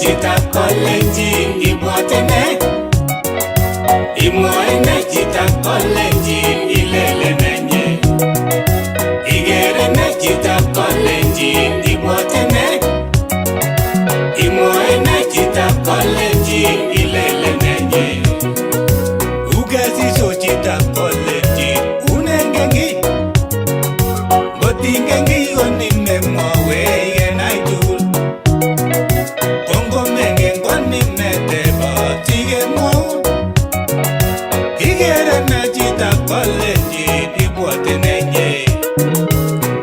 Chitab Kalenjin ibwote ne? Imwoe ne chitab Kalenjin ilele nenye? Ikere ne chitab Kalenjin ibwote ne? Imwoe ne chitab Kalenjin ilele nenye? Ukesiso chitab Kalenjin unengen kiy? Ngot ingen kiy ko ni memwowech kenai tugul. Ko ngomengen ko ni metebot sikemwoun. Ikere ne chitab Kalenjin ibwote nenye?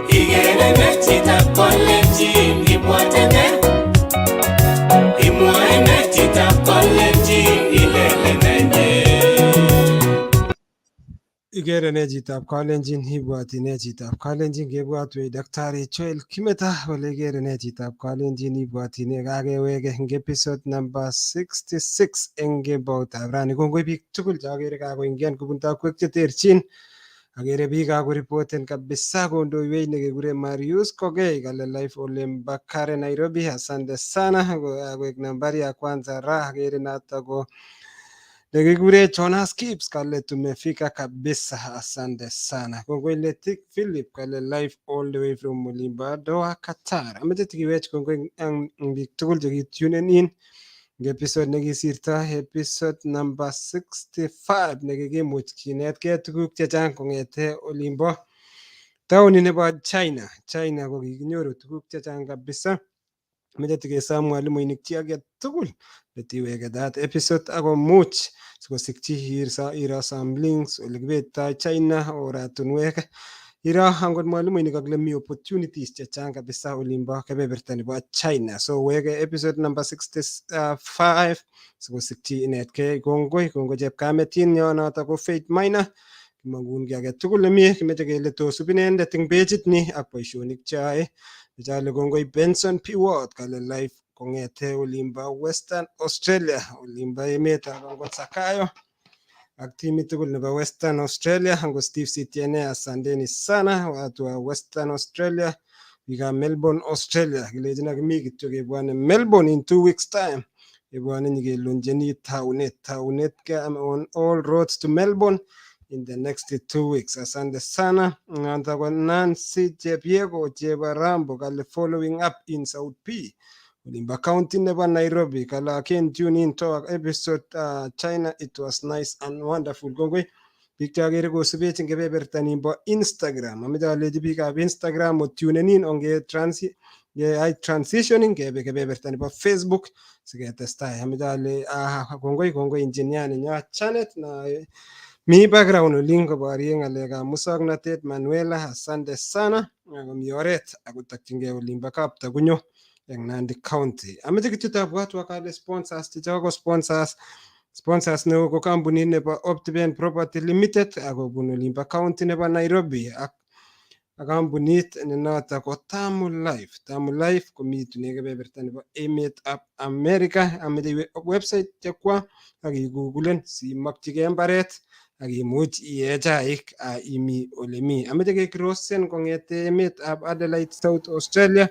Ikere ne chitab Kalenjin ibwote ne? Imwoe ne chitab Kalenjin ilele nenye? Ikere ne chitab Kalenjin ibwati ne chitab Kalenjin kebwatwech Daktari Joel Kimeta kole ikere ne chitab Kalenjin ibwati ne kakeweke eng episode number 66 eng kemboutab rani. Kongoi biik tugul cheakere kakoingian kobun takwek cheterchin. Akere biik kakoripoten kabisa kondoiwech nekekure Marius Kogei kale live Olemba Karen Nairobi. Asante sana koek nambari ya kwanza ra akere noto ko nekikure Jonas Gibbs kale tumefika kabisa, asante sana. Kongoi Letik Philip kale live all the way from Mulimba, Doha, Qatar. Amache tikiwech kongoi eng biik tugul chekitunen in eng episode nekisirto, episode number 65 nekikimuch kinetkei tuguk chechang kong'ete olimbo taoni nebo China. China ko kikinyoru tuguk chechang kabisa. Meche tikesom mwalimuinik chi age tugul letiweke that episode akomuch sikosikchi iro some links ole kibetoi China oratunwek iro angot mwalimuinik akle mi opportunities chechang kabisa olimbo kebeberta nebo China. So weke episode number 65 sikosikchi inetkei. Kongoi kongoi chepkametinyo noto ko Faith Minor. Kimongun kiy age tugul nemie kimeche kele tosub inendet eng pejit ni ak boisionik cheyoe. Chale kongoi Benson P. Ward kale live kong'ete olimbo Western Australia, olimbo emetab angot Sakayo ak timit tugul nebo Western Australia. Angot Steve Sitiene, asanteni sana watu wa Western Australia, biikab Melbourne, Australia. Kilechin akimi kityo kebwone Melbourne in 2 weeks time, kebwone nyikeloncheni taunet taunet on all roads to Melbourne in the next 2 weeks. Asante sana. Nganta ko Nancy Chepiego Chebarambo kale following up in South B. Olimba County nebo Nairobi kale again tune in to our episode China, it was nice and wonderful. Kongoi biik cheakere kosubech eng kebeberta nimbo Instagram. Ameche alechi biikab Instagram otunen in onge transi yeyai transitioning kebe kebeberta nebo Facebook siketestai. Ameche ale kongoi kongoi engineer nenyo Janet na mi background olin koborye ng'alekab muswoknotet Manuela, asante sana akomi oret akotokchingei olimbo Kaptagunyo eng Nandi County. Ameche kityo tabwatwa kale sponsors chechok ko sponsors neo ko kampunit nebo Optiven Property Limited akobun olimbo county nebo Nairobi ak kampunit ne noto ko Tamu Life. Tamu Life komitune kebeberta nebo emetab America. Ameche iwe website chekwa ak igugulen simokchigei mbaret ak imuch iyee chaik imi olemi. Ameche kecrossen kong'ete emetab Adelaide, South Australia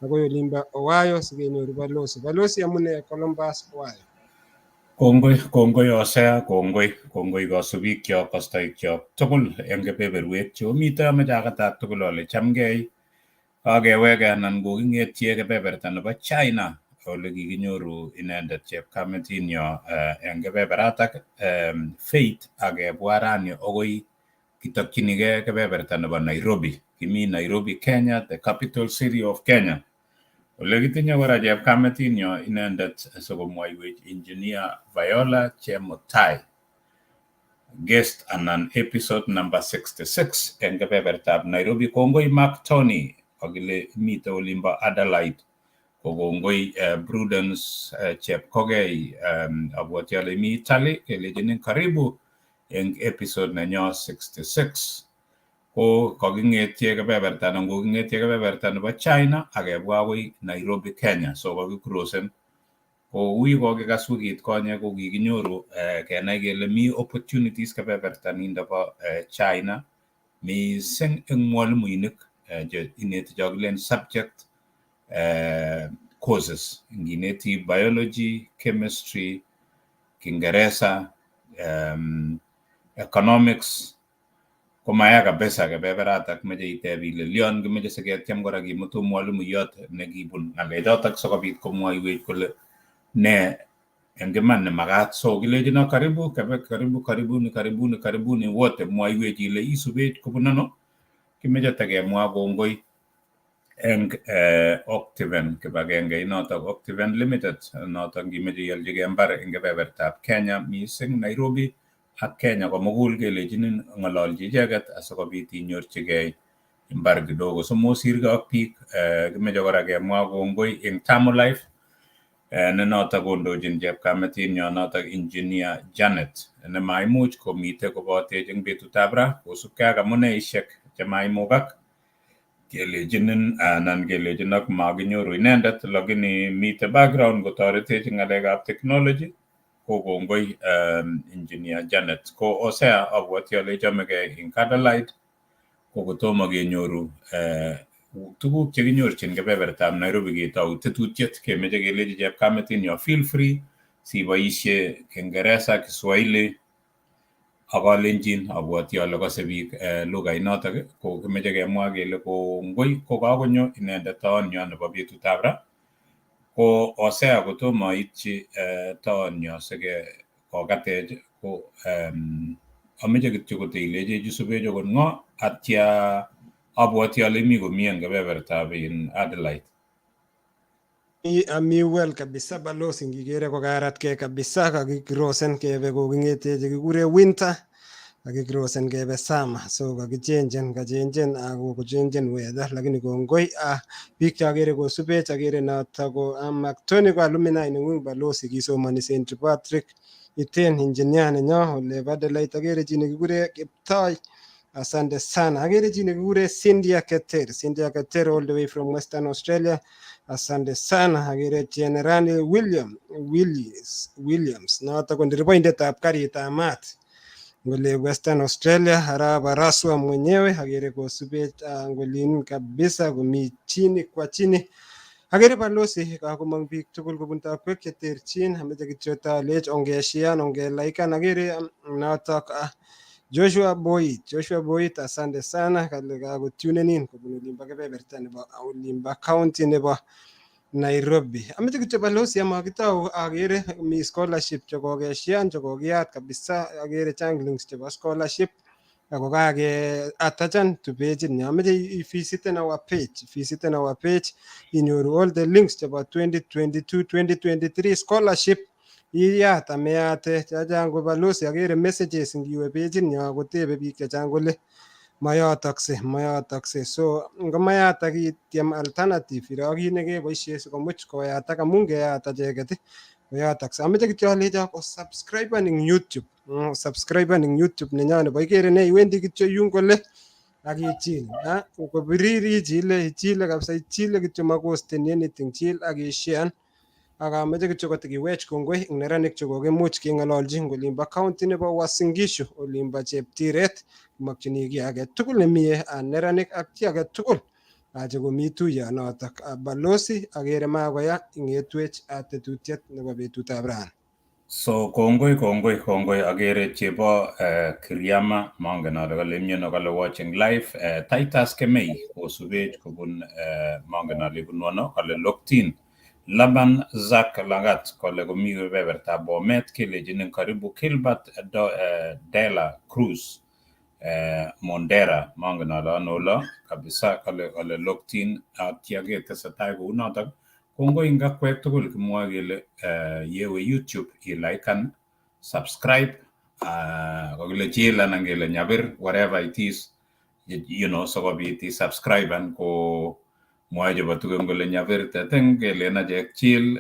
akoi olimbo Ohio sikenyoru Balozi. Balozi, amune Columbus, Ohio? Kongoi, kongoi Hosea, kongoi, kongoi kasubikyok, kastoikyok tugul eng kebeberwek cheomite. Ameche akatat tugul ale chamgei. Kakeweke anan koking'etye kebeberta nebo China ole kikinyoru inendet chepkametinyo eng kebeberatak Faith akebwa rani akoi kitokchinigei kebeberta nebo Nairobi. Kimi Nairobi, Kenya, the capital city of Kenya. Ole kitinye kora chepkametinyo inendet sikomwoiwech Engineer Viola Chemutai, guest anan episode number 66 eng kebebertab Nairobi. Kongoi Mark Tony akile mite olimbo Adelaide. Ko kongoi Prudence Chepkogei, abwoti ale mi Italy, kelechinin karibu eng episode nenyo 66. Ko kaking'etye kebeberta anan koking'etye kebeberta nebo China akebwa akoi Nairobi, Kenya. So kakicrossen ko ui kokikas wikit konye ko kikinyoru kenai kele mi opportunities kebeberta nindo bo China mising eng mwalimuinik che ineti cho kilen subject courses. Ngineti biology, chemistry, Kiingereza, economics, komaya kabisa kebeberatak. Meche iteb ile lion kimeche siketyem kora kimutu mwalimuyot nekibun ng'alechotok sikobit komwoiwech kole ne eng iman nemakat. So kilechino karibu kebe, karibu, karibuni, karibuni, karibuni wote. Mwoiwech ile isubech kobun ano. Kimeche tekemwa kongoi eng Octiven, kibagenge inotok Octiven Limited, notok ngimeche ialchigei mbar eng kebebertab Kenya, mising Nairobi ak Kenya komugul, kelechinin ng'ololchi icheket asikobit inyorchigei mbar kidogo somosirgei ak biik. Kimeche kora kemwa kongoi eng Tamu Life, ne notok kondochin chepkametinyo notok Engineer Janet, nemaimuch komite kobotech eng betutab ra kosubkei ak amuneishek chemaimukak. Kelechinin anan kelechin ak makinyoru inendet, lakini mite background kotoretech eng ng'alekab technology. Ko kongoi Engineer Janet. Ko Hosea, abwoti ale ichomegei eng Adelaide, ko kotomo kenyoru tuguk chekinyorchin kebebertab Nairobi ketou tetutiet, kemeche kelechi chepkametinyo feel free siboisie Kiingereza, Kiswahili ak Kalenjin. Abwoti ale kose biik lugainotok. Ko kimeche kemwa kele kongoi ko kakonyo inendet toonyo nebo betutab ra. Ko Hosea, kotomo aityi toonyo sike kokatech, ko ameche kityo koteilechechi isubech okot ng'o, atya abwoti ale mi komie eng kebebertab in Adelaide. Ami well kabisa, balozi. Ngikere kokaratke kabisa, kakikrosen kebe koking'ete chekikure winter, kakikrosen kebe summer, so kakichenjen, kachenjen ako kochenjen weather, lakini kongoi biik cheakere kosubech. Akere noto ko Mactony, ko alumni neng'ung, balozi, kisomoni St Patrick Iten, engineer nenyo olebo Adelaide. Akere chi nekikure Kiptoi, asante sana. Akere chi nekikure Cynthia Keter, Cynthia Keter all the way from Western Australia, asante sana. Akere Generali William Willis Williams, noto ko ndereboindetab karitab maat ngole Western Australia, arap Araswa mwenyewe, akere kosubech ngolin kabisa, komi chini kwa chini. Akere balozi kakomong biik tugul kobun takwek cheterchin. Ameche kityo talech ongeshian, ongelaikan. Akere notok Joshua Boit, Joshua Boit, asante sana. Kale kakotunen in kobun olimbo kebeberta nebo olimbo county nebo Nairobi. Ameche kityo balozi amakitou, akere mi scholarship chekokeshian, chekokiyat kabisa. Akere chang links chebo scholarship ako kake attachan to page ni. Ameche ivisiten our page, visiten our page, inyoru all the links chebo 2022 2023 scholarship. Iyat ameyate chechang ko balozi, akere messages ngiwe page nyo kotebe biik chechang kole mayotokse, mayotokse. So ngomayatak ityem alternative, iro kit nekeboishe sikomuch koyatak, amun ngeyat acheket koyotokse. Ameche kityo alecho kosubscriben eng YouTube, subscriben eng YouTube nenyo nebo Ikere Ne. Iwendi kityo yun kole ak ichil, kobirir ichile, ichile kabisa, ichile kityo, makosteni anything, chil ak isharean. Ak ameche kityo kotikiwech kongoi eng neranik chekokimuch keng'ololchi eng olimbo county nebo Uasin Gishu, olimbo Cheptiret. Kimokchini kiy age tugul nemie neranik ak chi age tugul chekomi tuiyonotok. Balozi, akere makoya, ing'etwech tetutiet nebo betutab rani. So kongoi, kongoi, kongoi. Akere chebo Kiriama, mongen ale kale miano, kale watching live. Titus Kemei kosubech kobun mongen ale bunu ano, kale Loktin. Laban Zak Langat kole komi kebebertab Bomet, kelechinin karibu. Kilbert Dela Cruz Mondera, mongen ale ano olo kabisa, kale Loktin. Atya ketesetai kounotok. Kongoi eng akwek tugul. Kimwoe kele yewe YouTube ilaikan, subscribe, kokile chil anan kele nyabir, whatever it is, sikobit isubscriben. Ko mwoe chebo tugen kole nyabir teteng, kelen achek chil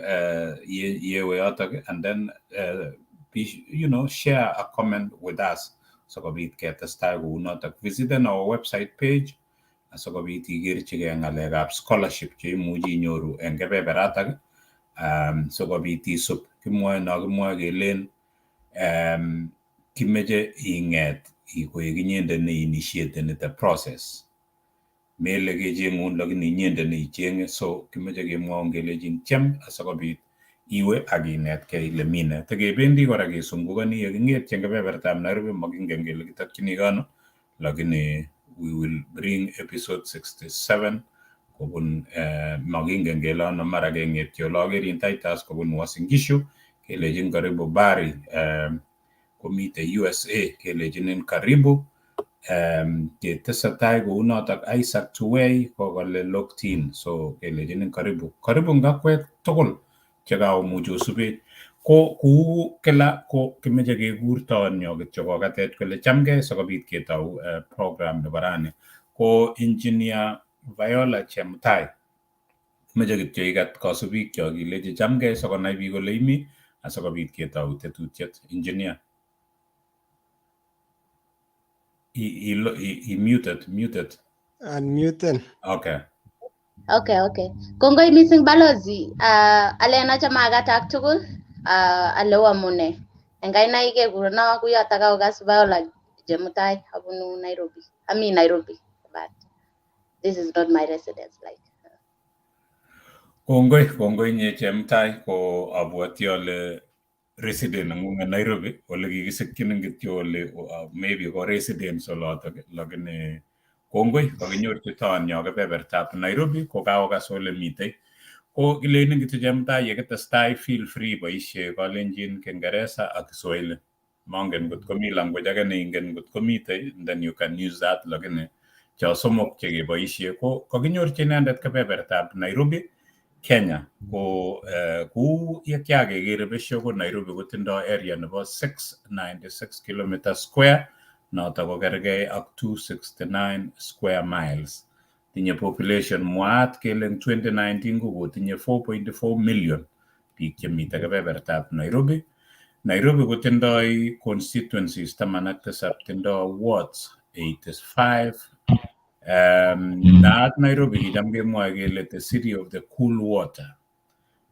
yewe yotok and then be, share a comment with us sikobit ketestai kounotok. Visiten our website page asikobit ikerchigei ng'alekab scholarship cheimuchi inyoru en kebeberatak, sikobit isub. Kimwoe no, kimwoe kelen kimeche ing'et koek inyendet ne initiateni the process. Mele kecheng'un lakini inyendet neicheng'e, so kimoche kemwoun kelechin tyem asikobit iwe ak inetkei ile mi nee. Tekebendi kora kesungukoni yeking'etyi en kebebertab Nairobi, mokingen kele kitokyini ano, lakini we will bring episode 67 kobun mokingen kele ano, mara keng'etyi ole okerin Titus kobun Uasin Gishu, kelechin karibu Bari, komite USA, kelechinin karibu. Ketesetai kounotok Isaac Tuwei kokale Loktin, so kelechinin karibu karibu ngakwek tugul chekaomuch osubech. Ko kou kila ko kimoche kekur toonyo kityo kokatech kole chamgei sikobit ketou program nebo rani. Ko Engineer Viola Chemutai, moche kityo ikat kasubikyok ilechi chamgei sikonai biik kole imi asikobit ketou tetutiet. Engineer. I muted. Unmuten. Okay. Okay. Kongoi missing balozi. Alen achame akatak tugul. Ale oamune. En kainaik kekurono kuyotok aokas Viola Jemutai abunu Nairobi. Ami Nairobi, but this is not my residence. Like. Kongoi, kongoi inye Chemutai, ko abwoti ale resident nengung en Nairobi, ole kikisikchinin kityo ole maybe ko residence olotok, lakini kongoi kakinyorchi toonyo kebebertab Nairobi ko kaokas ole mitei. Ko kilenin kityo Chemutai yekitestai feel free boisie Kalenjin, Kiingereza ak Kiswahili. Mongen ngot komi language age neingen, ngot komitei then you can use that, lakini cho somok chekeboisie. Ko kakinyorchi inendet kebebertab Nairobi, Kenya. Ko kou ye kiakekere besio ko Nairobi kotindoi area nebo 696 km square, notok ko kergei ak 269 square miles. Tinye population mwaat kele eng 2019 ko kotinye 4.4 million biik chemite kebebertab Nairobi. Nairobi kotindoi constituencies 17, tindoi wards 85. Naat Nairobi kicham kemwoe kele the city of the cool water,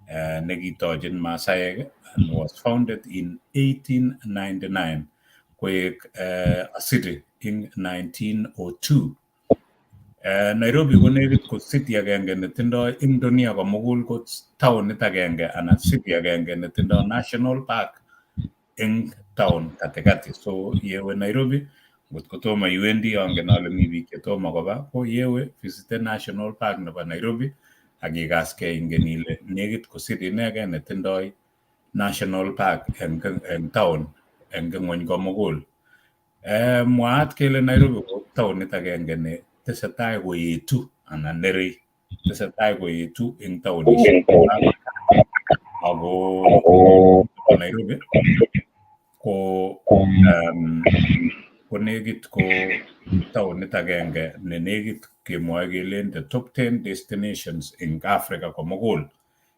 nekitochin Masaek and was founded in 1899 koek a city in 1902. Nairobi ko nekit ko city agenge netindoi ing dunia komugul ko taonit agenge anan city agenge netindoi national park eng town katikati. So yewe Nairobi, ngot kotomo iwendi, angen ale mi biik chetomo koba, ko yewe visiten National Park nebo Nairobi ak ikaskei ingen ile nekit ko city inegei netindoi National Park eng town eng ng'wony komugul. Mwaat kele Nairobi ko taonit agenge ne tesetai koetu anan nerei, tesetai koetu eng taonishek, ako Nairobi ko ko nekit ko taonit agenge ne nekit kemwoe kelen the top 10 destinations eng Africa komugul.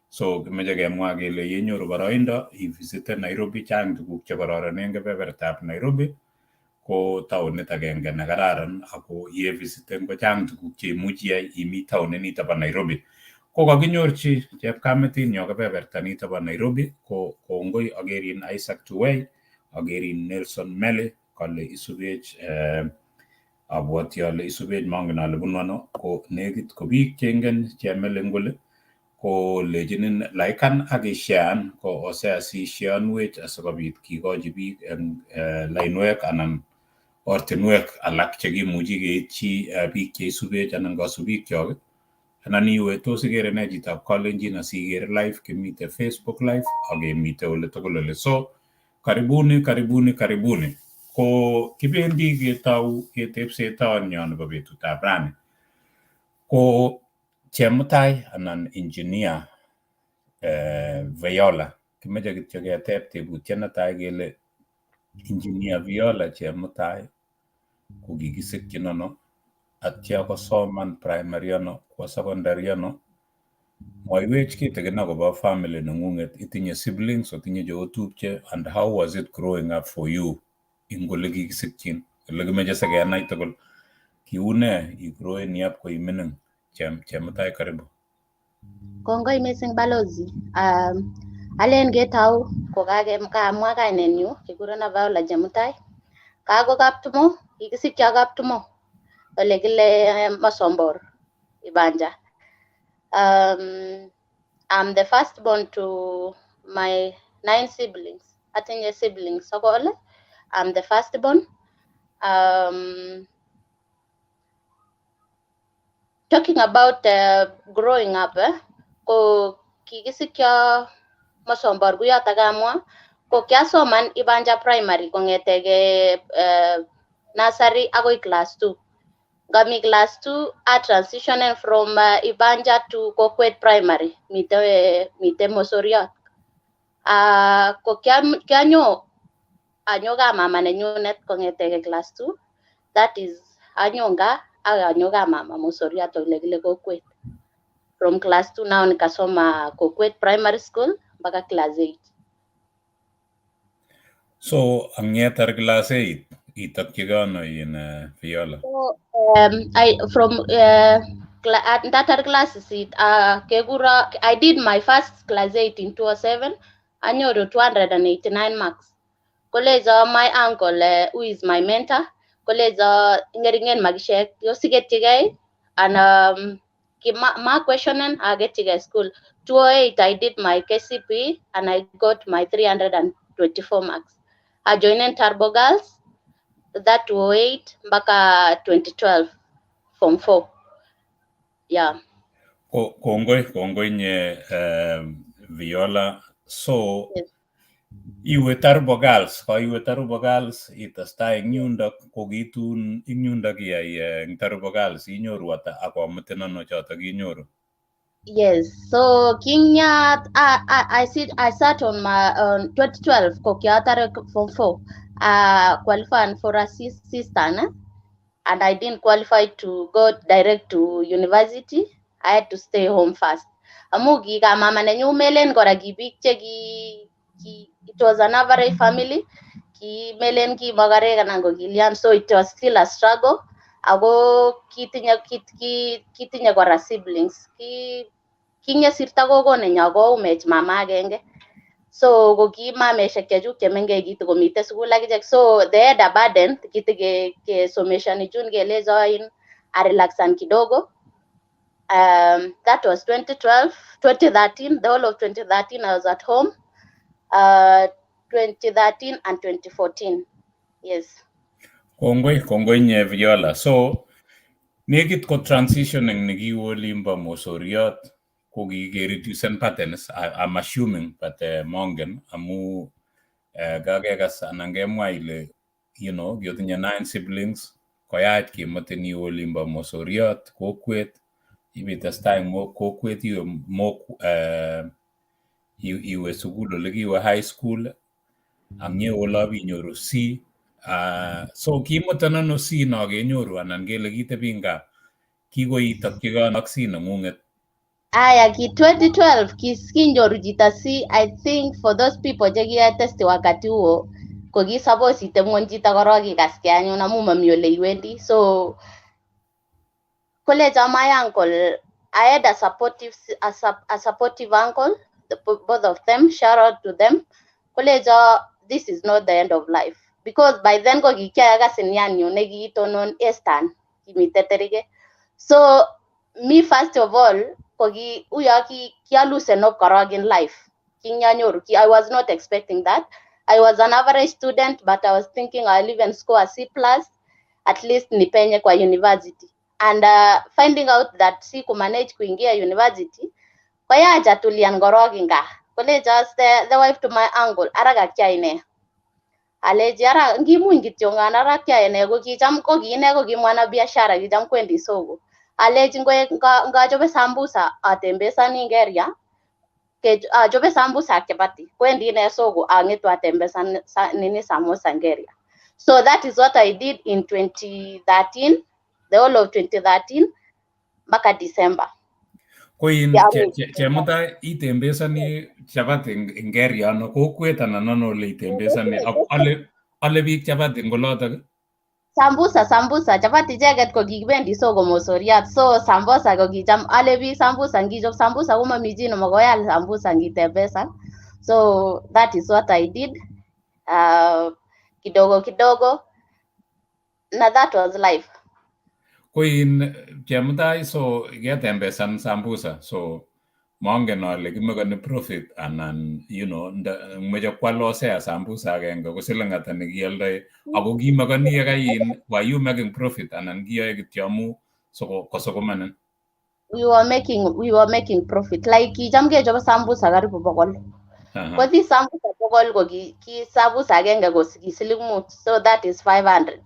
So kimoche kemwa kele yenyoru boroindo ivisiten Nairobi, chang tuguk chekororon en kebebertab Nairobi. Ko taonit agenge nekararan ako yevisiten kochang tuguk cheimuchi iyai imi taonit nito bo Nairobi. Ko kakinyorchi chepkametinyo kebeberta nito bo Nairobi, ko kongoi akerin Isaac Tuwei, akerin Nelson Mele kole isubech, abwoti ale isubech, mongen ale bunu ano, ko nekit ko biik cheingen Chemele kole ko lechinin laikan ak ishean, ko ose asisheanwech asikobit kikochi biik eng lainwek anan ortinwek alak chekimuchi keityi biik cheisubech anan kasubikyok. Anan iwe tos ikere ne chitab Kalenjin asiker live, kimite Facebook live ak kemite ole tugul ole. So karibuni, karibuni, karibuni. Ko kibendi ketou ketepse toonyo nebo betutab rani. Ko Chemutai anan Engineer Viola, kimoche kityo keteb tebutiet netai kele Engineer Viola Chemutai ko kikisikyin ano, atya kosoman primary ano, kwo secondary ano? Mwaiwech kitikin akobo family neng'ung'et, itinye siblings, otinye cheotupche, and how was it growing up for you ing ole kikisikyin, ole kimoche sikenai tugul kiune igrowing up koimining. Chemutai, karibu. Kongoi missing balozi. Alen ketou ko kamwa kainenyu, kikurenon Viola Jemutai. Kako Kaptumo, kikisikcho Kaptumo. Ole kile Mosombor, Ibanja. I'm the firstborn to my 9 siblings. Atinye siblings sokol. I'm the firstborn. Talking about growing up, ko kikisikyo Mosombor kuyotok kamwa ko kiasoman Ibanja Primary kong'etege nursery akoi class 2. Ngami class 2 a transitioning from Ibanja to Kokwet Primary mite Mosoriot. Ko kianyo anyo ka mama nenyunet kong'etege class 2. That is anyo nga ak anyo ka mama Mosoriot ole kile Kokwet. From class 2 now nikasoma Kokwet Primary School mpaka class 8. So ang'etar class 8 itokyigei ano in Viola? So I from ndatar class 8 kekuro I did my first class 8 in 2007. Anyoru 289 marks. Kolecho my uncle who is my mentor kolecho ng'eringen makishek yosiketyigei and ma questioning aketyigei school. 2008 I did my KCPE and I got my 324 marks. I joined Turbo Girls that 2008 mpaka 2012 form 4. Yeah. Kongoi nye Viola. So yes. Iwe Turbo Girls, ko iwe Turbo Girls itestai eng yundok kokitun eng yundok iyai eng Turbo Girls inyoru ata ak komutin ano chotok inyoru? Yes, so kinyat I sat on my 2012 ko kiatare form 4 qualified for a sister and I didn't qualify to go direct to university. I had to stay home first. Amu ki ka mama nenyu melen kora ki biik che ki it was an average family. Ki melen ki makarek anan ko kilian, so it was still a struggle. Ako kitinye kora siblings. Kinyesirta gogo nenyo koumech mama agenge. So ko ki mameshek chechuk chemengech kitokomite sukul akichek. So they had a burden kitike someshani chun kelecho in arelaxan kidogo. That was 2012, 2013, the whole of 2013 I was at home. 2013 and 2014. Yes. Kongoi nye Viola. So nekit ko transitioning nekiwe olimbo Mosoriot ko kikereducen patterns, I'm assuming, but mongen amu kakekas anan kemwa ile you know kiotinye 9 siblings koyach kimutin iwe olimbo Mosoriot kokwet ibitestai eng kokwet iwe iwe sukul ole kiwe high school ang yewe olo inyoru C. So kimutin ano C no kenyoru anan kele kitebi gaa kikoitokyigei ak C neng'ung'et? Aya, ki 2012 kinyoru chito C. I think for those people chekiyoe testi wakati huo ko ki suppose iteb ng'weny chito korok ikaskei anyun amu mami ole iwendi. So kolecho my uncle, I had a supportive uncle, both of them, shout out to them. Kolecho this is not the end of life because by then ko kikiyoe cousin nekitonon Eastern kimite Terike. So me first of all ko ki uyo ki kialoosen up korok in life. Kinyanyoru ki I was not expecting that. I was an average student, but I was thinking I'll even score a C plus, at least nipenye kwa university. And finding out that si kumanage kuingia university, koyacha tulian korok ing gaa. Kolecho the wife to my uncle, ara kakyai nee? Alechi ara ngimuny kityongan ara kyai nee ko kicham ko ki ine ko ki mwanabiashara kicham kwendi soko. Alechi ngochobe sambusa atembesani eng area achobe sambusa ak chapati kwendi ine soko ang'etu atembesan nini samosa eng area. So that is what I did in 2013, the whole of 2013 mpaka December. Ko in Yeah, Chemutai itembesani chapati eng area ano kokwet anan ano ole itembesani ak ale biik chapati eng olotok? Sambusa, chapati icheket ko kikibendi soko Mosoriat, so sambusa ko kicham ale biik sambusa, ngichop sambusa komomi chi nemakoi al sambusa ngitembesan. So that is what I did. Kidogo kidogo na that was life. Ko in Chemutai, so ketembesan sambusa, so mongen ale kimekoni profit anan moche kwal Hosea sambusa agenge ko siling ata nekioldoi ako kimekoni yekai were you making profit anan kiyoe kityo amu kosukumanin? We were making profit, like kicham kechobe sambusa karibu 100. Ko this sambusa 100 ko ki sambusa agenge ko ki siling 5, so that is 500.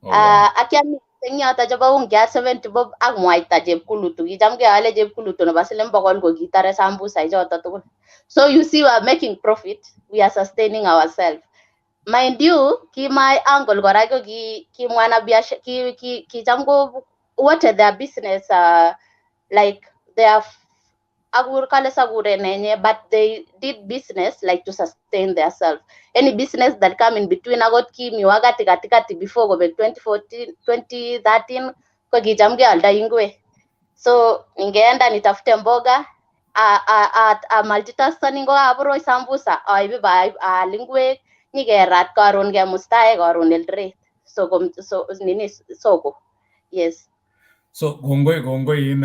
Oh, wow. Ak eng yoto chebo ungiat 70 bob ak mwaita chepkulutu, kicham keole chepkulutu nebo siling 100 ko kitore sambusa ichoto tugul. So you see, we are making profit, we are sustaining ourselves. Mind you, ki my uncle kora ko ki mwana biashara, ki kicham ko what their business, like their agur kale sagure nenye, but they did business like to sustain themselves. Any business that come in between, akot ki miwa katikati before kobek 2014 2013 ko kicham kealda ingwek. So ningeenda nitafute mboga, a multitask ningo sambusa aibe aal ingwek nyikerat karon kemustae karon Eldoret soko, so nini soko, yes. So kongoi in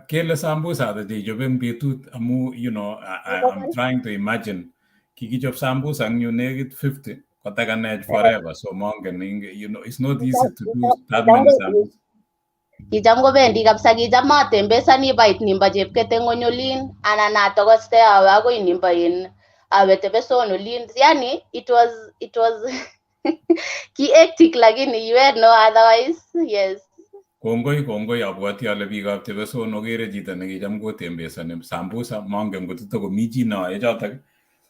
kele sambusa ata cheichobe eng betut amu I'm trying to imagine kikichop sambusa eng yu nekit 50 kotakanech forever, so mongen it's not easy to do that many sambusa. Kicham kobendi kabisa, kicham atembesani bait nimbo Chepketeng'ony olin anan atokoste awe akoi nimbo in awe Tebeson olin, yani it was ki hectic, lakini you had no otherwise, yes. Kongoi, abwoti ale biikab Tebeson okere chito nekicham kotembesoni sambusa, mongen ngot tokomi chi neoe chotok.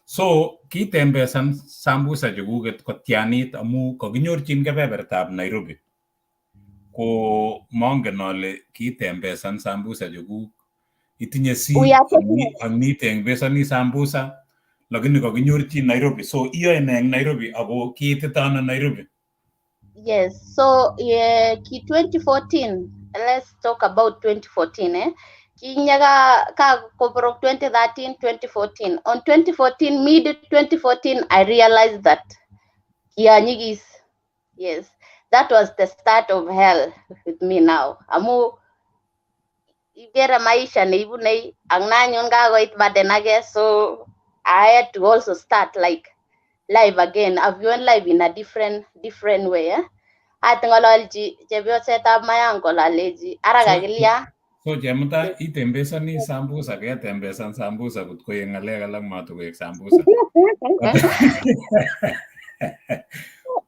So kitembesan sambusa chekuket kotianit amu kakinyorchin kebebertab Nairobi. Ko mongen ale kitembesan sambusa chekuk itinye si ak nitembesoni sambusa lakini kakinyorchin Nairobi. So iyoe ne eng Nairobi ako kiitita ano Nairobi? Yes, so yeah, ki 2014, let's talk about 2014, eh. Kinye ka koborok 2013, 2014. On 2014, mid 2014, I realized that kianyigis. Yes, that was the start of hell with me now. Amu ikere maisha neibune ak nanyun kakoit burden age, so I had to also start like live again. I've went live in a different way. Eh? Atng'ololchi chepyosetab my uncle alechi ara kakilya. So Chemutai, itembesani sambusa, ketembesan sambusa kot koek ng'alek alak matokoek sambusa.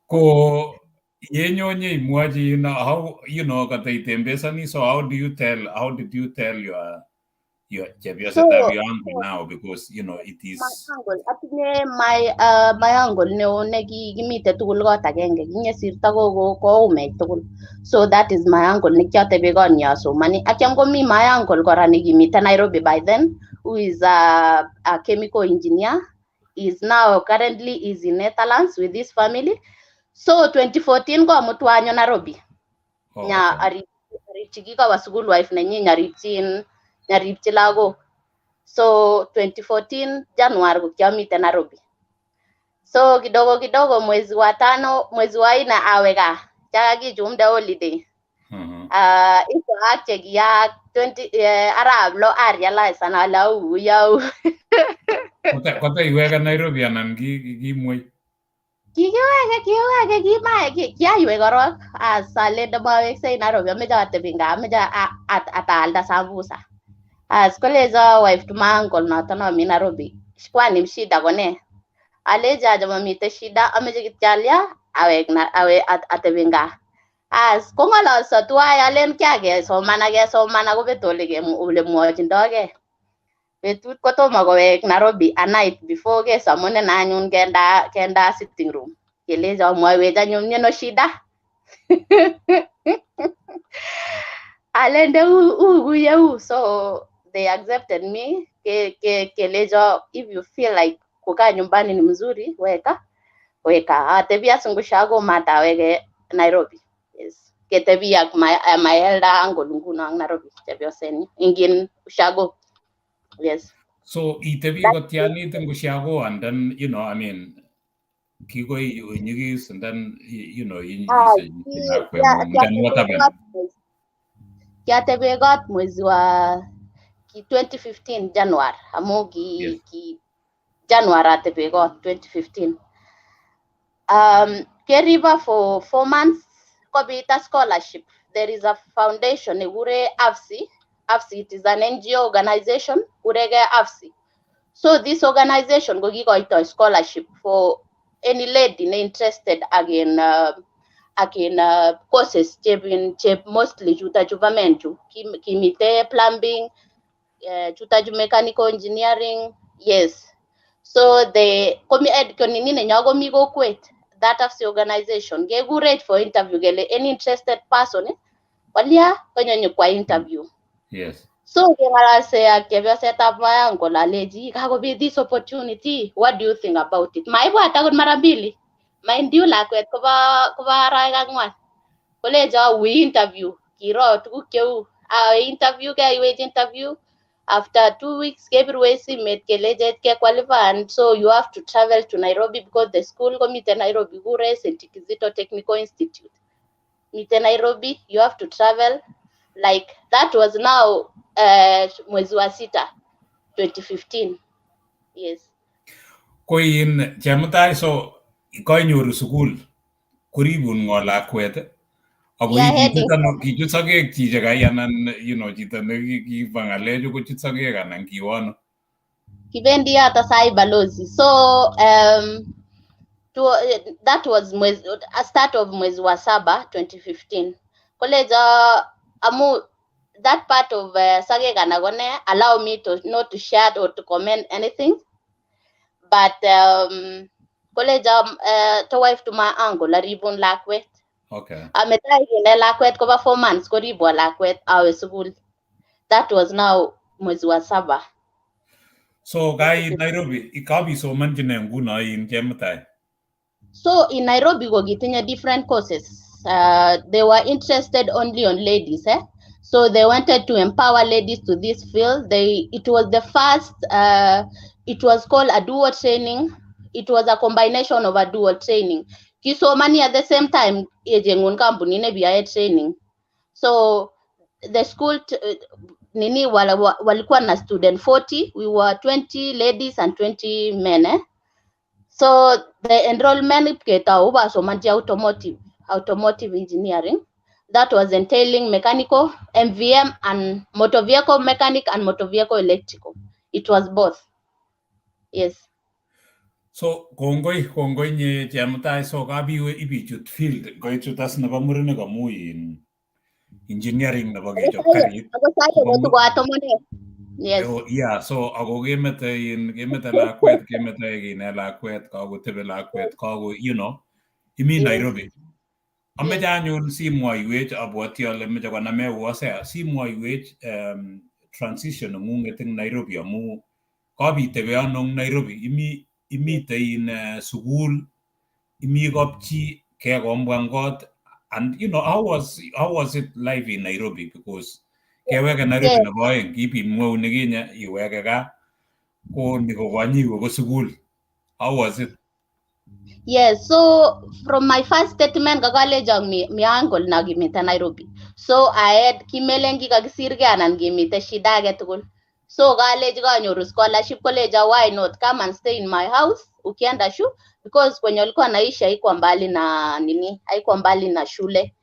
Ko yenyonye imwochi how kata itembesani, so how did you tell your chepyosetab your uncle now, because it is My uncle, atinye my uncle neo nekikimite tugul kot agenge, kinyesirto kogo koumech tugul, so that is my uncle nekiatebe konyi asomani. Ak kiam komi my uncle kora nekimite Nairobi by then, who is a chemical engineer, is now currently is in Netherlands with his family. So 2014 komutwa anyo Nairobi. Nya aripchi kikawa sukul wife nenyin, nyaripchi lagok. So 2014 January ko kiamiten Nairobi. So kidogo kidogo mwezi wa tano, mwezi wa nne awe gaa chakakichumde holiday. Ikoak chekiyaak 20 arap 6 arealize ale au yau. Kota iweke Nairobi anan kimwei? Kikiweke, kimae kiaiwe korok as alen ndomoweksei Nairobi ameche atebi gaa, ameche ataalda sambusa. As kolecho wife to my uncle noto nomi Nairobi, kwani shida ko nee? Alechi acha mamite shida, ameche kityo alya awek awe ateben gaa. As kong'ololso tuwai alen kiakesoman ak kesoman akobet ole mwochindoge. Betut kotomo kowek Nairobi a night before kesomonen anyun kenda sitting room. Kelecho mwoiwech anyun miano shida. Alende u u yeu, so they accepted me, ke ke kelecho if you feel like kukaa nyumbani ni mzuri, weka weka atebi asungushago mataweke Nairobi. Yes, ketebi ak my elder uncle nguno ang Nairobi chepyosenyu ingin ushago, yes. So itebi kotianit eng ushago and then I mean kikoi inyigis and then then what happened? Kiatebe kot mwezi wa ki 2015 January amu ki Yes. ki January atebe kot 2015. Keriba for 4 months kobit a scholarship. There is a foundation nekure AFSI. AFSI, it is an NGO organization kurege AFSI. So this organization kokikoito scholarship for any lady ne interested again akin courses chebin che mostly chuta chupa men chu kimite plumbing, chuta chu mechanical engineering. Yes, so the komi ed konini nenyo komi kokwet, that AFSI organization kekurech for interview kele any interested person, kolya konyo kwa interview. So keng'ololse ak chepyosetab my uncle, alechi kakobit this opportunity, what do you think about it? Maibwat akot mara mbili. Mind you, lakwet kobo arawek 4. Kolecho we interview, kiro tuguk cheu interview, keiwech interview. After 2 weeks kebirwech simet kelechech ke qualify and so you have to travel to Nairobi because the school komiten Nairobi, kure St. Kizito Technical Institute. Miten Nairobi, you have to travel. Like that was now mwezi wa sita 2015. Yes. Ko in Chemutai, so koinyoru sukul koribun ng'o lakwet ako Yeah, heading. kichut ano, kichut sokek chichekai anan chito nekiba ng'alechu kochut sokek anan kiwo ano? Kibendi yoto sai, balozi. So that was mwezi, a start of mwezi wa saba 2015. Kolecho amu that part of sokek anan ko ne, allow me to not to share or to comment anything, but kolecho to wife to my uncle aribun lakwet. Ametai kine lakwet koba 4 months koribwo lakwet awe sukul. That was now mwezi wa saba. So kait Nairobi, kabisomonchi nguno in Chemutai? So in Nairobi kokitinye different courses. They were interested only on ladies, eh? So they wanted to empower ladies to this field. They it was the first, it was called a dual training. It was a combination of a dual training. Kisomani at the same time echengun kampunit nebiyoe training. So the school nini wala, walikuwa na student 40. We were 20 ladies and 20 men, eh? So the enrollment ketou basomanchi automotive engineering. That was entailing mechanical, MVM and motor vehicle mechanic and motor vehicle electrical. It was both. Yes. So kongoi nye Chemutai, so kabiwe ibichut field koichut as nebo murenik amu in engineering nebo kechop karit. Ako sai Nebo ko atomone. Yes. Oh, yeah, so ako kemete in kemete lakwet, kemete kine lakwet, kakotebi lakwet, kako imi Nairobi. Ameche anyun simwoiwech, abwoti ale meche koname Hosea, simwoiwech transition neng'ung'et eng Nairobi amu kabitebe ano eng Nairobi, imi imite in sukul, imi kopchi, kekombwan kot, and how was it life in Nairobi, because keweke Nairobi nebo oeng, kibimweu nikinye iweke gaa, ko ni kokonyiwe ko sukul. How was it? Yes, so from my first statement kakalechon mi uncle na kimiten Nairobi. So I had kimelen kikakisirgei anan kimiten shida age tugul. So kalechi kanyoru scholarship, kolecho why not come and stay in my house ukienda shu because kwenye walikuwa naishi haikuwa mbali na nini, haikuwa mbali na shule.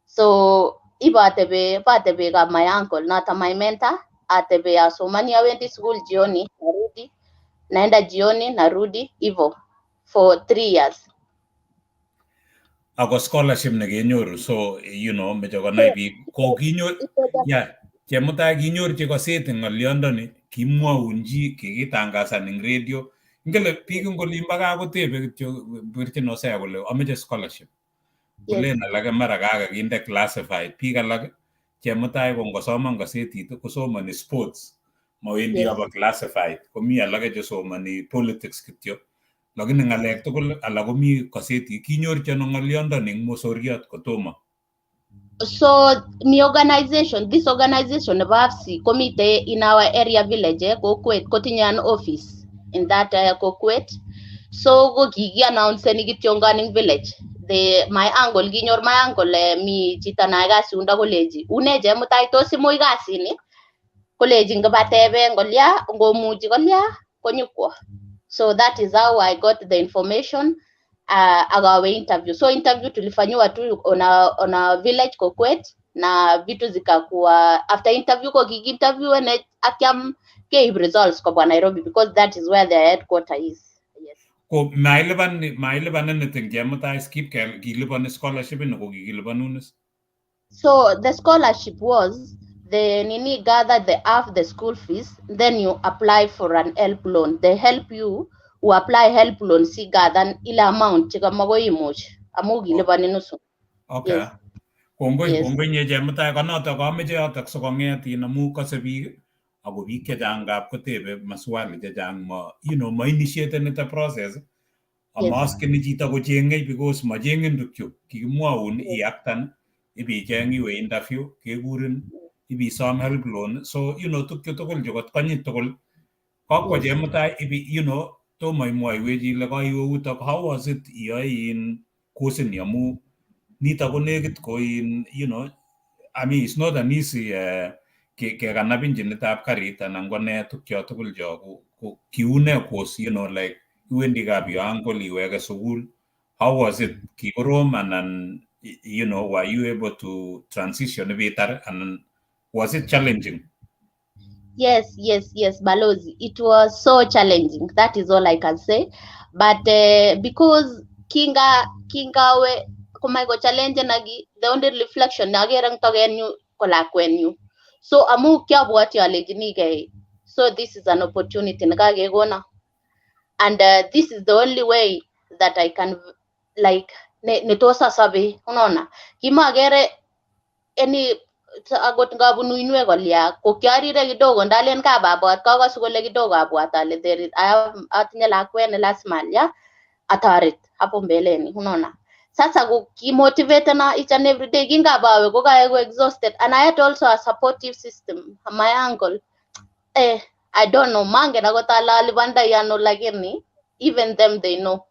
So ibatebe kap my uncle noto my mentor, atebe asomani, awendi school jioni narudi, naenda jioni narudi hivyo for 3 years. Ako scholarship nekenyoru, so meche konai biik ko kinyor ya Chemutai kinyorchi koset ng'olyondoni kimwoun chi kikitangasan eng radio. Ingele biik eng olimbo gaa kotebe kityo, birchin Hosea kole amoche scholarship, kolen alake mara kakakinde classified. Biik alak Chemutai ko ngosoman kasetit kosomoni sports, mawendi yobo classified. Komi alake chesomoni politics kityo, lakini ng'alek tugul alak komi kasetit. Kinyorchi ano ng'olyondoni eng mosoriot kotomo? So mi organization, this organization nebo AFSI komite in our area village, kokwet kotinye an office in that kokwet. So ko kiki announceni kityongan eng village. The my uncle, kinyor my uncle mi chito neyoe kasi yundo kolechi une Chemutai tos imuch kasini? Kolechi ngobateben kolya, ngomuchi kolya konyokwo. So that is how I got the information akawe interview. So interview tulifanyiwa tu on a village kokwet na vitu zikakuwa after interview ko kikinterview ne akyam keib results kobwa Nairobi because that is where their headquarter is. Yes. Ko mailipan anything Chemutai? Skip kiliponi scholarship ini ko kikilipanun is? So the scholarship was the nini, gather the half the school fees, then you apply for an help loan. They help you who apply help loan si gather ile amount chekamakoi imuch amu kiliponi nusu. Okay. Yes. Kongoi. Yes. Kongoi nye Chemutai, konoto kameche yotok sikong'et in amu kose biik ako biik chechang ngap kotebe maswali chechang ma ma initiateni the process ama askeni chito kocheng'ei because macheng'in tukchu kikimwoun iaktan ibicheng iwe interview kekurin ibisom help loan, so tukchu tugul chu kot konyi tugul kakwo. Chemutai ibi tomo imwoiwech ile kaiwe utok, how was it iyoe in kosini amu nito ko nekit ko in I mean, it's not an easy kekanap injinitab karit anan ko ne tukcho tugul cho ko kiune course like iwendi kap your uncle iweke sukul. How was it? Kikorom anan were you able to transition ibitar anan was it challenging? Yes, Balozi. It was so challenging. That is all I can say. But because kinga kingawe komai ko challenge nagi, the only reflection nakere eng tokenyu ko lakwenyu. So amu kiabwati alechinigei, so this is an opportunity nekakekona. And this is the only way that I can like ne tos asobe, unaona? Kimakere any akot ngabun uinwek kolya ko kiarire kidogo ndalen kababwat kakasu kole kidogo abwat ale there is, I have, atinye lakwet ne lazima alya atoret hapo mbeleni, unaona? Sasa ko kimotivatena each and every day kingabawe ko kaeku exhausted and I had also a supportive system. My uncle, I don't know, mangen akot ale alipandai ano, lakini even them, they know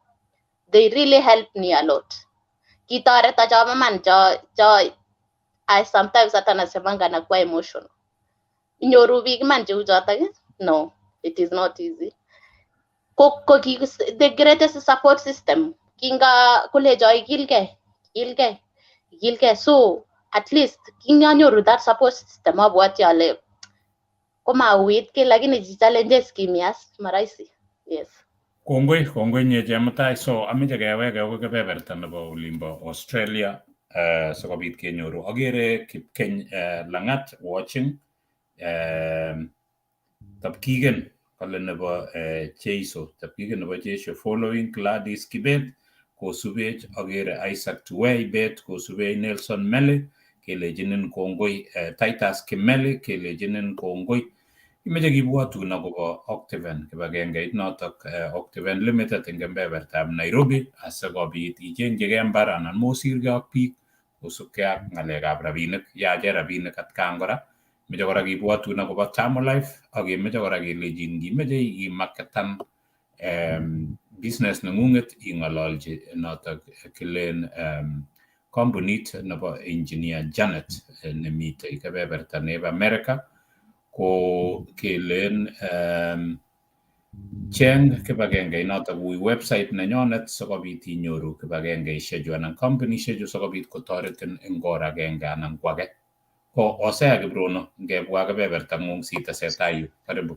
they really helped me a lot. Kitoreta cho man cho cho I sometimes hata nasemanga nakuwa emotional. Inyoru biik iman cheu chotok ii? No, it is not easy. Ko ki the greatest support system kinga kolecho ikilgei, ikilgei, ikilgei. So at least kinganyoru that support system abwati ale komauit kiy lakini challenges kimias marahisi. Yes. Kongoi, kongoi nye Chemutai. So ameche keweke akoi kebeberta nebo olimbo Australia sikobit kenyoru. Akere Kipkeny Langat watching. Tapkigen kale nebo Jeiso, Tapkigen nebo Jeiso following. Gladys Kibet kosubech, akere Isaac Tuwei Bet kosubech, Nelson Mele kelechinin kongoi, Titus Kimeli kelechinin kongoi. Imeche kibwotun akobo Octiven, kibagengeit notok Octiven Limited eng kebebertab Nairobi asikobit ichengchigei mbar anan mosirgei ak biik kosubkei ak ng'alekab rabinik, yachen rabinik atkan kora. Meche kora kibwotun akobo Tamolife ak kemeche kora kelechin ngimeche imarketan business neng'ung'et ing'ololchi notok kilen kampunit nebo Engineer Janet nemitei kebeberta nebo America ko kelen cheng kibagengeit notok ui website nenyonet sikobit inyoru kibagengeishechu anan kampunishechu sikobit kotoretin eng or agenge anan ko age. Ko Hosea Kiprono, ngebwa kebebertang'ung sitesetai yu, karibu.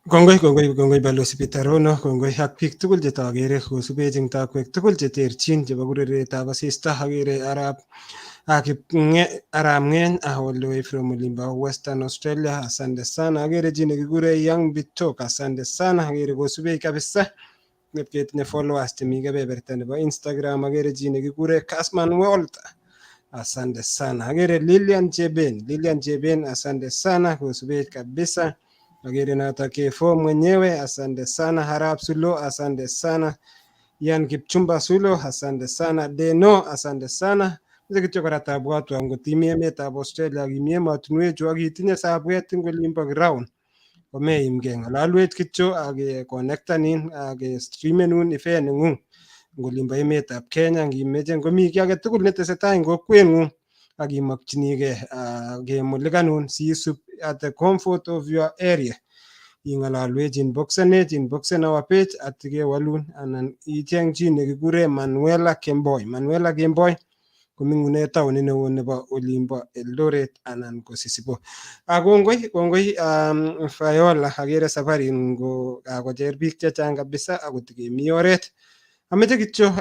Kongoi, kongoi, kongoi Balozi Peter Rono, kongoi ak biik tugul chetokere kosubech eng takwek tugul cheterchin chebo kureretab asista. Akere arap Arap Ng'eny all the way from Olimbo Western Australia. Asante sana. Akere chi nekikure Young Bitok. Asante sana. Akere kosubech kabisa. Ketinye followers chemi kebeberta nebo Instagram. Akere chi nekikure Kasman World. Asante sana. Akere Lilian Cheben. Lilian Cheben, asante sana kosubech kabisa. Akere notok Kefo mwenyewe, asante sana. Harap Sulo, asante sana. Ian Kipchumba Sulo, asante sana. Deno, asante sana. Meche kityo kora tabwatwa ngot imi emetab Australia ak imi emotinwechu ak itinye sabwet eng olimbo ground komeimgei, ng'ololwech kityo ak keconnectanin ak kestreamenun event neng'ung. Eng olimbo emetab Kenya ngimeche ngomi kiy agetugul netesetai eng kokweng'ung ak imokchinigei kemulikanun sisub at the comfort of your area, ing'ololwech, inboxenech, inboxen our page atikewolun anan icheng chi nekikure Manuela Kemboi. Manuela Kemboi koming'une taonit neo nebo olimbo Eldoret anan ko Sisibo. Kongoi, kongoi Viola, akere safarit ngo kakocher biik chechang kabisa akot kemi oret. Ameche kityo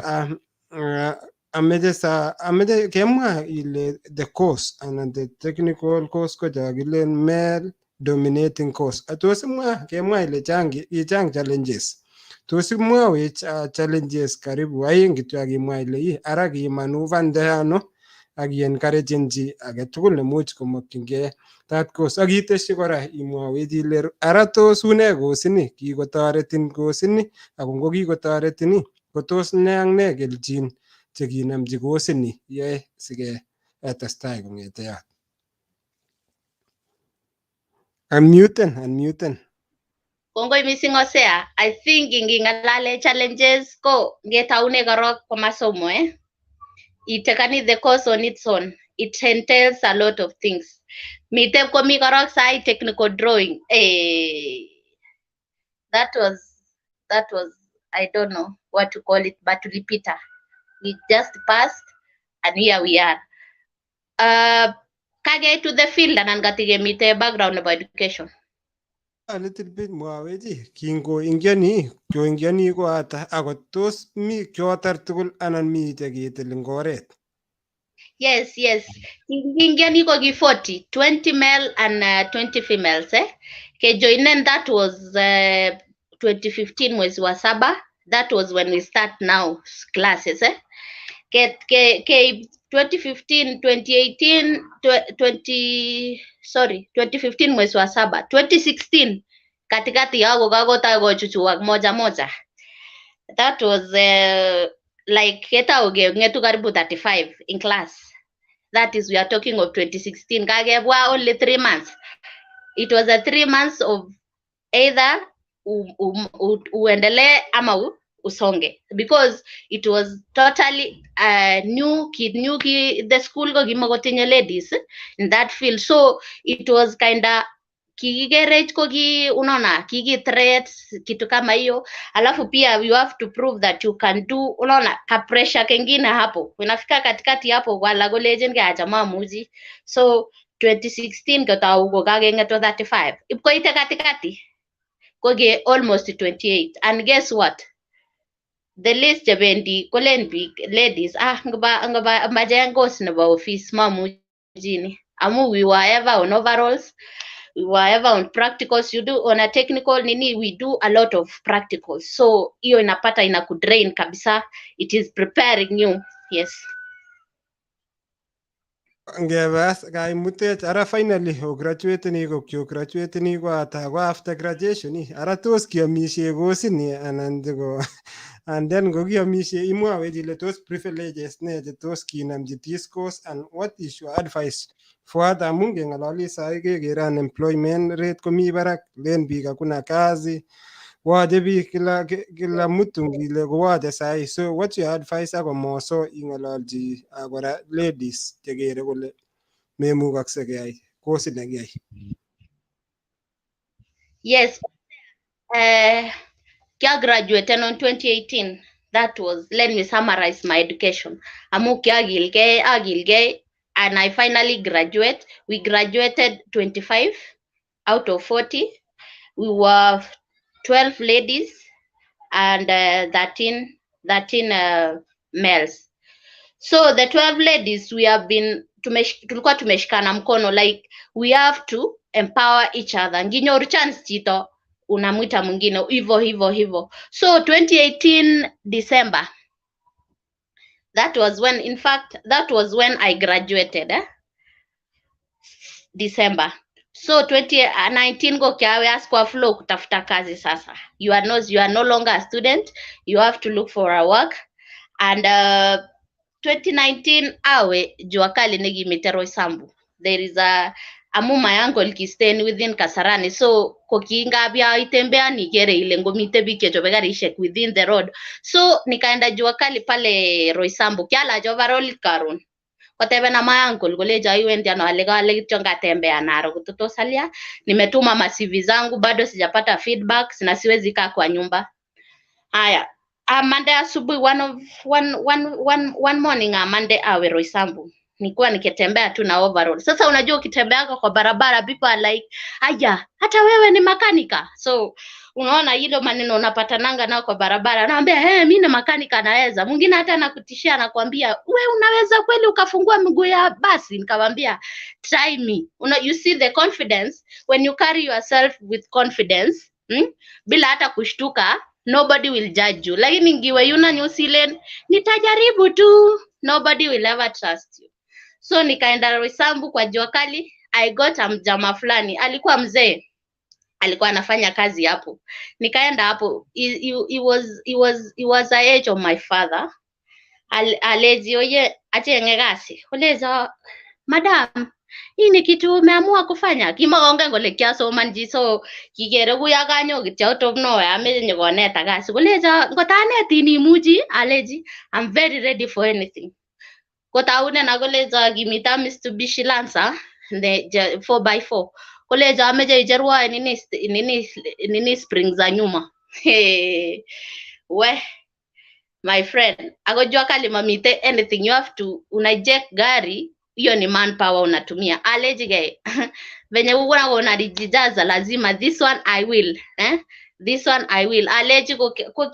ameche sa ameche kemwa ile the course anan the technical course ko chakilen male dominating course. Tos imwa kemwa ile chang kichang challenges. Tos imwawech challenges karibu aeng kityo akimwa ile ii ara kimanuvande ano ak iencouragen chi agetugul nemuch komokyingei that course ak itesyi kora imwawech ile ara tos une course ini kikotoretin course ini ako ngo kikotoretin ii ko tos ne ak ne kelchin chekinamchi course ini iyoe siketestai kong'ete yot. Unmuten, unmuten. Kongoi missing, Hosea. I think inging'alale challenges ko ngetaune korok ko masomo, eh. Itekani the course on its own. It entails a lot of things. Mite komi korok sai technical drawing. Eh, that was, I don't know what to call it, but tulipita. We just passed and here we are. Kage to the field anan katikemite background nebo education. A little bit mwawech ii kingoingiani kioingiani ko ata ako tos mi kiotar tugul anan mi chekitil eng oret? Yes. Kingiani ko ki 40, 20 male and 20 females, eh. Kejoinen, that was 2015 mwezi wa saba. That was when we start now classes, eh. Ke 2015, 2018, 20, sorry, 2015 mwezi wa saba. 2016 katikati yao kakotoi kochuchuak moja moja. That was like ketau ngetu karibu 35 in class. That is, we are talking of 2016. Kakebwa only 3 months. It was a 3 months of either uendelee ama usonge because it was totally new kid, new ki the school ko kimakotinye ladies in that field, so it was kinda kikikerech ko ki unaona kiki threats, kitu kama hiyo. Alafu pia you have to prove that you can do, unaona ka pressure kengine hapo inafika katikati hapo wala kolechin keacha mamuchi. So 2016 kotou ko kakeng'etu 35 ipkoite katikati koke almost 28. And guess what, the list chebendi kolen biik ladies, ah, ngoba macheng course nebo office mamuchini amu we were ever on overalls, we were ever on practicals. You do on a technical nini, we do a lot of practicals, so hiyo inapata inakudrain kabisa. It is preparing you, yes. Ngebas kaimutech ara finally ograduateni ko kiograduateni ko ata ko after graduation ii ara tos kiomishe kosini anan ko and then ko kiomishe imwawech ile tos privileges ne che tos kinamchi this course and what is your advice for other amun keng'ololi sai kekere unemployment rate komi barak, len biik hakuna kazi, wache biik kila mtu ngile kowache sahi. So what's your advice ako moso ing'ololchi kora ladies chekere kole memukokse keyai kosit nekiyai? Yes, kia graduated on 2018. That was, let me summarize my education amu kiagilgei agilgei and I finally graduate. We graduated 25 out of 40. We were 12 ladies and 13 males. So the 12 ladies, we have been tulikuwa tumeshikana mkono, like we have to empower each other. Nginyoru chance chito unamwita mwingine hivyo hivyo hivyo. So 2018 December, that was when, in fact, that was when I graduated, eh? December. So 2019 ko kiawe as kwa flow kutafuta kazi sasa. You are no longer a student, you have to look for a work. And 2019 awe jua kali nekimite Roysambu. There is a Amu my uncle ki staying within Kasarani, so ko kingap ya itembeani ikere ile ngomite biik chechobe karishek within the road. So nikaenda jua kali pale Roysambu, kialach overall karon. Kotebena my uncle kolejo, "Iwendi ano?" Ale kale kityo ngatembean aro koto tos alia. Nimetuma ma CV zangu, bado sijapata feedback na siwezi kaa kwa nyumba. Haya, Monday asubuhi, one of one, one, one, one morning, Monday awe Roysambu, nilikuwa nikitembea tu na overall. Sasa unajua ukitembea kwa barabara, people are like, "Aya, hata wewe ni makanika?" So unaona hilo maneno unapatananga nao kwa barabara, naambia, "Hey, mi ni makanika, naweza." Mwingine hata anakutishia, anakuambia, "We unaweza kweli ukafungua miguu ya basi?" Nikamwambia, "Try me." You see the confidence, when you carry yourself with confidence, Bila hata kushtuka, nobody will judge you. Lakini ngiwe yuna nyusilen, "Nitajaribu tu," nobody will ever trust you. So nikaenda Roysambu kwa jua kali. I got a mjama fulani, alikuwa mzee, alikuwa anafanya kazi hapo. Nikaenda hapo, he was a age of my father. Aleji oye achenge kasi, koleza, "Madam, hii ni kitu umeamua kufanya?" Kimakongen kole kiasomanji, so kikere kuya kanyo kityo out of nowhere ameche nyokoneta kasi. Kolecho, "Ngotanetin imuchi?" Aleji, "I'm very ready for anything." Kotaunena kolecho, kimito Mitsubishi Lancer ne 4x4, kolecho, "Ameche icherwo nini nini nini, spring za nyuma." Hey, we my friend, ako jua kali, mamite anything, you have to unajack gari, hiyo ni manpower unatumia. Alejige venye unaona unalijijaza, lazima, "This one I will, eh? This one I will." Aleji ko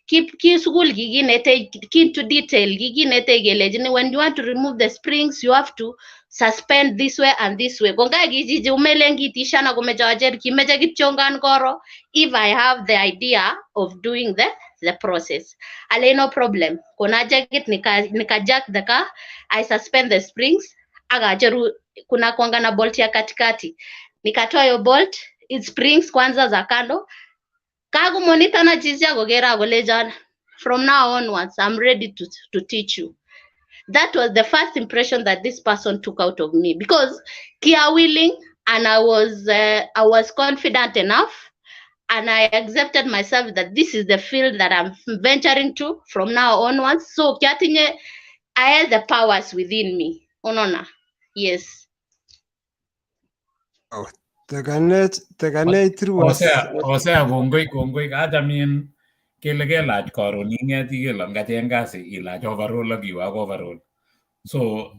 keep ki sukul kikinete into detail, kikinete kelechini when you want to remove the springs, you have to suspend this way and this way. Kongai kichichi umelen kitishana komeche acher, kimeche kityongan koro if I have the idea of doing the process. Ale no problem. Kona jacket, nika jack the car, I suspend the springs, akacheru kuna kuanga na bolt ya katikati, nikatoa hiyo bolt, it springs kwanza za kando. Kakumonitana chichi akokera akolechon, "From now onwards I'm ready to teach you." That was the first impression that this person took out of me, because kia willing and I was confident enough and I accepted myself that this is the field that I'm venturing to from now onwards. So kiatinye, I had the powers within me. Unaona? Yes. Tekanech, tekanech through us. Hosea, Hosea, kongoi, kongoi. Kachamin kele kelach karon ing'et ikele ngacheng kasi ilach overall ak iwe ak overall. So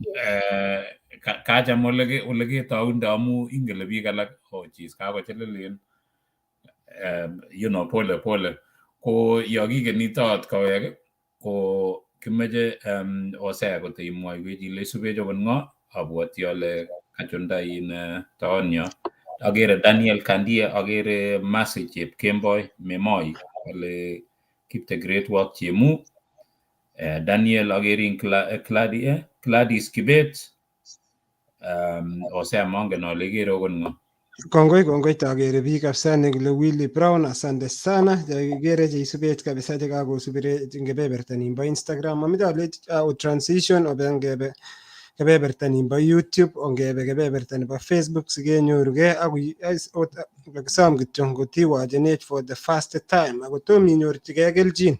kacham ole ketounde amu ingele biik alak, "Oh jeez, kakochililen." Pole pole. Ko yo kikeni tot kowek ko kimeche Hosea koto imwoiwech ile isubech okot ng'o. Abwoti ale kachunda in taon yo. Akere Daniel Kandie, akere Mercy Chepkemboi Memoi kole keep the great work, Chemu. Daniel akerin, Gladys Kibet. Hosea, mongen ale ikere okot ng'o. Kongoi, kongoi, takere biik kabisa nekile Willy Brown, asante sana. Kikere cheisubech kabisa chekakosubire eng kebeberta nimbo Instagram. Ameche alech transition obe ngebe kebeberta nimbo YouTube, ongebe kebeberta nebo Facebook sikenyorugei ak kakisom kityo ngotiwachenech for the first time ako tom inyorchigei kelchin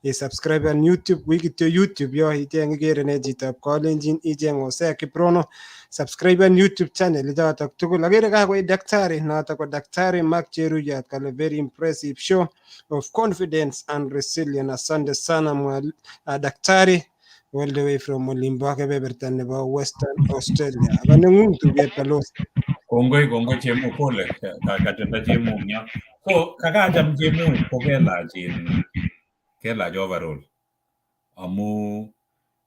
isubscribe YouTube, wui kityo YouTube yo icheng ikere ne chitab Kalenjin, icheng Hosea Kiprono, subscribe YouTube channel chotok tugul. Akere kakoit daktari, notok ko Daktari Mark Cheruyat, kale very impressive show of confidence and resilience. Asante sana daktari, all the way from olimbo kebeberta nebo Western Australia. Ako neng'ung tuget, balozi. Kongoi, kongoi Chemu, pole kachunda Chemu eng yo. So kakacham Chemu kokelach in kelach overall amu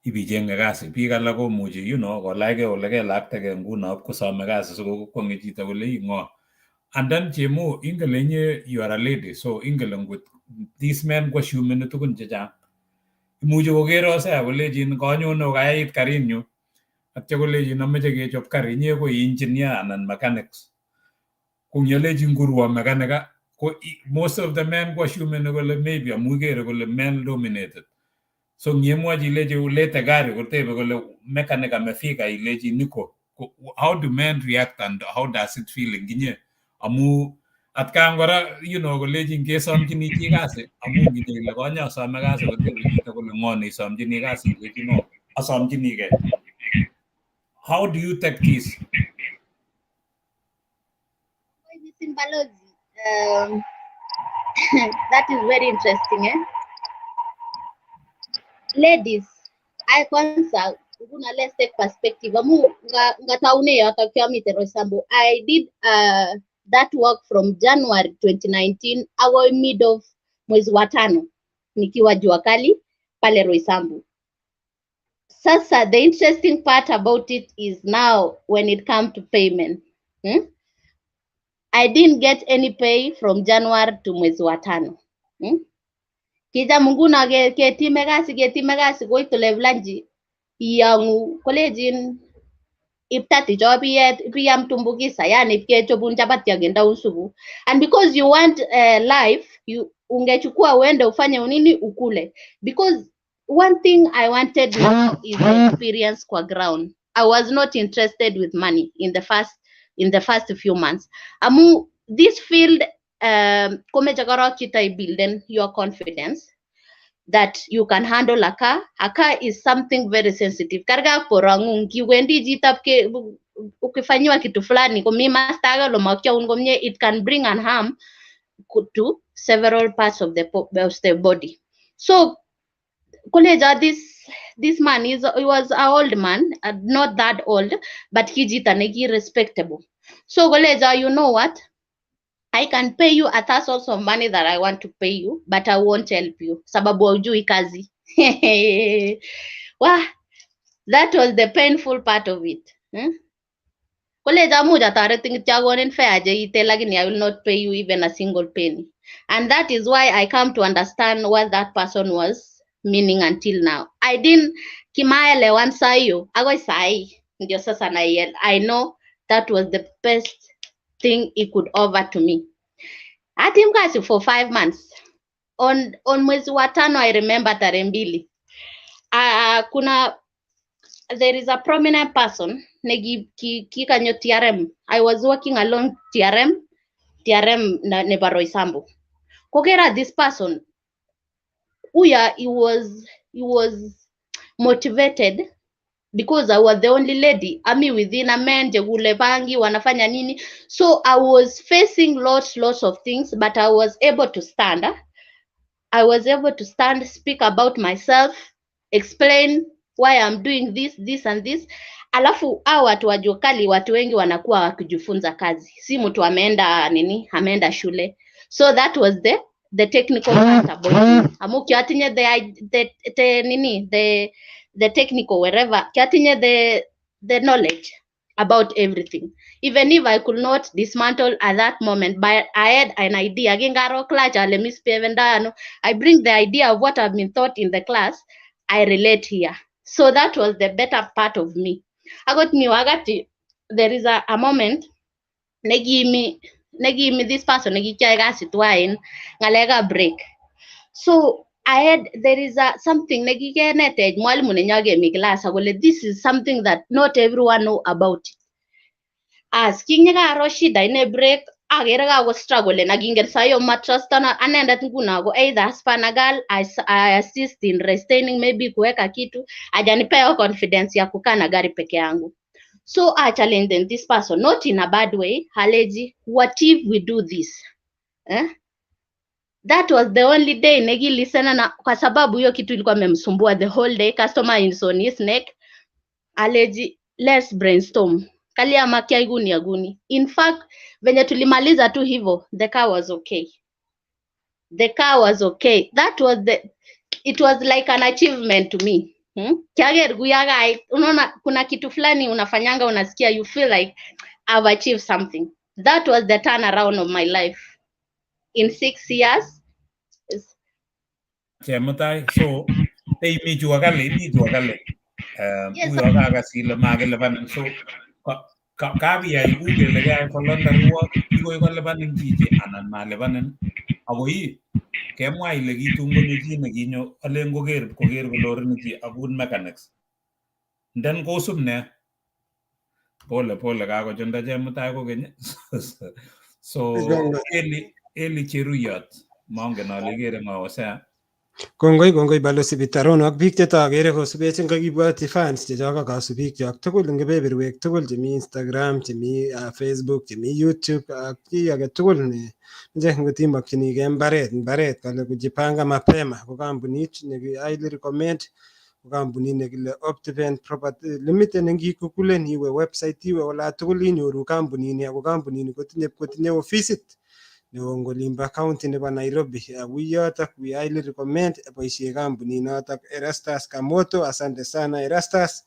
ibichenge kasi. Biik alak komuchi kolachkei ole kelaktakei nguno ipkosome kasi sikokwonge chito kole ii ng'o. And then Chemu, ingen inye you are a lady, so ingen ngot these men koassumeni tugun chechang. Imuchi koker Hosea kolechin kanyone kokayait karinyu atya kolechin amoche kechop kari, inye ko engineer anan mechanics. Ko ngyolechin kurwo mechanic ko most of the men koassumeni kole maybe amu kere kole male dominated. So ngiemwochi ilechi ulete gari kotebe kole mechanic amefika, ilechi niko. How do men react and how does it feel eng inye? Amu atkan kora kolechin kesomchini chi kasi, amu nginyo ile konye asome kasi, kotebi chito kole ng'o neisomchini kasi, ilechi no, asomchinigei. How do you take this? Missing Balozi. That is very interesting, eh? Ladies, I kwanza nguna let's take perspective. Amu ngataune yoto kiamite Roysambu. I did that work from January 2019 agoi mid of mwezi wa tano nikiwa jua kali pale Roysambu. Sasa the interesting part about it is now when it comes to payment. I didn't get any pay from January to mwezi wa tano. Kicham nguno ketime kasi koitu level iyangu kolejin iptati cho piyam tumbukisa, yani kechobun chapati agendaun supu. And because you want life, you ungechukua uende ufanye unini ukule. Because one thing I wanted now is the experience kwa ground. I was not interested with money in the first few months. Amu this field komeche korok chito ibuilden your confidence that you can handle a car. A car is something very sensitive. Karga ak borong'ung, kiwendi chitab ke ukifanyiwa kitu fulani komi masta age ole komie, it can bring an harm to several parts of the body. So koleja this man is he was a old man, not that old, but ki chito neki respectable. So koleja, "You know what? I can pay you a thousands of money that I want to pay you, but I won't help you. Sababu haujui kazi." Wah, that was the painful part of it. Koleja amuch atoretin kityo akonin fare cheite, lakini I will not pay you even a single penny. And that is why I come to understand what that person was meaning until now. I didn't kimaelewan saa hiyo, agoi saa hii ndio sasa na I know that was the best thing he could offer to me. Atim kazi for 5 months. On mwezi wa tano, I remember tarehe 2. Kuna there is a prominent person negi kikanyo TRM. I was working along TRM na nebo Roysambu. Kokera this person uya he was motivated because I was the only lady. Ami within a men chekule bangi wanafanya nini. So I was facing lots of things, but I was able to stand. I was able to stand, speak about myself, explain why I'm doing this, this and this. Alafu hao watu wa jua kali, watu wengi wanakuwa wakijifunza kazi, si mtu ameenda nini, ameenda shule. So that was the technical part about me. Amu kiatinye the nini, the technical wherever kiatinye the knowledge about everything. Even if I could not dismantle at that moment, but I had an idea. Kingaro clutch ale misbehave ano, I bring the idea of what I've been taught in the class, I relate here. So that was the better part of me. Akot mi wakati there is a moment nekimi this person nekikiyoe kasit tuwai en ng'alekab break. So I had there is a something nekikenetech mwalimu nenyo kemi class akole this is something that not everyone know about it. As kinyekaro shida ine break akere kako struggle ak kingen sahiyo matrustana anendet nguno ko either spanner girl, I assist in restaining, maybe kuweka kitu, hajanipea confidence ya kukaa na gari peke yangu. So I challenge them, this person, not in a bad way, aleji, "What if we do this, eh?" That was the only day nekilisena na kwa sababu hiyo kitu ilikuwa imemsumbua the whole day, customer is on his neck. Aleji, "Let's brainstorm, kalia makia guni aguni." In fact, venye tulimaliza tu hivyo, the car was okay, the car was okay. That was the it was like an achievement to me, Kiager guyaga, unaona kuna kitu fulani unafanyanga unasikia you feel like I've achieved something. That was the turnaround of my life in 6 years. Chemutai, so imi jua kali, imi jua kali. Yes. Uyo kakas ile makilipanin, so kakiyai kou kele keyai voluntary work, kikoi kolipanin chichi anan malipanin. Ako ii kemwa ile kitun konyo chi nekinyo alen koker kole lorit ni chi a good mechanics. Then kosub ne? Pole pole kakochunda Chemutai kokeny. So Eli Cheruyot, mongen ale ikere ng'o Hosea. Kongoi kongoi Balozi Peter Rono ak biik chetokere kosubech eng kakibwoti fans chechok ak kasubikyok tugul eng kebeberwek tugul chemi Instagram, chemi Facebook, chemi YouTube ak chi age tugul ne meche ngot imokchinigei mbaret, mbaret kale kujipanga mapema ko kampunit ne highly recommend, ko kampunit nekile Optiven Property Limited. Ne ngikukulen iwe website, iwe ola tugul inyoru kampunini, ako kampunini kotinye ofisit neo eng olimbo county nebo Nairobi. Yotok we highly recommend boisie kampuninotok. Erastus Kamoto, asante sana Erastus,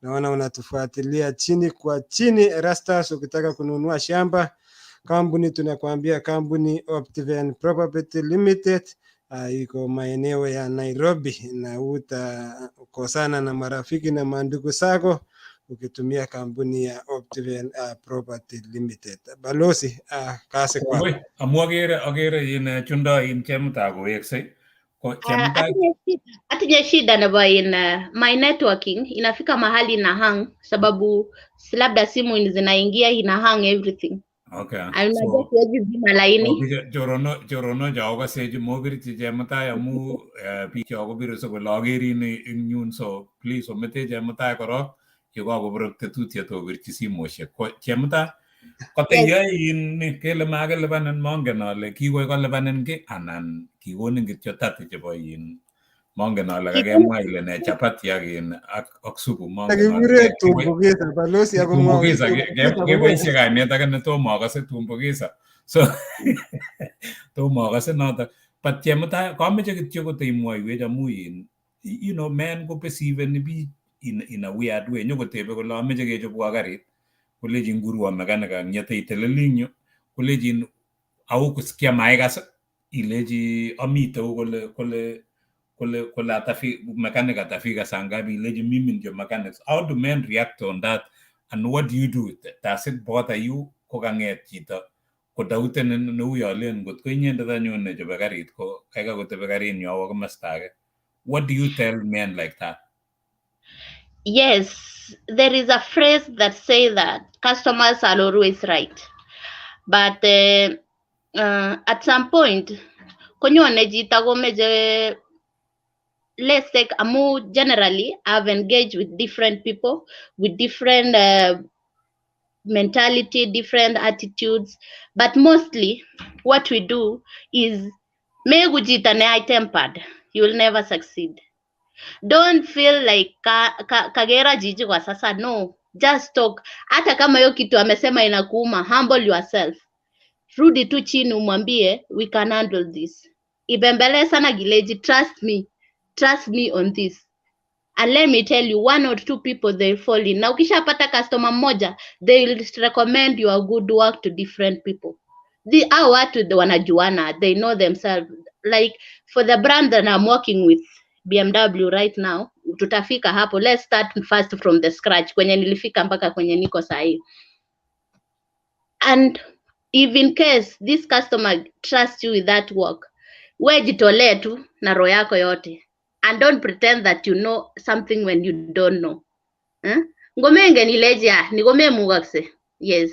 naona unatufuatilia chini kwa chini. Erastus, ukitaka kununua shamba, kampuni tunakwambia kampuni Optiven Property Limited iko maeneo ya Nairobi, na utakosana na marafiki na mandugu zako ukitumia kampuni ya Optiven Property Limited. Balozi, kazi kwako. Kongoi amu akere in chundo in Chemutai koweksei ko Chemutai. Atinye shida nebo in my networking inafika mahali ina hang sababu labda simu zinaingia, ina hang everything. Unajua So siwezi zima laini. Chorono cho okasechu mobirchi Chemutai amu biik cho kobire sikole akerin eng yun, so please omete Chemutai korok yekakoborok tetutiet obirchi simoshek. Ko Chemutai, koteyoe in ni kele makilipanin, mongen ale kikoi kolipanin ki anan kikonin kityo 30 chebo in, mongen ale kakemwa ile ne chapati ak in ak supu, mongen ale Kakikure tumbukiza balozi akomwoun tumbukiza tumbukiza. Keboishe kainet ake netomo akase, tumbukiza, so tomo akase notok. But Chemutai, kameche kityo koteimwoiwech amu in men ko perceiveni biik in a weird way. Nyokotebe kole ameche kechobwo karit, kolechin kurwo mechanic ang'ete iteleli eng yu, kolechin au kusikia maikas, ilechi amite hu, kole mechanic atafika saa ngapi, ilechi mimi ndio mechanics. How do men react on that and what do you do with it? Does it bother you kokang'et chito kodoubtenin neu yo len ngot ko inyendet anyun nechobe karit ko kaikai kotebe karinyu awo komosta age? What do you tell men like that? Yes, there is a phrase that say that customers are always right. But at some point, konyone chito komeche, let's take amu generally I've engaged with different people with different mentality, different attitudes, but mostly what we do is meku chito ne high tempered, you will never succeed. Don't feel like kagera jiji kwa sasa. No, just talk. Hata kama hiyo kitu amesema inakuuma, humble yourself, rudi tu chini umwambie, "We can handle this." Ibembele sana gileji, "Trust me, trust me on this." And let me tell you, one or two people, they fall in. Na ukishapata customer mmoja, they will recommend your good work to different people. The hao watu wanajuana, they know themselves. Like for the brand that I'm working with, BMW right now, tutafika hapo. Let's start first from the scratch, kwenye nilifika mpaka kwenye niko sahii. And if in case this customer trusts you with that work, we jitolee tu na roho yako yote and don't pretend that you know something when you don't know, eh? Ngomengen ilechi ah ni komemukokse. Yes,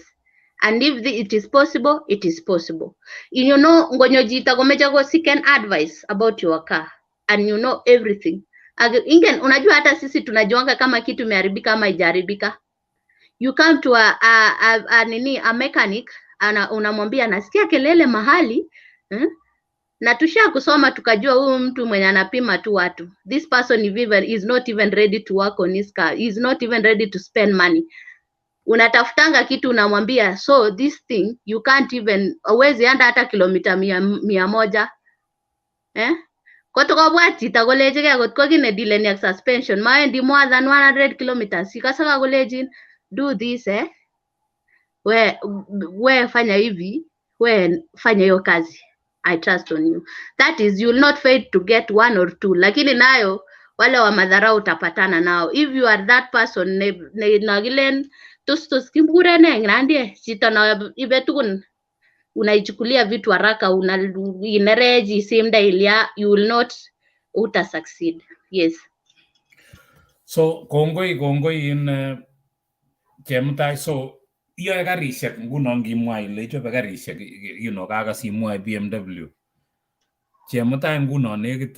and if it is possible, it is possible. Ngonyo chito komeche ko seek an advice about your car and you know everything. Ingen, unajua hata sisi tunajuanga kama kitu imeharibika ama haijaharibika. You come to a nini, a mechanic, unamwambia nasikia kelele mahali, Na tusha kusoma tukajua huyu mtu mwenye anapima tu watu, this person is not even ready to work on his car, is not even ready to spend money. Unatafutanga kitu unamwambia, "So this thing you can't even, huwezi enda hata kilomita 100," eh? Kotokobwat chito kolechigei kot ko kiy nedileni ak suspension mawendi more than 100 kilometers, ikose kakolechin do this, eh? We fanya hivi, we fanya hiyo kazi, I trust on you. That is, you will not fail to get one or two, lakini nayo wale wa madharau utapatana nao. If you are that person ne nakilen tus tus kimkurene nandie chito na ibe tugun unaichukulia vitu haraka, una inereji isimda ilya, you will not uta succeed. Yes. So kongoi in Chemutai, so iyoe karishek nguno ngimwa ile ichobe karishek, kakas imwae BMW. Chemutai nguno nekit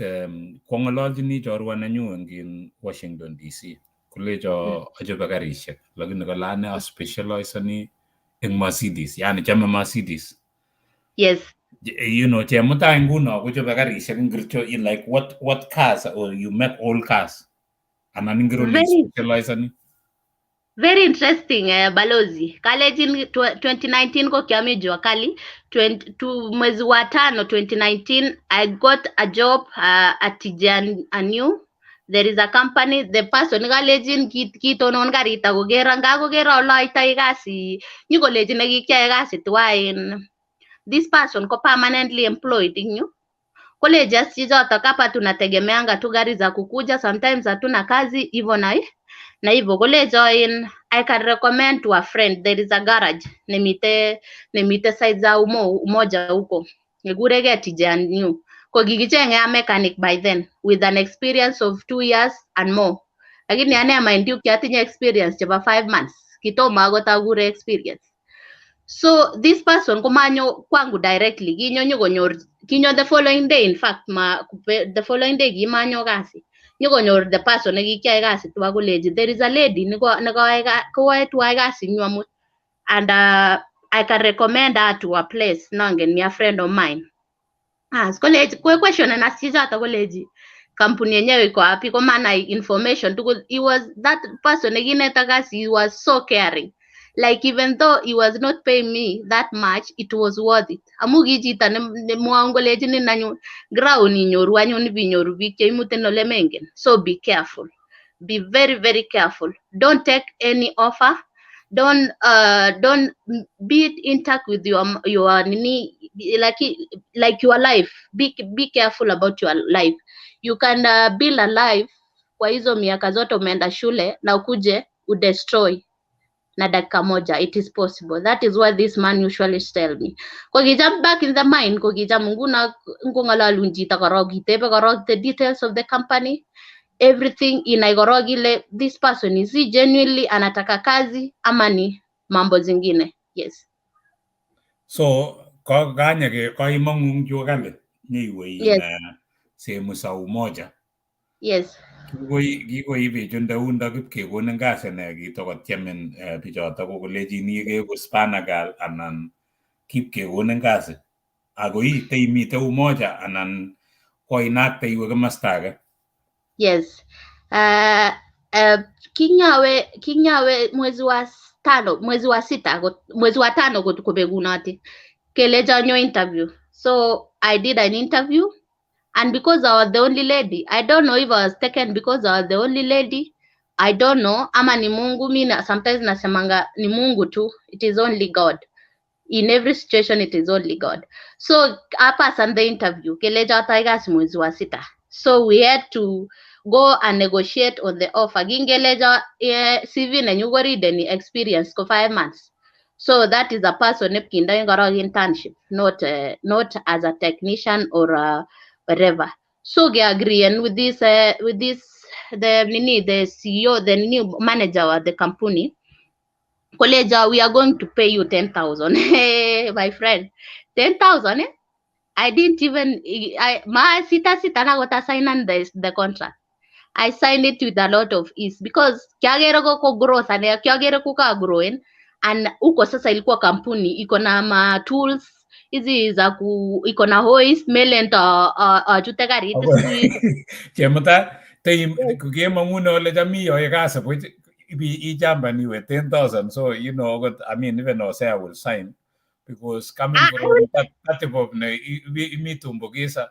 kwang'ololchini chorwa nenyu eng Washington DC, kolecho achobe karishek lakini kole ane aspecializani eng Mercedes, yani chame Mercedes. Yes. Chemutai nguno kochobe karishek ngircho, you like what cars, or you make all cars anan ingiro specializani? Very interesting, balozi. Kalechin 2019 ko kiami jua kali 20, mwezi wa tano 2019 I got a job at Tijan Anew. There is a company, the person kalechin kitonon karit akokera ngakokera ole aitoi kasi nyikolechin nekikyoe kasi tuwai this person ko permanently employed ing yu. Koleji as chichoto hapa tunategemeanga tu gari za kukuja, sometimes hatuna kazi hivyo na hivyo kolecho in I can recommend to a friend, there is a garage nemite side za Umoja huko nekurege Tijan New, ko kikichenge a mechanic by then with an experience of 2 years and more, lakini ane mind you kiatinye experience chebo 5 months, kitomo akot akure experience. So this person komanyo kwangu directly, kinyo nyokonyor, kinyo the following day, in fact ma the following day kimanyo kasi, nyokonyor the person nekikyoe kasi tuwa kolechi there is a lady nekoyoe koyoe tuwai kasi eng yu amut and I can recommend her to a place nongen ni a friend of mine. As koleji kwe question na chichoto koleji kampuni yenyewe iko wapi, komanai information tugul. He was that person nekineta kasi, he was so caring, like even though he was not paying me that much, it was worth it amu ki chito nemwoun kolechinin anyun ground inyoru anyun ibinyoru biik cheimutin ole mengen. So be careful, be very very careful, don't take any offer, don't be intact with your nini, like your life. Be careful about your life. You can build a life kwa hizo miaka zote umeenda shule na ukuje udestroy na dakika moja. It is possible. That is what this man usually tell me. Ko kicham back in the mind, ko kicham nguno ngong'ololun chito korok itebe korok the details of the company, everything, inai korok ile this person, is he genuinely anataka kazi ama ni mambo zingine? Yes. So kanye ke koimong'u eng jua kali nyiwe Yes. Sehemu za Umoja. Yes. Kikoibe undo kipkekonin kasi ne kitokotiemin bichoto kokolechini keku spanner anan kipkekonin kasi ako ite imite Umoja anan koinakte iwe komasta age? Yes. Kinyawe mwezi wa tano, mwezi wa sita, mwezi wa tano kobekunoti kelecho anyo interview. So I did an interview and because I was the only lady, I don't know if I was taken because I was the only lady, I don't know, ama ni Mungu. Mi sometimes nasemanga ni Mungu tu. It is only God. In every situation it is only God. So I and the interview kelecho atoi kasi mwezi wa sita, so we had to go and negotiate on the offer. Kingelecho CV nenyu korideni experience ko 5 months, so that is a person nepkindoi korok internship, not as a technician or whatever. So keagreean with this the nini, the CEO, the new manager wa the company, koleja we are going to pay you 10,000. Hey, my friend, 10,000, eh? I didn't even I ma sita sita na kota sign the contract. I signed it with a lot of ease because kiagere ko growth ane kiagere ko ka growing and huko sasa ilikuwa kampuni iko na ma tools hizi za ku iko na hoist melen to achute karit sijui. Chemutai, kokemong'une ole cham iyoe kasi buch ichamban iwe 10,000, so akot, I mean, even Hosea will sign because coming from that type of ne imi tumbukiza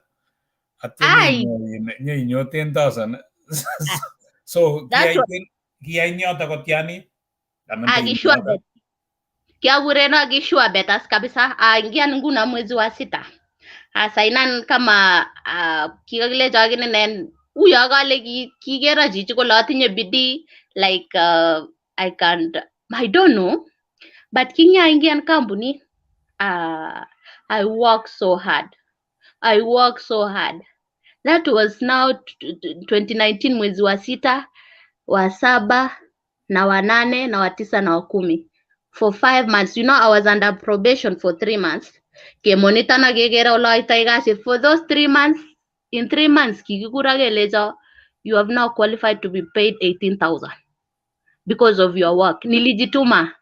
atya Ai. nyeinyo 10,000, so That's kiyai nyoto kotiani? Akishua bet kiakureno akishua betas kabisa. Aingian nguno mwezi wa sita asainan kama kikakilecho akine uyo kale kikero chichi kole atinye bidii, like I can't, I don't know, but kinyaingian kampuni, I work so hard, I work so hard. That was now 2019 mwezi wa sita, wa saba. na wa 8 na wa 9 na wa 10 for 5 months. You know, I was under probation for 3 months. Kemonita na kekere oloitoi kasit for those 3 months. In 3 months kikikura kelecho you have now qualified to be paid 18,000 because of your work. Nilijituma.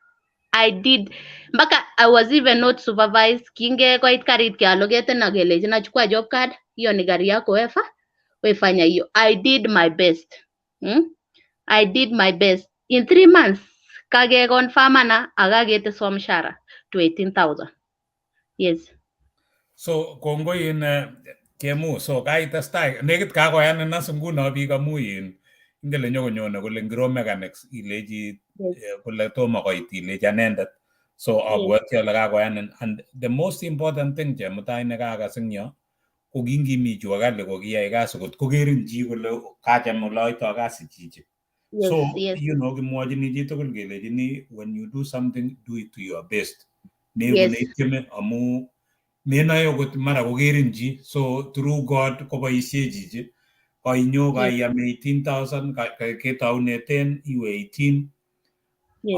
I did mpaka I was even not supervised. Kinge koit karit kealoketen ak kelejin achukua job card, hiyo ni gari yako wefa wefanya hiyo. I did my best. I did my best. In 3 months kakeconfirmana akaketeswa mshahara to 18,000. Yes. So kongoi in Chemu, so kaitestai nekit kakoyanin as nguno biik amu in ingele nyokonyone kole ngiro mechanics ilechi kole tomo koit ilechi anendet. So abwati ale kakoyanin, and the most important thing Chemutai nekakas eng yo ko kingimi jua kali ko kiyai kasi kot kokerin chi kole kacham oloito kasi chichi. So you know, kimwochini chitugul kelechini when you do something, do it to your best. Meku neityeme amu menoe okot mara kokerin chi. So through God koboisie chichi koinyo kaiyam 18,000 ketoune 10 iwe 18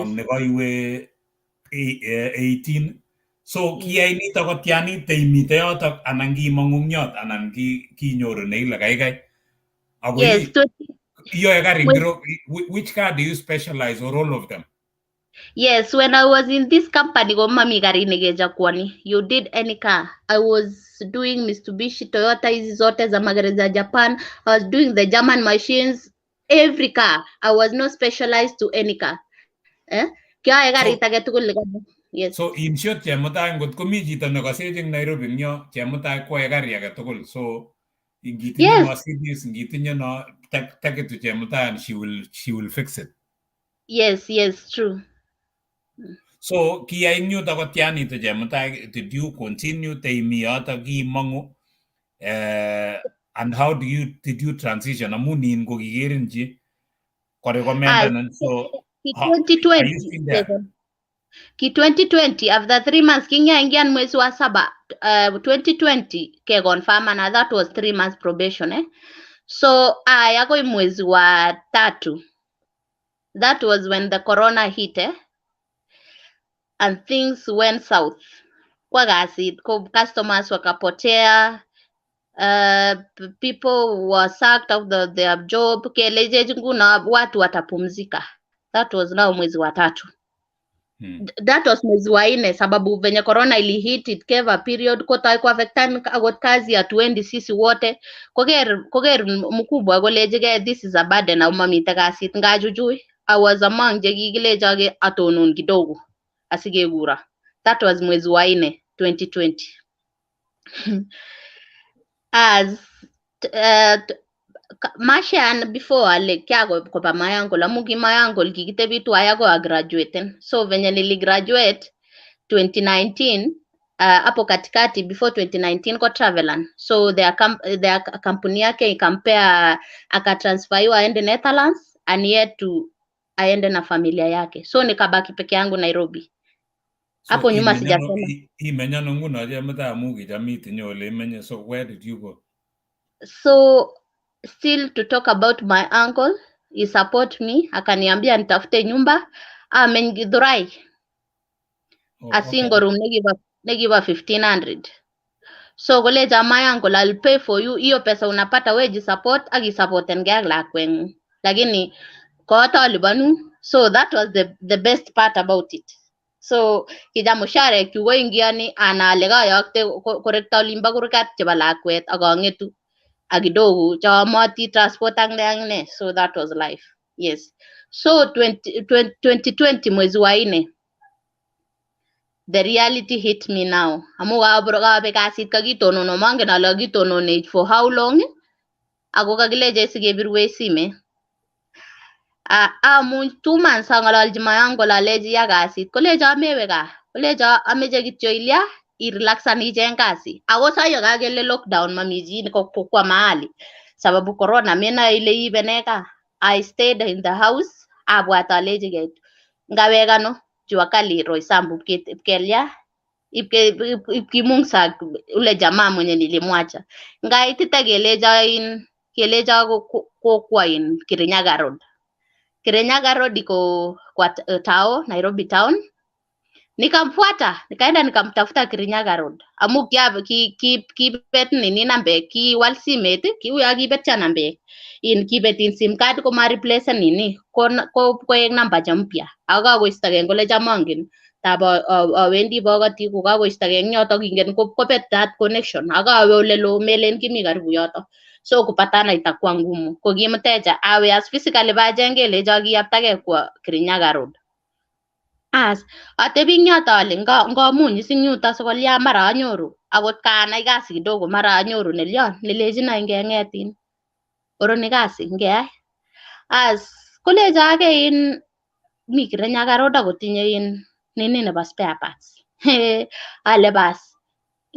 ak nekaiwe 18. So kiyai nito kotianit teimite yotok anan kimong'ungyot anan kinyoru neile kaikai. Ako iyoe gari ngiro, which car do you specialize or all of them? Yes, when I was in this company, komami gari nekechaguani. You did any car. I was doing Mitsubishi, Toyota, hizi zote za magari za Japan. I was doing the German machines, every car. I was not specialized to any car. Kiae garit age tugul. Yes. So in short, Chemutai ngot komi chito nekosech eng Nairobi eng yo, Chemutai koae gari age tugul. So ingitinye Mercedes, ingitinye no, take it to Chemutai and she will fix it. Yes, yes, true. So kiyai eng yuto kotianito Chemutai, did you continue teimi yoto kiimongu? And how did you transition? Amu nin kokikerin chi korekomendanin. So 2020, are you still there? Ki 2020 after 3 months kinyaingian mwezi wa 7 2020 ke confirm, and that was 3 months probation. So akoi mwezi wa 3, that was when the corona hit, and things went south. Kwa kasit ko customers wakapotea, people were sacked out of their job, kelejej nguna watu watapumzika. That was now mwezi wa 3. That was mwezi wa 4, sababu venye corona ili hit, it gave a period kotoi kuaffectan akot kazi hatuendi sisi wote. Koker mkubwa kolechige this is a burden au mamite kasit ngachuchui. I was among chekikilechoke atonun kidogo asikekura. That was mwezi wa 4 2020. As Mashan before ale kiago koba my uncle, amu ki my uncle kikitebi twai akoi agraduaten. So venye niligraduate 2019, hapo katikati before 2019 ko travelan. So their kampuni yake ikampea, akatransferiwa aende Netherlands and yet to aende na familia yake. So nikabaki peke yangu Nairobi. Hapo nyuma sijasema. Imenya no nguno Chemutai amu kicham itinye ole imenye. So where did you go? So still to talk about my uncle, he support me, akaniambia nitafute nyumba, ameny Githurai. A single room negiva 1,500. So kolecha my uncle, I'll pay for you, hiyo pesa unapata wewe support, akisupporten ak lakwengung. Lakini kotalipanu. So that was the best part about it. So kicham musharek chu koingiani ana ale kayokte korekto olimbo kurgat chebo lakwet ak ang'etu ak kidogo chaamoti transport ak ne ak ne. So that was life. Yes. So 2020 mwezi wa 4, the reality hit me now. Amu kabe kasit kakitonono, mangen ale kakitononech for how long, ako kakilechech sikebirwech simet. Amuny 2 months ang'ololchi my uncle alechi ya kasit, kolecho amewe gaa, kolecho ameche kityo ilya irelaxan icheng kasi. Ako sayo kakele lockdown mami chi kokwa mahali sababu corona menoe ile iibe nee gaa. I stayed in the house, abwat alechigei ngawek ano jua kali Roysambu ipkelya ipkimungsa ule jamaa mwenye nilimwacha. Ngaitite kelecho kokwa in Kirinyaga Road. Kirinyaga Road iko kwa Tao, Nairobi town. Nikamfuata, nikaenda nikamtafuta Kirinyaga Road. Amu kia ki ki kibet nini nambek, kiwal simet, kiuya kibetcha nambek. In kibet in SIM card ko ma replace nini, ko ko koek namba cha mpya. Ako kakoistogei kole cham angen. Tab awendi bokoti ko kakoistogei eng yotok ingen kobet that connection. Ako awe ole loo melen kimi karibu yotok. So kupatana itakuwa ngumu. Ko ki mteja awe as physically bacheng kelecho kiyaptagei kwo Kirinyaga Road. As atebi eng yoto ale ngamuny is eng yuto sikolya mara anyoru akot kanai kasi kidogo mara anyoru nelyon nelechino ngeng'et in oroni kasi ngeyai. As kolecho ake in mi Kirinyaga Road akotinye in nini nebo spare parts. Ale bas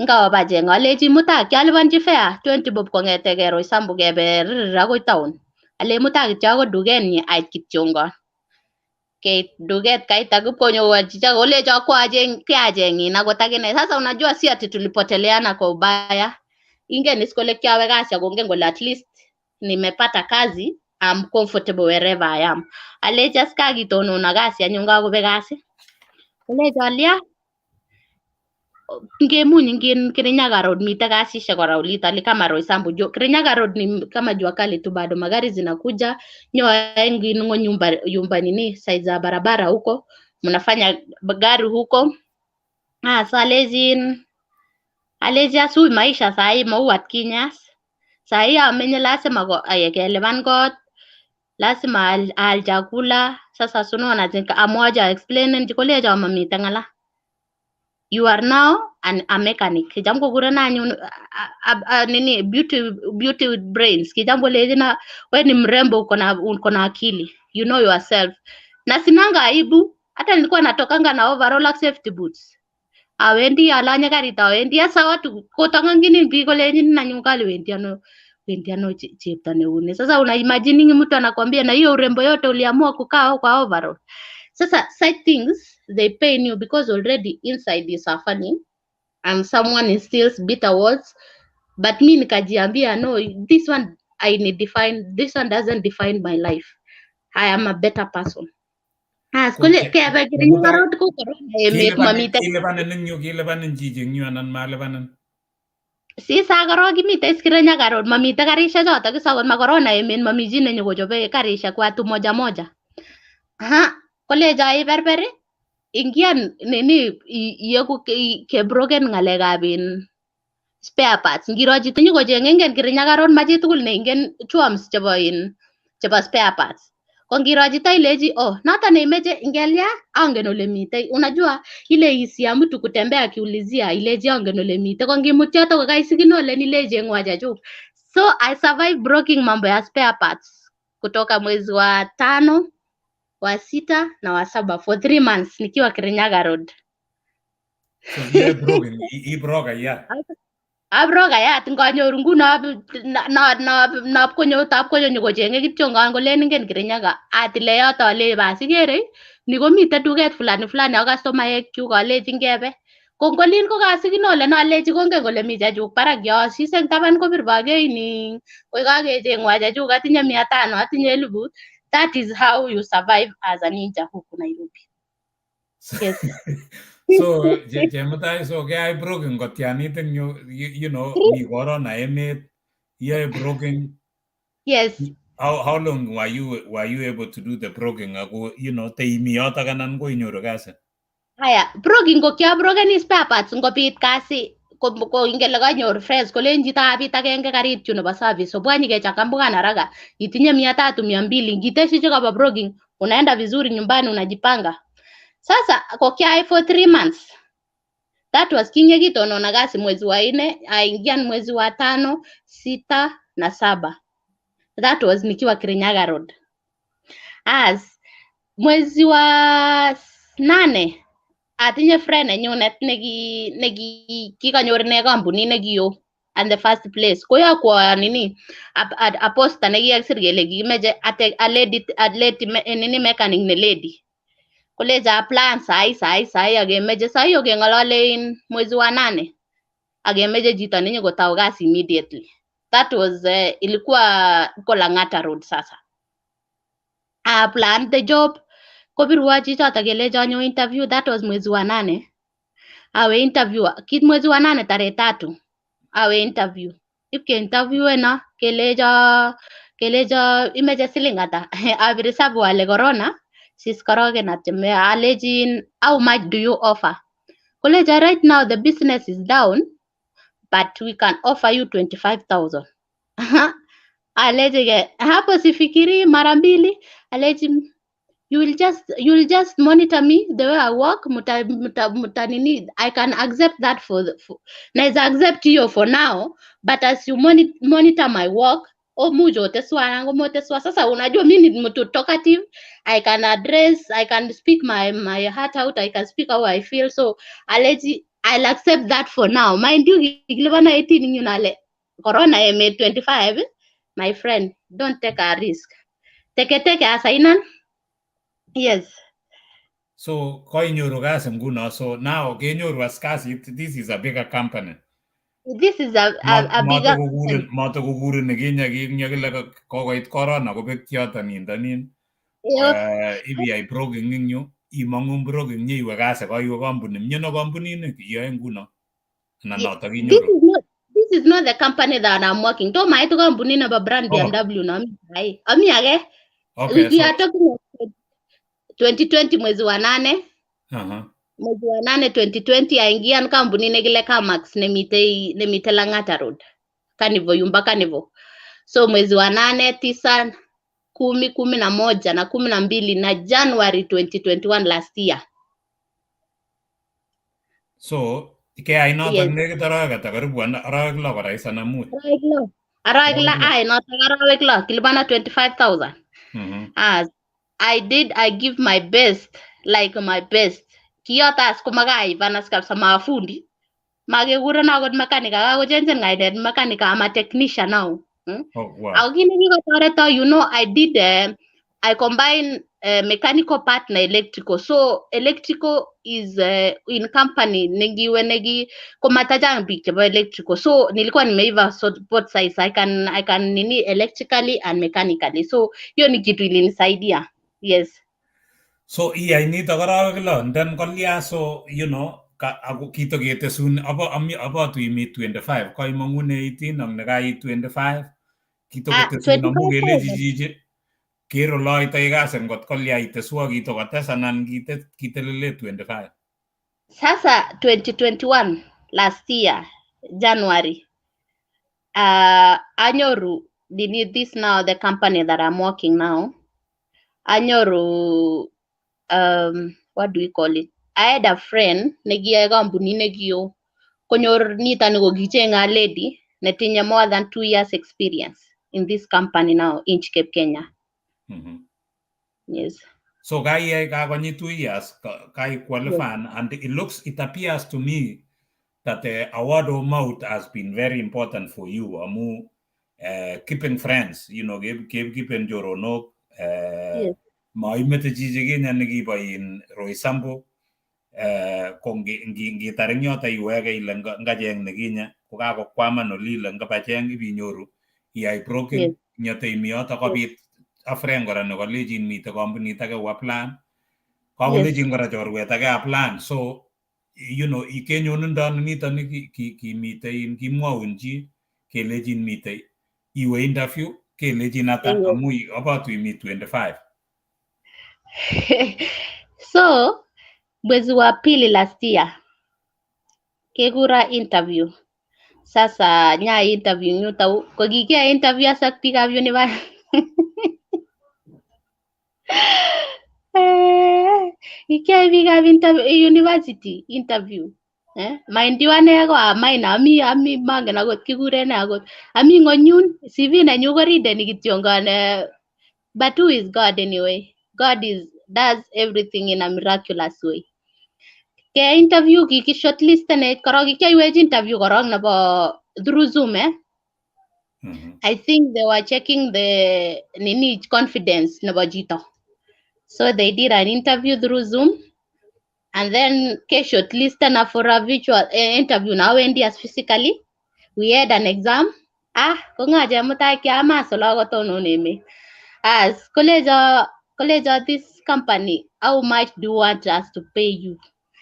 ngawe bacheng alechi mutai kialipanchi fare 20 bob kong'etegei Roysambu kebe rir akoi town. Ale mutai kityo akoi dukenyi ait kityongon. Keit duket kaita kipkonyowan chicho kolecho kwacheng kiacheng in akot akine. Sasa unajua si ati tulipoteleana kwa ubaya. Ingen is kole kiawe kasi akongen kole at least nimepata kazi, I'm comfortable wherever I am. Alechi as kakitonona kasi anyun kakobek kasi. Kolecho alia ngemuny ingen Kirinyaga Road mite kasishek kora olito ali kama Roysambu jo Kirinyaga Road ni kama jua kali tu bado magari zinakuja nyoa ngo nyumba yumba nini side za barabara huko mnafanya gari huko. Ah, so alejin aleji asui maisha sahi mau atkinyas sahi amenye lazima ko aye kelipan kot lazima al chakula. Sasa sunaona amwaja explain kolecho mamiten ng'ala you are now a mechanic. Kicham kokurena anyun nini beauty beauty with brains. Kicham kolechina we ni mrembo uko na akili, you know yourself. Na sinanga aibu, hata nilikuwa natokanga na overall ak safety boots. Awendi alanye karit awendi sasa watu kotanganginin biik kolechin anyun kale wendi ano chepto neuni. Sasa una imagine mtu anakwambia na hiyo urembo yote uliamua kukaa kwa overall. Sasa such things they pain you because already inside you suffering and someone instills bitter words. But mi nikajiambia no, this one I need define, this one doesn't define my life. I am a better person. As kole kebe Kirinyaga Road ko corona emet mamiten. Kilipanin eng yu, kilipanin chichi eng yu anan malipanin? Sisa korok kimiten Kirinyaga Road mamiten karishek chotok is akot ma corona emet mami chi nenyokochobe karishek watu moja moja. Aha, kolecho iberber ingian nini yeku kebroken ng'alekab in spare parts. Ngiro chito nyokochenge ingen Kirinyaga Road ma chitugul neingen chuams chebo in chebo spare parts. Ko ngiro chito ilechi oh noton neimeche ngelya angen ole mitei. Unajua ile hisia ya mtu kutembea akiulizia ilechi angen ole mitei. Ko ngimut yoto ko kaisiginolen ilechi chengwa chechuk. So I survived broking mambo ya spare parts kutoka mwezi wa 5, wa 6 na wa 7 for 3 months nikiwa Kirinyaga Road. So iyoe broking, ibroka ya? Abrokayat nganyoru nguno nap konyo tap konyo nyokochenge kityongon kolen ingen Kirinyaga atile yoto alechi bas ikere ni komiten duket fulani fulani ak kastomaek kyuk alechin kebe. Ko ngolin ko kasikinolen alechi kongen kole mi chechuk barak yo asis en taban kobirwo keini koi kakechengwa chechuk atinye 500 atinye 1000. That is how you survive as a ninja huku Nairobi. Yes. So Chemutai, so keyai broking kotyanit eng yu, mi corona emet, iyoe broking. Yes. How long were you able to do the broking ako teimi yotok anan ko inyoru kasi? Haya, broking ko kiabrokeni spare parts ngobit kasi ko ingen le kanyor friends kolen chito kabit agenge karit chu nebo service obwa nyikechangambukan haraka itinye 300 200 ngiteshi chikobo broking unaenda vizuri nyumbani unajipanga. Sasa ko kiai for 3 months. That was kinyekitonona kasi mwezi wa 4 aingian mwezi wa 5, 6 na 7. That was nikiwa Kirinyaga Road. As mwezi wa 8 atinye friend nenyunet neki kikanyor ine kampunit nekio and the first place koyokwo nini a poster nekikakisir kele kikimeche ate a lady nini mechanic ne lady kolecho apply sahi sahi sahi akemeche sahi okeng'olole in mwezi wa 8 akemeche chito nenyokotau kasi immediately. That was ilikuwa iko Lang'ata Road sasa. I applied the job. Kopirwa chichoto kelecho nyo interview. That was mwezi wa 8. Awe interview kit mwezi wa 8 tarehe 3. Awe interview. Ipke interview na kelecho imeche siling ata. Apir hesabu ale corona siskorogen atyeme alechin how much do you offer? Koleja right now the business is down but we can offer you 25,000. Aleje hapo sifikiri mara mbili, aleji you will just monitor me the way I work, muta nini, I can accept that for naweza accept hiyo for now, but as you monitor my work omujo oteswa nango moteswa. Sasa unajua mimi ni mtu talkative, I can address, I can speak my heart out, I can speak how I feel, so aleji I'll accept that for now. Mind you, kikilipana 18 yunale corona eme 25. My friend, don't take a risk. Teke teke asainan. Yes. So koinyoru kasi nguno, so now kenyoru as kasit, this is a bigger company. This is a bigger company. Matakukurin nekinye kinye kile kokoit corona kobek yoton indonin. Ibiyai broking eng yu, imong'u broking nye iwe kasi koiwe kampuni. Miono kampunini iyoe nguno. Anan notok inyoru. This is not the company that I'm working. To maitu kampuni nebo brand BMW na ami. Ami age. Okay, we are talking 2020 mwezi wa 8. Mwezi wa 8 2020 aingia kampuni nekile Kamax nemite Lang'ata Road. Kanivo yumba Kanivo. So mwezi wa 8, 9, 10, 11 na 12 na January 2021 last year. So keyai notok nekit arawek ata, karibu arawek 6 kora is anan 5? Arawek 6, ai notok arawek 6 kilipana 25,000. As I did, I give my best, like my best. Kiyotas komakai banas kabisa mafundi. Makekuren akot mechanic, akakochenjen kainet mechanic, I'm a technician now. Oh, wow. Ako kit nekikotoreto, you know, I did, I combine mechanical part na electrical. So electrical is in company negiwe negi komatachang biik chebo electrical. So nilikuwa nimeiva so both sides. I can nini electrically and mechanically. So hiyo ni kitu ilinisaidia. Yes. So iyai nitok arawek 6 then kolya, so you know ako kitoketesun about imi 25 koimong'une 18 ak nekait 25 kitoketesun amu kelechi chichi ker oloitoi kasi ngot kolya iteswo kitokotes anan kitelele 25. Sasa 2021 last year January anyoru nini, this now the company that I'm working now, anyoru what do we call it, I had a friend nekiyoe kampunit nekio konyor niton kokichenge a lady netinye more than 2 years experience in this company now Inchcape Kenya. Yes. So kaiyai kakonyi 2 years kai qualify, yes. And it appears to me that the word of mouth has been very important for you amu keeping friends, you know, keeping choronok. Yes. Maimete chichi kinye nekibo in Roysambu ko ngitar eng yoto iwege ile ngacheng nekinye kokakokwaman oli ile ngapacheng ibinyoru iyai broking nyote imi yoto kobit a friend kora nekolechin mite kampunit age apply, kakolechin kora chorwet age apply. So you know, kenyonundo niton kimitei kimwoun chi kelechin mitei iwe interview kelechin ata amu about imi 25. So mwezi wa 2 last year kekura interview. Sasa nya interview nyuta ko kikiyoe interview asak biikab university. Kikiyoe biikab university interview. Mind you ane ko amain ami mangen akot kikuren nee akot ami ng'onyun CV nenyu korideni kityongon, but who is God anyway? God does everything in a miraculous way. Ke interview kiki shortlistenech korok, kikiyoiwech interview korok nebo through Zoom. I think they were checking the nini confidence nebo chito. So they did an interview through Zoom and then ke shortlistena for a virtual interview. Now wendi as physically. We had an exam. Ko nga Chemutai kiamas olo kotonon emet. As kolejo Kolecho this company, how much do you want us to pay you?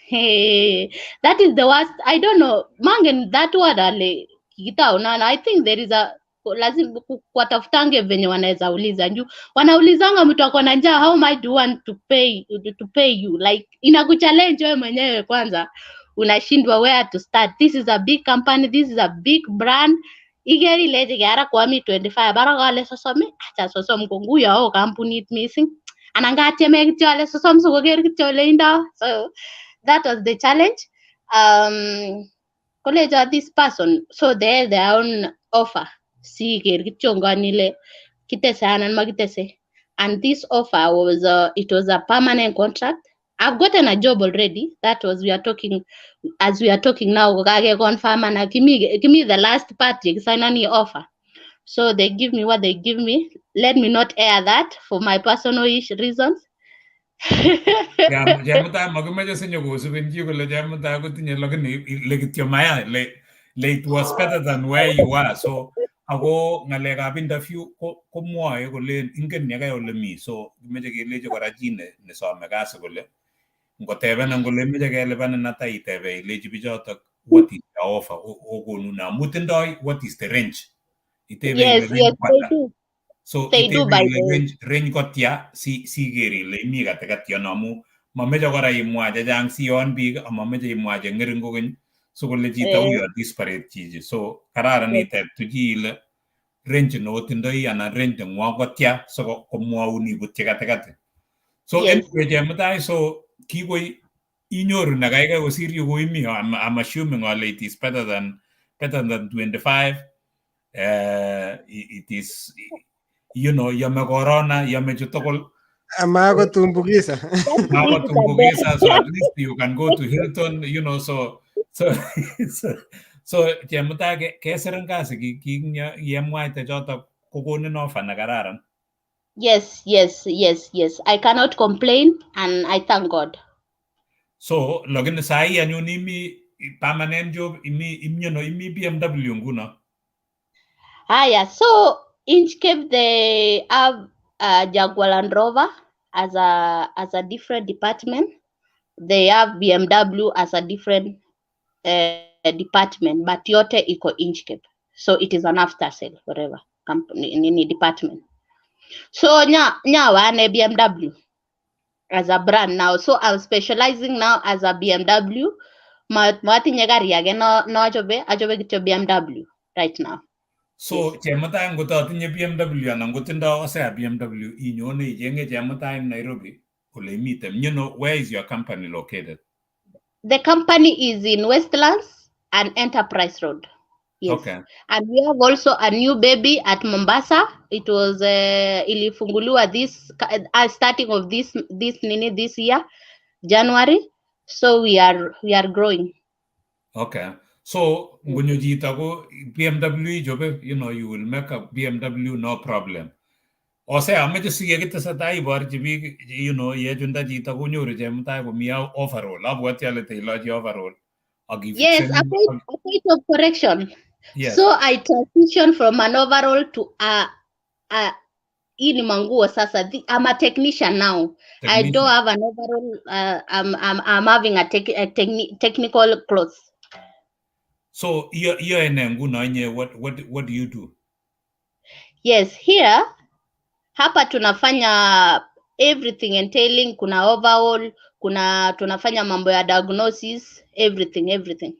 Hey, that is the worst. I don't know. Mangen that word ale kikitaonana. I think there is a lazima watafutange venye wanaweza uliza juu wanaulizanga mtu ako na njaa, how much do you want to pay you? Like, inakuchallenge wewe mwenyewe kwanza, unashindwa where to start. This is a big company, this is a big brand. Ikere ilechi ara koami 25, ara kale 30, acha 30 ko nguyo oo kampunit missing, anan katieme kityo ale 30 sikoker kityo ole indo. So that was the challenge. Kolecho this person, so they have their own offer, siker kityongon ile kitese anan makitese. And this offer was it was a permanent contract. I've gotten a job already. That was, we are talking, as we are talking now, kake confirm and kimi the last part yekisainani offer. So they give me what they give me. Let me not air that for my personal ish reasons. Chemutai makimeche sinyokosubin chi kole Chemutai kotinye, lakini le kityo maya le it was better than where you are. So ako ng'alekab interview ko komwoe kolen ingen yekai ole mi. So kimeche kelechi kora chi nesome kasi kole ngotebenin kole imeche kelipanin ata, itebe ilechi bichotok, "What is the offer okonun?" Amu tindoi, "What is the range?" Itebe Yes, ile yes, range they ko ata. do. So They do, itebe by ile the way. range kotya si siker ile imi katikati yono, amu mameche kora imwa chechang siyon biik, amameche imwa cheng'ering kokeny so kole chito uyo desperate chichi. So kararan iteb tu chi ile range neotindoi anan range neng'wong kotya, so komwoun ibutyi katikati. So anyway, Chemutai, so kikoi inyoru nekaikai kosir yu koimi. I'm assuming ale it is better than 25. It is yome corona, yome chu tugul. Amakotumbukiza. Makotumbukiza, so at least you can go to Hilton. So Chemutai, kesirin kasi kiyemwaite chotok kokonin offer nekararan. Yes. I cannot complain and I thank God. So lakini sahi anyun imi permanent job, imi imi BMW nguno? Haya, so Inchcape, they have Jaguar Land Rover as a different department. They have BMW as a different department, but yote iko Inchcape. So it is an after sale, whatever company, nini department. So nya wane BMW as a brand now. So I'm specializing now as a BMW. Matinye gari age no achobe, achobe kityo BMW right now. So Chemutai, ngotatinye BMW anan ngotindo Hosea BMW, inyone ichenge Chemutai en Nairobi ole imiten. Where is your company located? The company is in Westlands and Enterprise Road. Yes. And we have also a new baby at Mombasa. It was ilifunguliwa this starting of this nini this year, January. So we are growing. Okay. So ngonyo chito ko BMW ichobe, you will make a BMW, no problem. Hosea, ameche sikekitesetai iborchi biik, yechunda chito konyoru Chemutai komi overall. Abwati ale teilochi overall. Ak Yes, a point of correction. Yes. So I transition from an overall to a hii ni manguo sasa. I'm a technician now. I don't Technician. Have an overall. I'm having a technical clothes. So iyoe ne nguno inye? What do you do? Yes, here hapa tunafanya everything entailing, kuna overall, kuna tunafanya mambo ya diagnosis, everything, everything.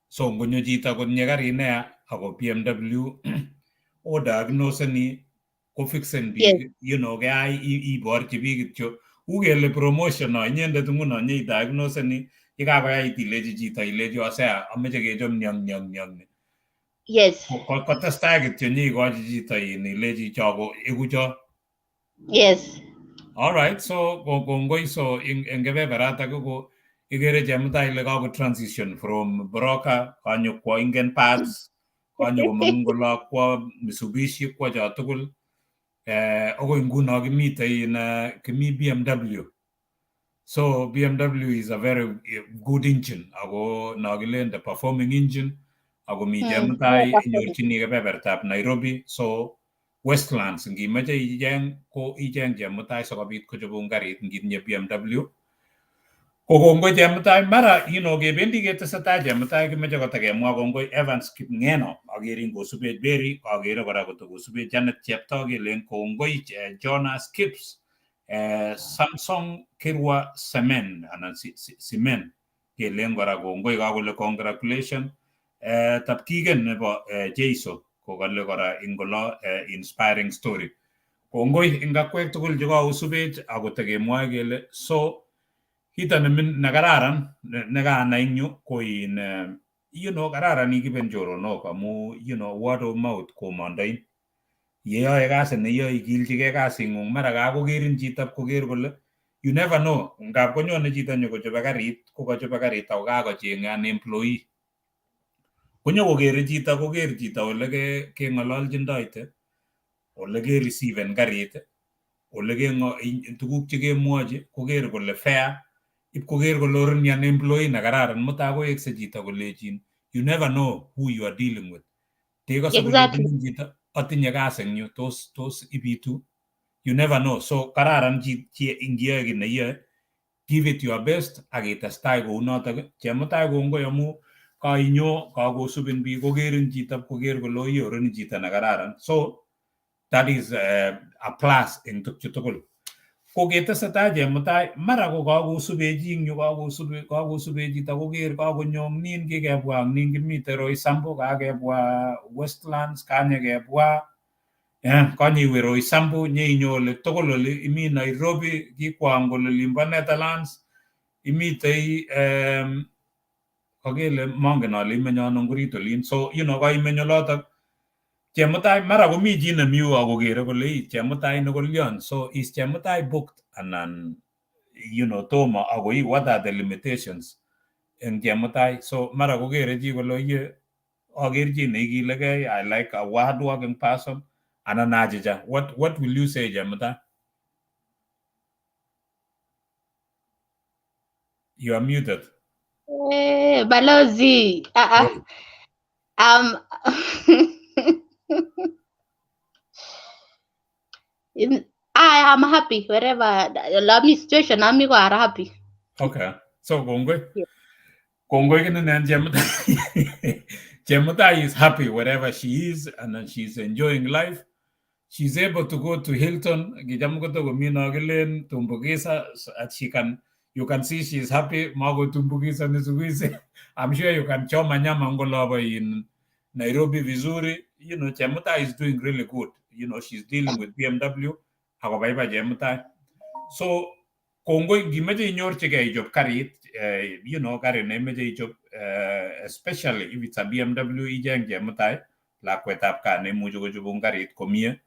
So ngonyo chito kotinye karit neya ako BMW, o diagnoseni, kofixen biik, keyai iborchi biik kityo u kele promotion no inyendet nguno nyeidiagnoseni, yekakoyait ilechi chito, ilechi, "Hosea, amoche kechob ni ak ni ak ni ak ni." Kotestai kityo nyeikochi chito in ilechi cho ko iku cho. Alright, so kongoi. So eng kebeberatak ko ikere Chemutai ile kako transition from broker, kanyo kwo ingen parts, kanyo komong kolo kwo Mitsubishi, kwo cho tugul, akoi nguno kimitei in kimi BMW. So BMW is a very good engine, ako nokilen the performing engine, ako mi Chemutai Yeah, performing. inyorchini kebebertab Nairobi. So Westlands ngimeche icheng ko icheng Chemutai sikobit kochobun karit ngitinye BMW. Ko kongoi Chemutai mara kebendi ketesetai Chemutai kimeche kotakemwa kongoi Evans Kipngeno akerin kosubech Berry akere kora kotokosubech Janet Cheptoo kelen kongoi Jonas Kips Samsung Kirwa Semen anan Simen kelen kora kongoi kakole congratulation Tapkigen nebo Jeiso kokale kora ingolo inspiring story kongoi eng akwek tugul chekaosubech akotekemwoe kele so kito nekararan nekanai eng yu ko in kararan ikipen choronok amu word of mouth komondoin yeyoe kasi neyoe ikilchigei kasing'ung mara kakokerin chito koker kole you never know ngap konyone chito nyokochobe karit kokachobe karit ako kakocheng'e an employee konyokokere chito koker chito ole keng'ololchindoite ole kereceiven karit ole tuguk chekemwochi koker kole fair ipkoker kole oroni an employee nekararan mutai kowekse chito kolechin you never know who you are dealing with tekose kolechinin chito atinye kasi eng yu tos ibitu you never know so kararan chi ngiyoe kit neiyoe give it your best ak itestai kounotok Chemutai kongoi amu kainyo kakosubin biik kokerin chito koker kole oiyoroni chito nekararan so that is a plus eng tukchu tugul ko ketesetai Chemutai mara ko kakosubech ing yu kakosubech chito koker kakonyo eng nin kikebwa eng nin kimite Roysambu kakebwa Westlands kanyekebwa konyiwe Roysambu nyeinyo ole tugul ole imi Nairobi kikwang kole olimbo Netherlands imitei kakele mongen ale imenye ano ngorit olin so kaimeny olotok Chemutai mara komi chi nemi yu akokere kole ii Chemutai ni kolion so is Chemutai booked anan tomo akoi what are the limitations eng Chemutai so mara kokere chi kole oye aker chi neikilegei I like a hard working person anan achicha what will you say Chemutai? You are muted. Balozi. I am happy wherever love situation I'm are happy. Okay. So kongoi. Kongoi kinenen Chemutai. Chemutai is happy wherever she is and then she's enjoying life. She's able to go to Hilton. Kicham kotokomi no kilen tumbukiza she can you can see she's happy. Mago tumbukiza ni siku hizi. I'm sure you can choma nyama ngolobo in Nairobi vizuri. Chemutai is doing really good. She's dealing with BMW. Akobaibai Chemutai. So kongoi ngimeche inyorchigei ichop karit, karit nemeche ichop, especially if it's a BMW, icheng Chemutai, lakwetab kaa neimuchi kochobun karit komie.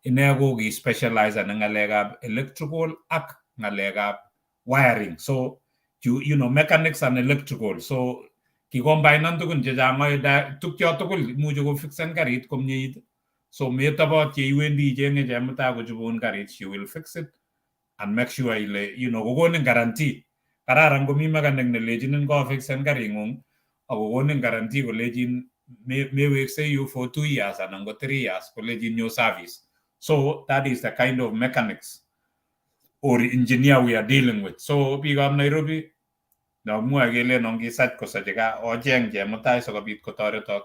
Ine ko ki specialize en ng'alekab electrical ak ng'alekab wiring. So mechanics and electrical. So kikombinan tugun chechang tukcho tugul imuchi kofixen karit komyeit. So metobot yeiwendi ichenge Chemutai kochobun karit, she will fix it and make sure ile kokonin guarantee. Kararan komi mechanic nelechinin kofixen karing'ung ak kokonin guarantee kolechin meweksei yu for 2 years anan ko 3 years kolechin nyo service. So that is the kind of mechanics or engineer we are dealing with. So biikab Nairobi nomwoe kelen ongisach kosoche gaa ocheng Chemutai sikobit kotoretok.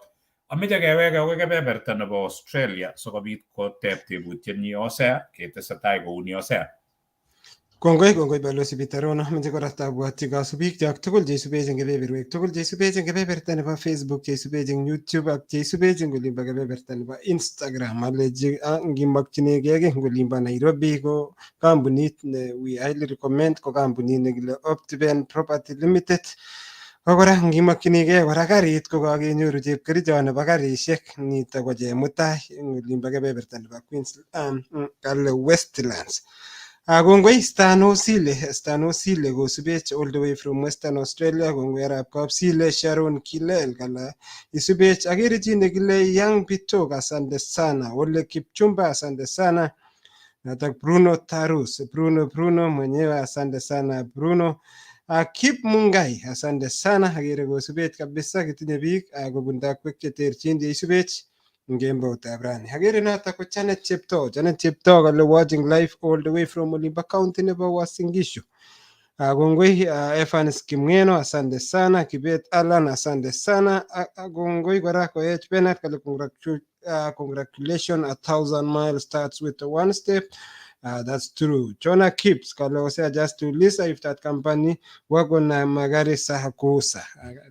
Ameche kewek akoi kebeberta nebo Australia sikobit koteb tebutietnyi Hosea ketesetai kouni Hosea. Kongoi kongoi Balozi Peter Rono meche kora tabwatyi kasubikyok tugul cheisubech eng kebeberwek tugul cheisubech eng kebeberta nebo Facebook cheisubech eng YouTube ak cheisubech eng olimbo kebeberta nebo Instagram alechi ngimokchinigei kiy eng olimbo Nairobi ko kampunit ne we highly recommend ko kampunit nekile Optiven Property Limited. Ko kora ngimokchinigei kora karit ko kakenyoru chepkerichot nebo karishek nito ko Chemutai eng olimbo kebeberta nebo Queensland kale Westlands. Kongoi Stan Osile, Stan Osile kosubech all the way from Western Australia, kongoi arap Kapsile, Sharon Kilel kala isubech, akere chi nekile Young Bitok, asante sana, Ole Kipchumba, asante sana, Natak Bruno Tarus, Bruno mwenyewe, asante sana Bruno. Kip Mungai, asante sana, akere kosubech kabisa, kitinye biik kobun takwek cheterchin cheisubech. Eng kemboutab rani. Agere notok ko Janet Cheptoo. Janet Cheptoo kale watching live all the way from Olimba County nebo Uasin Gishu. Kongoi Evans Kimweno, asante sana. Kibet Alan, asante sana. Kongoi kora Koech Bernard kale congratulations, 1,000 miles starts with the one step. That's true. Jonah Kips kale Hosea just to Lisa if that company wako na magari za kuuza.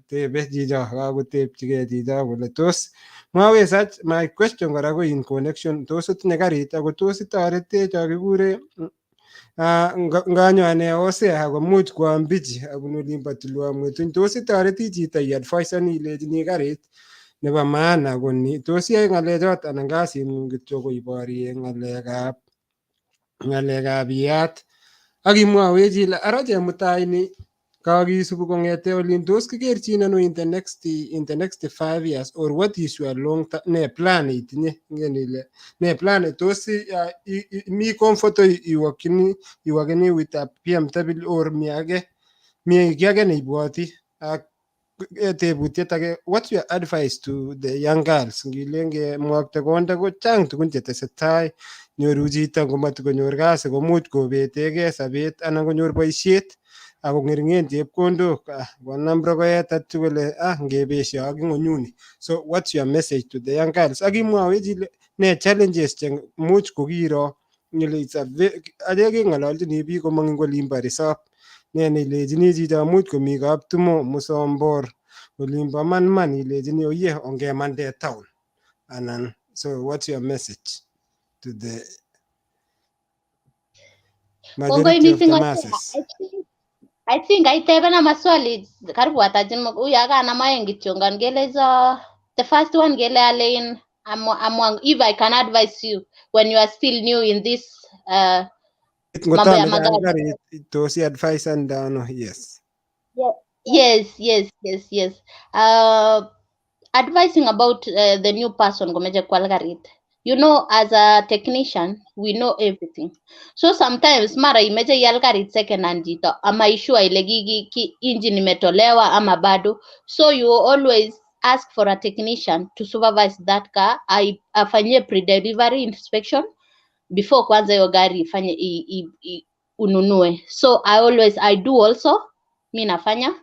Tebe chicho kakotepchigei chicho kole tos mwawech. My question kora ko in connection, tos otinye karit ako tos itoretech kikure nganyo ane Hosea ako much koam bichi abunu olimbo Tulwop Ng'etuny, tos itoreti chito iadvisani ilechini karit nebo maana ko ni, tos iyoe ng'alechot anan kasing'ung kityo ko iborie ng'alekab iyat ak imwowech ile ara Chemutai ni kakisubu kong'ete olin, tos kikerchin ano in the next 5 years, or what is your long ne plan itinye, ingen ile ne plan, tos mi comfort iwokini with a BMW or mi age, mi kiy age neibwoti? Ak tebutiet age, what's your advice to the young girls? Ngilen kemwokte konda ko chang tugun chetesetai, nyoru chito ngomatikonyor kasi komuch kobetegei sobet anan konyor boisiet ako ng'ering'en chepkondok, konam rogoet atyo kole ngebesio ak ng'onyuni. So what's your message to the young girls? Ak imwowech ile ne challenges che much kokiro ile it's a achek keng'ololchini biik komong eng olimbo resop, ne neilechini chicho much komi Kaptumo, Musombor, olimbo Manman, ilechini oye ongemande town anan? So what's your message to the Kongoi majority of missing the Hosea. masses? I think aitebena maswali karibu atajin uya kanam aeng kityongan kele so the first one kele alein amwa if I can advise you when you are still new in this mambo ya Ngotameche aal magari. karit, tos iadvisan ano? Yes. Yes. Advising about the new person komeche kwal karit. As a technician, we know everything. So sometimes mara imeche ial karit second hand chito ama isure ile ki engine imetolewa ama bado. So you always ask for a technician to supervise that car, afanyie pre-delivery inspection before kwanza hiyo gari ifanye ununue. So I always, I do also, mi nafanya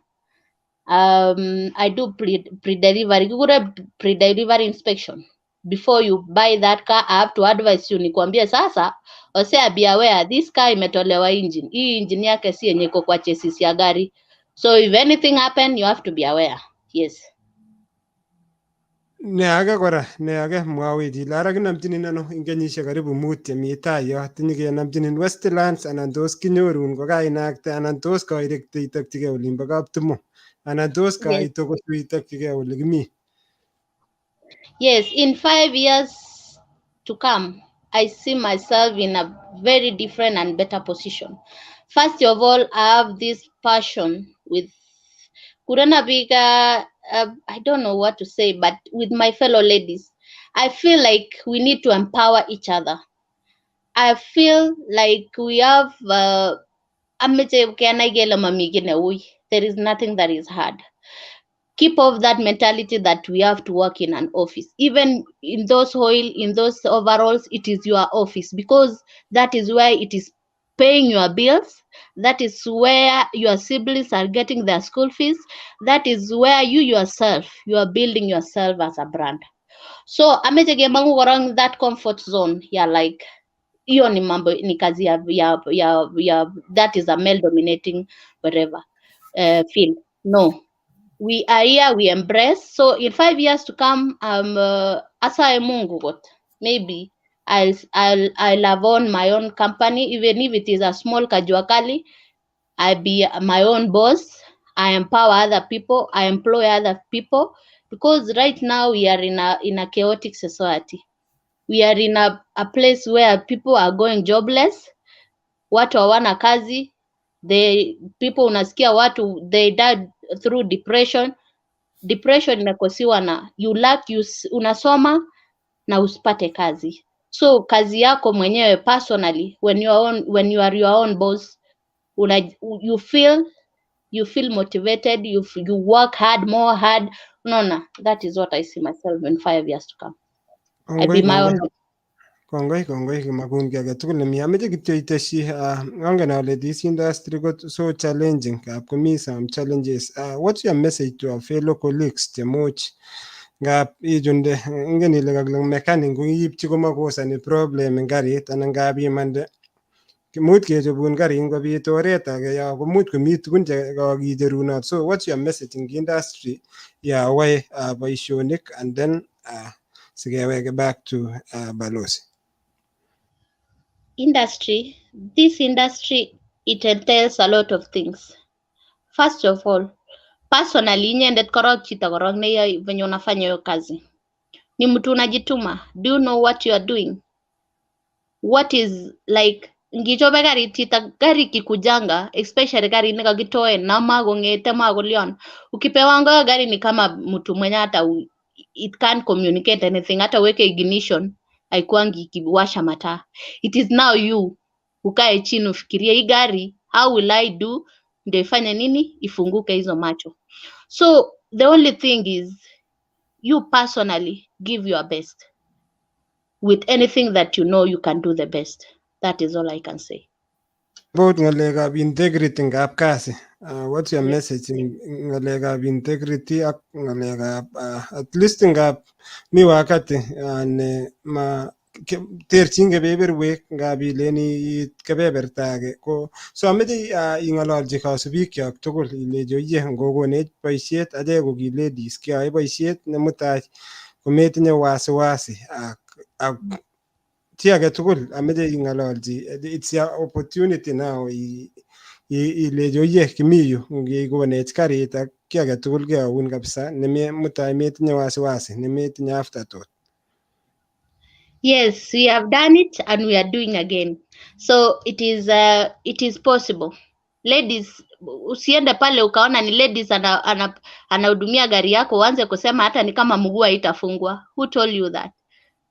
I do pre-delivery, kikure pre-delivery inspection. Before you buy that car, I have to advise you, nikwambie sasa, Hosea, be aware this car imetolewa engine. Hii engine yake si yenye iko kwa chassis ya gari. So if anything happen, you have to be aware. Yes. Ne age kora, ne age mwawech ile ara kinomchinin ano eng kenyisiek karibu 5 chemi tai yo, tinyikenamchinin Westlands anan tos kinyorun kokainakte anan tos kairekte itokchigei olimbo Kaptumo anan tos kaitokosu itokchigei ole kimi? Yes, in 5 years to come, I see myself in a very different and better position. First of all, I have this passion with Kurana Biga, I don't know what to say, but with my fellow ladies, I feel like we need to empower each other. I feel like we have ameche kenai kele mami kiy neui. There is nothing that is hard. Keep off that mentality that we have to work in an office. Even in those oil, in those overalls, it is your office because that is where it is paying your bills. That is where your siblings are getting their school fees. That is where you yourself, you are building yourself as a brand. So ameche kemangu korong that comfort zone. Yeah, like hiyo ni mambo ni kazi ya that is a male dominating whatever field. No, we are here, we embrace. So in 5 years to come, asae Mungu kot, maybe I'll have owned my own company, even if it is a small kajuakali. I be my own boss. I empower other people. I employ other people because right now we are in a chaotic society. We are in a place where people are going jobless. Watu hawana kazi. They people unasikia watu they died through depression. Depression imecausiwa na you lack you, unasoma na usipate kazi. So kazi yako mwenyewe personally, when you are your own boss, you feel motivated, you work hard, more hard. Unaona, that is what I see myself in 5 years to come. I Kongoi be my kongoi. own. Kongoi kongoi makun kiy agetugul nemi. Ameche kityo itesyi angen ale this industry ko so challenging ngap komi some challenges. What's your message to our fellow colleagues chemuch ngap ichunde ingen ile kakile mechanic ko iipchi komakosani problem eng karit anan ngap imande much kechobun karit ngobit oret age ya komuch komi tugun che kakicherunot. So what's your message in industry ya wae boisionik and then sikeweke back to Balozi. Industry, this industry, it entails a lot of things. First of all, personally inyendet korok chito korok neyoe venye unafanya hiyo kazi ni mtu unajituma. Do you know what you are doing? What is like ngichobe karit chito gari kikujanga, especially gari nekakitoen namakong'ete makolion, ukipewanga hiyo gari ni kama mtu mwenye hata it can't communicate anything. Hata uweke ignition haikuangi ikiwasha mataa. It is now you ukae chini ufikirie hii gari, how will I do ndio ifanye nini ifunguke hizo macho. So the only thing is you personally give your best with anything that you know you can do the best. That is all I can say. About ng'alekab integrity ngap kasi, what's your message in ng'alekab integrity ak ng'alekab at least ngap mi wakati ne ma terchin kebeberwek ngap ilen iit kebeberta age ko so ameche ing'ololchi kasubikyok tugul ilechi oye ngokonech boisiet achek ko ki ladies keyoe boisiet ne mutai kometinye wasiwasi ak chi age tugul ameche ing'ololchi. It's your opportunity now ilechi oye kimi yu ngikonech karit ak kiy age tugul keyoun kabisa neme mutai metinye wasiwasi nemetinye afterthought. Yes, we have done it and we are doing again. So it is possible. Ladies, usiende pale ukaona ni ladies anahudumia gari yako uanze kusema hata ni kama mguu haitafungwa. Who told you that?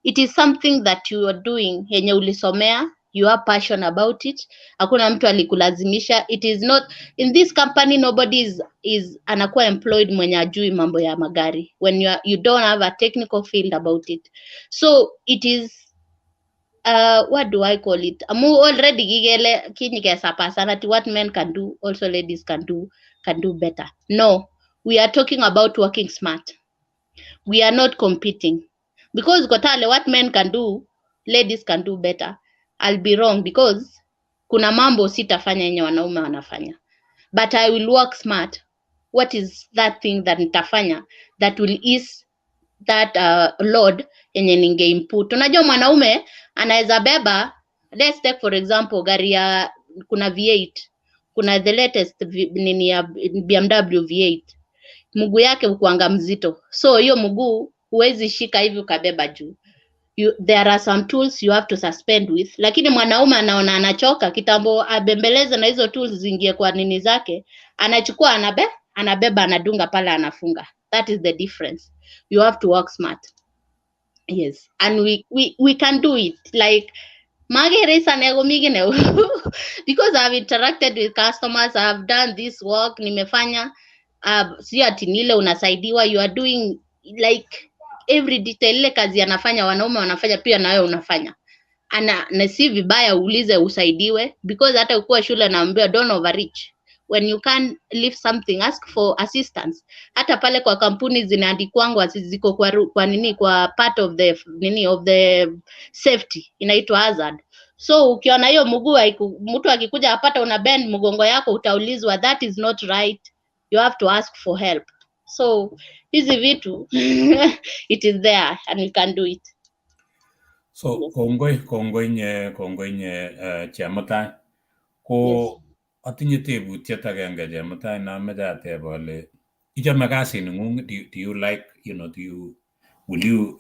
It is something that you are doing yenye ulisomea, you are passion about it. Hakuna mtu alikulazimisha. It is not in this company, nobody is anakuwa employed mwenye ajui mambo ya magari when you don't have a technical field about it. So it is what do I call it? Amu already kikele kinyikesapasana ati what men can do also ladies can do better. No, we are talking about working smart. We are not competing because kotale what men can do, ladies can do better. I'll be wrong because kuna mambo sitafanya yenye wanaume wanafanya, but I will work smart. What is that thing that nitafanya that will ease that load yenye ningeinput? Unajua mwanaume anaweza beba, let's take for example gari ya kuna V8, kuna the latest nini ya BMW V8, mguu yake ukuanga mzito, so hiyo mguu huwezi shika hivi ukabeba juu. There are some tools you have to suspend with, lakini mwanaume anaona anachoka kitambo abembeleze na hizo tools ziingie kwa nini zake, anachukua anabeba, anadunga pale, anafunga. That is the difference. You have to work smart. Yes, and we can do it. Like magere sana komigine because I've interacted with customers, I've done this work, nimefanya si ati ni ile unasaidiwa, you are doing like every detail. Ile kazi anafanya wanaume wanafanya pia na wewe unafanya. Ana na si vibaya uulize usaidiwe because hata ukiwa shule naambiwa don't overreach. When you can lift something, ask for assistance. Hata pale kwa kampuni zinaandikwangwa ziko kwa nini, kwa part of the nini of the safety inaitwa hazard. So ukiona hiyo mguu mtu akikuja apata una bend mgongo yako, utaulizwa that is not right, you have to ask for help. So hizi vitu, it is there and we can do it. So kongoi kongoi nye kongoi nye Chemutai ko atinye tebutiet agenge Chemutai nameche ateb ale ichome kasit neng'ung? Do you like you know do you will you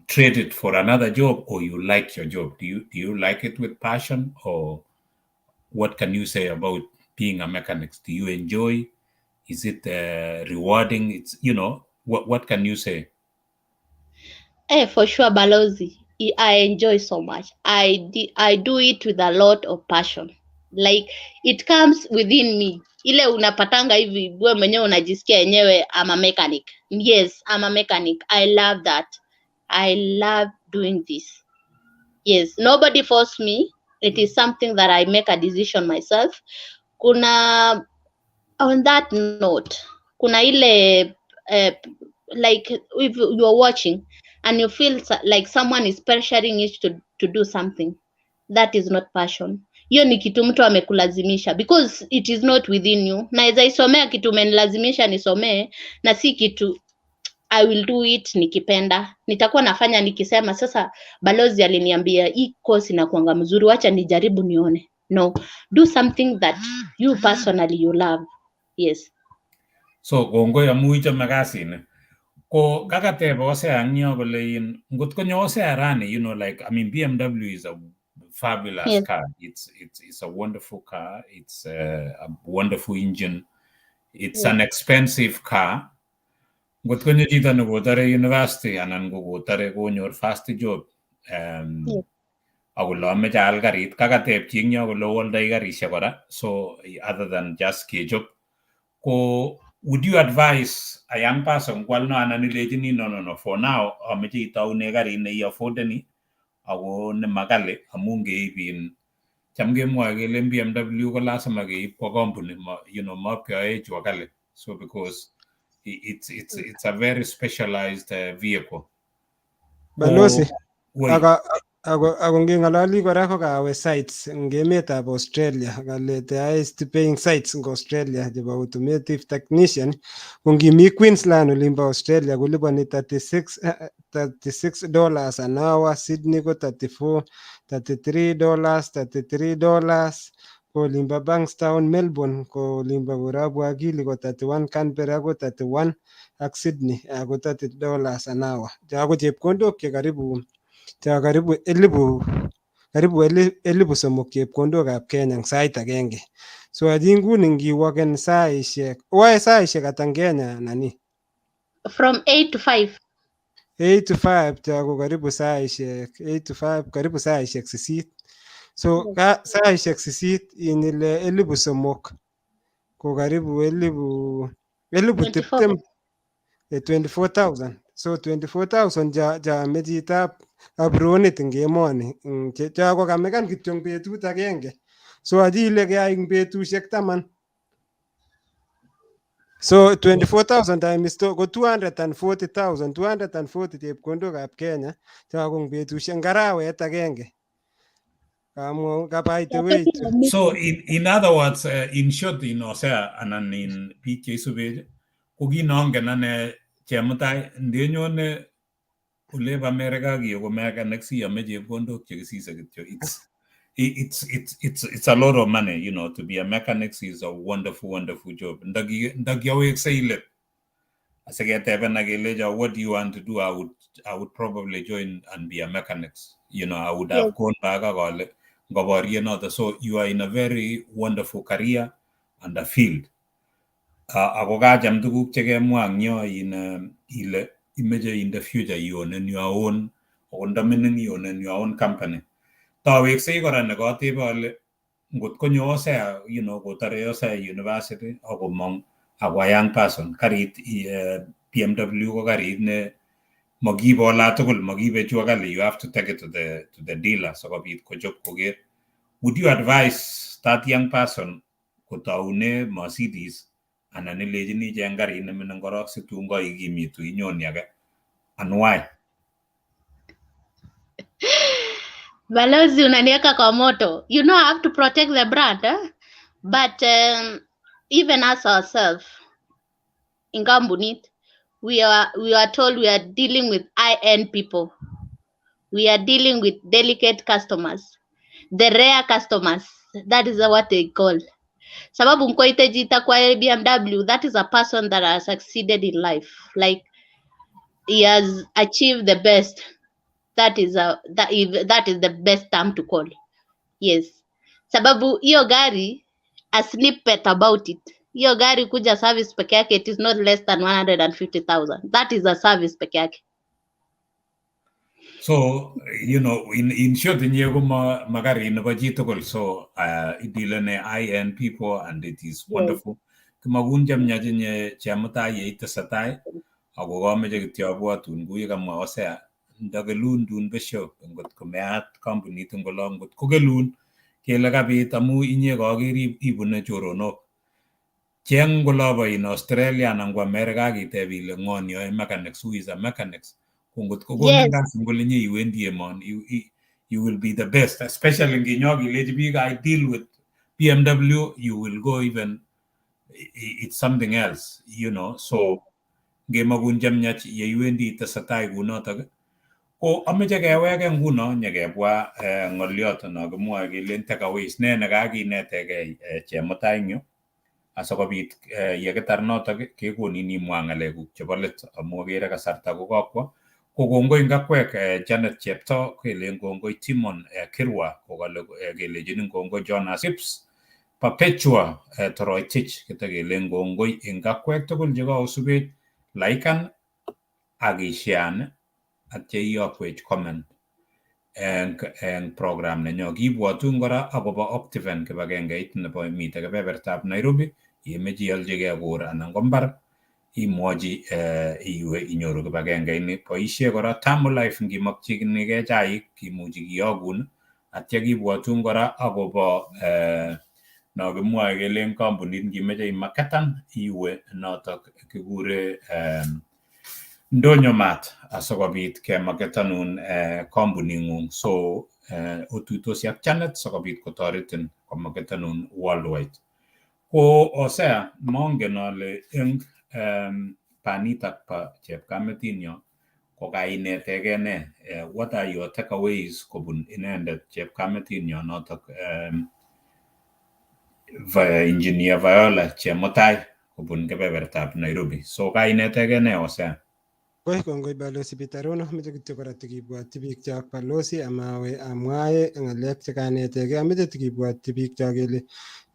trade it for another job or you like your job? Do you like it with passion, or what can you say about being a mechanic? Do you enjoy? Is it rewarding? It's you know what can you say? Eh, for sure, Balozi. I enjoy so much. I do it with a lot of passion. Like it comes within me. Ile unapatanga hivi wewe mwenyewe unajisikia yenyewe I'm a mechanic. Yes, I'm a mechanic. I love that. I love doing this. Yes, nobody forced me. It is something that I make a decision myself. Kuna, on that note, kuna ile like if you're watching and you feel like someone is pressuring you to do something, that is not passion. Hiyo ni kitu mtu amekulazimisha because it is not within you. Naweza isomea kitu umenilazimisha nisomee, na si kitu I will do it nikipenda. Nitakuwa nafanya nikisema sasa balozi aliniambia hii course inakuanga mzuri, wacha nijaribu nione. No, do something that you personally you love. Yes. So kongoi amu ichome kasini. Ko kakateb Hosea eng yo kole in ngot konyo Hosea rani, like, I mean, BMW is a fabulous car. It's a wonderful car. It's a wonderful engine. It's an expensive car. Ngot konyo chito nekotore university anan ko kotore konyor first job akole ameche aal karit, kakateb chi eng yo kole oaldoi karishek kora, so other than just kechop, ko would you advise a young person kwal no anan ilechini no, for now ameche itaune karit neiaffordeni ako nemakali, amu ngeib in cham kemwoe kelen BMW ko lazima keib kwa company ma, mapkeoe jua kali, so because it's a very specialized vehicle. Balozi, Woi. Ako ngeng'ololi kora ko kawe sites eng emetab Australia, kale the highest paying sites eng Australia chebo automotive technician, ko ngimi Queensland olimbo Australia koliponi 36, $36 an hour, Sydney ko 34, $33, $33 ko olimbo Bankstown, Melbourne ko olimbo Korabu Akili ko 31, Canberra ko 31 ak Sydney ko $30 an hour. Cho ko chepkondok che karibu cho karibu 3,000 chepkondokab Kenya eng sait agenge. So achi nguni ngiwoken saishek, oae saishek ata eng Kenya nani? From 8 to 5. 8 to 5, cho ko karibu saishek 8 to 5, karibu saishek 8. So ka saishek 8 inyile 3,000 ko karibu elipu 24. 20, 24,000. So 24,000 cha ame chitab apronit eng emoni cha kokamekan kityo eng betut agenge. So achi ile keyai eng betusiek 10. So 24,000 times 2 ko 240,000, 240 chepkondokab Kenya cho ko eng betusiek eng arawet agenge. Kamwaun ka by the way. So in other words, in short, in Hosea anan in biik cheisubech, ko kit nongen ane Chemutai, ndenyone olep America kiyo ko mechanic siyome chepkondok chekisise kityo. It's a lot of money. To be a mechanic is a wonderful, wonderful job. Ndakiaweksei let asiketebena kelecho, "What do you want to do?" I would probably join and be a mechanic. I would have gone back ak ale ngoborye noto. So you are in a very wonderful career and a field. Ako kacham tuguk chekemwa eng yo in ile imeche in the future you own your own, ako ndamining you own your own company. Toweksei kora nekatebe ale ngot konyo Hosea, kotore Hosea university akomong ako a young person, karit BMW ko karit ne makiibe olatugul, makiibe jua kali, you have to take it to the dealer sikobit kochop koker. Would you advise that young person kotaune Mercedes anan ilechini icheng karit nemining korok situn kaikimitu inyoni age, and why? Balozi, unaniweka kwa moto. You know I have to protect the brand, eh? But even us ourselves in kampunit, we are told we are dealing with high-end people. We are dealing with delicate customers, the rare customers. That is what they call. Sababu nkoite chito kwa BMW, that is a person that has succeeded in life. Like he has achieved the best. That is a that if that is the best term to call. Yes. Sababu hiyo gari, a snippet about it. Hiyo gari kuja service peke yake, it is not less than 150,000. That is a service peke yake. So, in short, inye ko ma karit nebo chitugul. So, idilene high-end people and it is wonderful. Kimakun chemyach inye Chemutai yeitesetai, ako kameche kityo abwatun kou ye kamwa Hosea, Ndakelun tun besho ngot komeat kampunit eng olo ngot kokelun kele kabit amu inye kaker ibune choronok. Cheng kolobo in Australia anan ko America akiteb ile ng'o neyoe mechanics, who is a mechanics. Ko ngot kokonin kasi ngole nye iwendi emoni you will be the best, especially nginyo kilechi biik I deal with BMW, you will go even it's something else. So ngemakun chemiach yeiwendi itesetai kunotok ko ameche keweke nguno nyekebwa ng'oliot no kimwoe kelen takeaways ne nekakinetegei chemutai eng yu asikobit yekitar notok kekonin imwa ng'alekuk chebo let amu akere kasarta kokakwo. Ko kongoi eng akwek Janet Cheptoo, kelen kongoi Timon Kirwa kokale kelechinin kongoi Jonas Gibbs, Perpetua Toroitich kitekelen kongoi eng akwek tugul chekaosubech. Laikan ak ishean atya iyokwech comment eng program nenyo. Kibwotun kora akobo Optiven kibagengeit nebo mitei kebebertab Nairobi. Yemeche iolchigei kor anan ko mbar imwochi iwe inyoru kibagengeini. Boisie kora Tamolife ngimokchinigei chaik kimuchi kiyokun. Atya kibwotun kora akobo no kimwoe kelen kampunit ngimeche imaketan iwe notok kikure Ndonyo Mart asikobit kemaketanun kampuning'ung. So otuitosi ak Janet sikobit kotoretin komaketanun worldwide. Ko Hosea, mongen ale eng panitak pa chepkametinyo ko kainetegei ne? What are your takeaways kobun inendet chepkametinyo notok Engineer Viola Chemutai kobun kebebertab Nairobi? So kainetegei ne, Hosea? Kongoi, kongoi Balozi Peter Rono. Ameche kityo kora tikibwotyi biikchok balozi amawe amwae ng'alek chekanetegei. Ameche tikibwotyi biikchok kele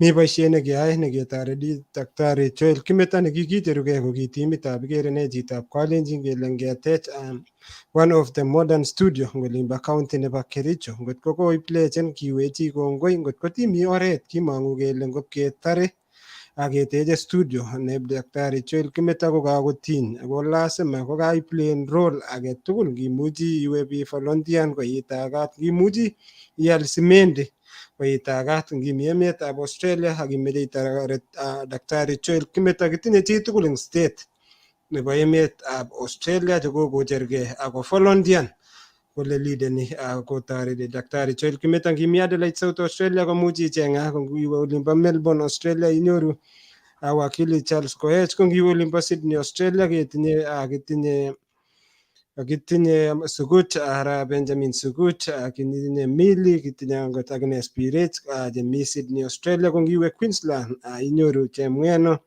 mi boisiet nekeyoe neketoreti Daktari Joel Kimeta nekikicherugei ko ki timitab ikere ne chitab Kalenjin kele ngetech one of the modern studio eng olimbo county nebo Kericho. Ngot ko koiplechen kiwechi kongoi, ngot ko timi oret kimong'u kele ngop ketore aketeche studio ne Daktari Joel Kimeta ko kakotiny ako lazima ko kaiplayen role age tugul. Ngimuchi iwe bi volunteer ko itagat, ngimuchi ial simendi ko itagat. Ngimi emetab Australia ak imeche itoret Daktari Joel Kimeta, kitinye chitugul eng state nebo emetab Australia chekokochergei ako volunteer kole leadeni kotoreti Daktari Joel Kimeta. Ngimi Adelaide, South Australia komuch icheng'a, ko ngiwe olimbo Melbourne, Australia inyoru wakili Charles Koech, ko ngiwe olimbo Sydney, Australia ketinye kitinye Sugut ara Benjamin Sugut, kitinye Mili, kitinye angot Agnes Biret chemi Sydney, Australia. Ko ngiwe Queensland inyoru Chemweno,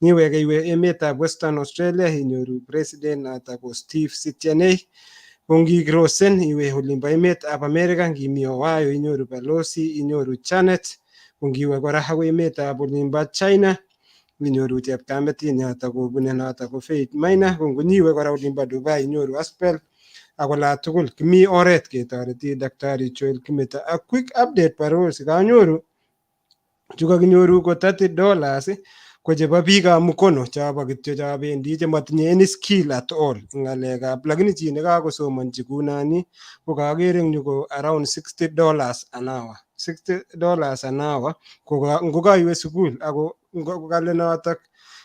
niweke iwe emetab Western Australia inyoru president notok ko Steve Sitienei. Ko ngikrosen iwe olimbo emetab America, ngimi Ohio inyoru Pelosi, inyoru Janet. Ko ngiwe kora akoi emetab olimbo China inyoru chepkametit notok kobune notok ko Faith Maina. Ko ngonyiwe kora olimbo Dubai inyoru Aspel ak ola tugul kimi oret ketoreti Daktari Joel Kimeta. A quick update balozi, kanyoru chu kakinyoru ko $30 ko chebo biikab mkono chobo kityo chobendi chemotinye any skill at all eng ng'alekab, lakini chi nekakosomonchi kunani ko kakere eng yu ko around $60 an hour, $60 an hour ko ngokaiwe sukul ako kale notok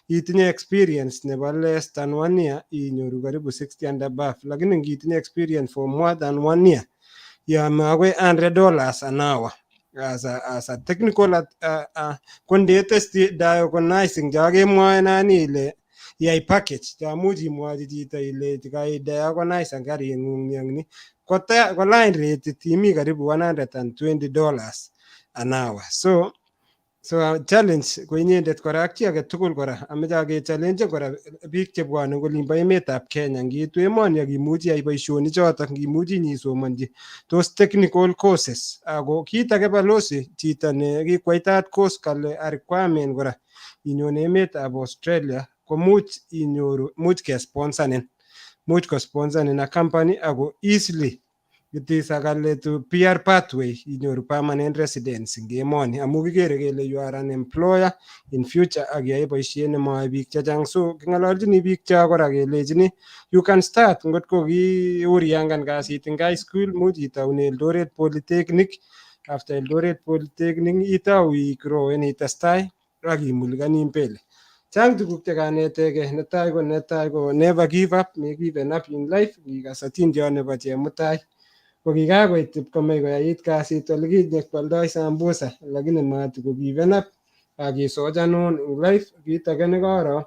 itinye experience nebo less than one year inyoru karibu 60 and above, lakini ngitinye experience for more than one year yame akoi $100 an hour as a technical at, ko ndetesti diagnosing cho kemwoe nani ile iyai package chamuch imwochi chito ile kai diagnose karing'ung ni ak ni ko line rate imi karibu $120 an hour. So challenge ko inyendet kora ak chi age tugul kora ameche akechallengen kora biik chebwone olimbo emetab Kenya. Ngiitu emoni ak imuchi iyai boisionik chotok, ngimuchi nyisomonchi those technical courses. Ako kit age balozi, chito ne kikwaitat course kale a requirement kora inyone emetab Australia komuch inyoru, much kesponsanin, much kosponsanin a company ako easily. It is akale to PR pathway, inyoru permanent residence eng emoni amu kikere kele you are an employer in future ak iyoe boisiet nemoyoe biik chechang. So king'ololchini biik cho kora kelechini you can start ngot ko kiuriangan kasit eng high school, much itaune Eldoret Polytechnic. After Eldoret Polytechnic itau igrowen, itestai ak imulikani mbele. Chang tuguk chekanetegei. Netai ko never give up, me given up in life. Ngikas atindiot nebo Chemutai ko kikakoit ipkomech koyait kasit olikinye kwoldoi sambusa, lakini matiko given up ak kisochanun in life. Kit age nekoro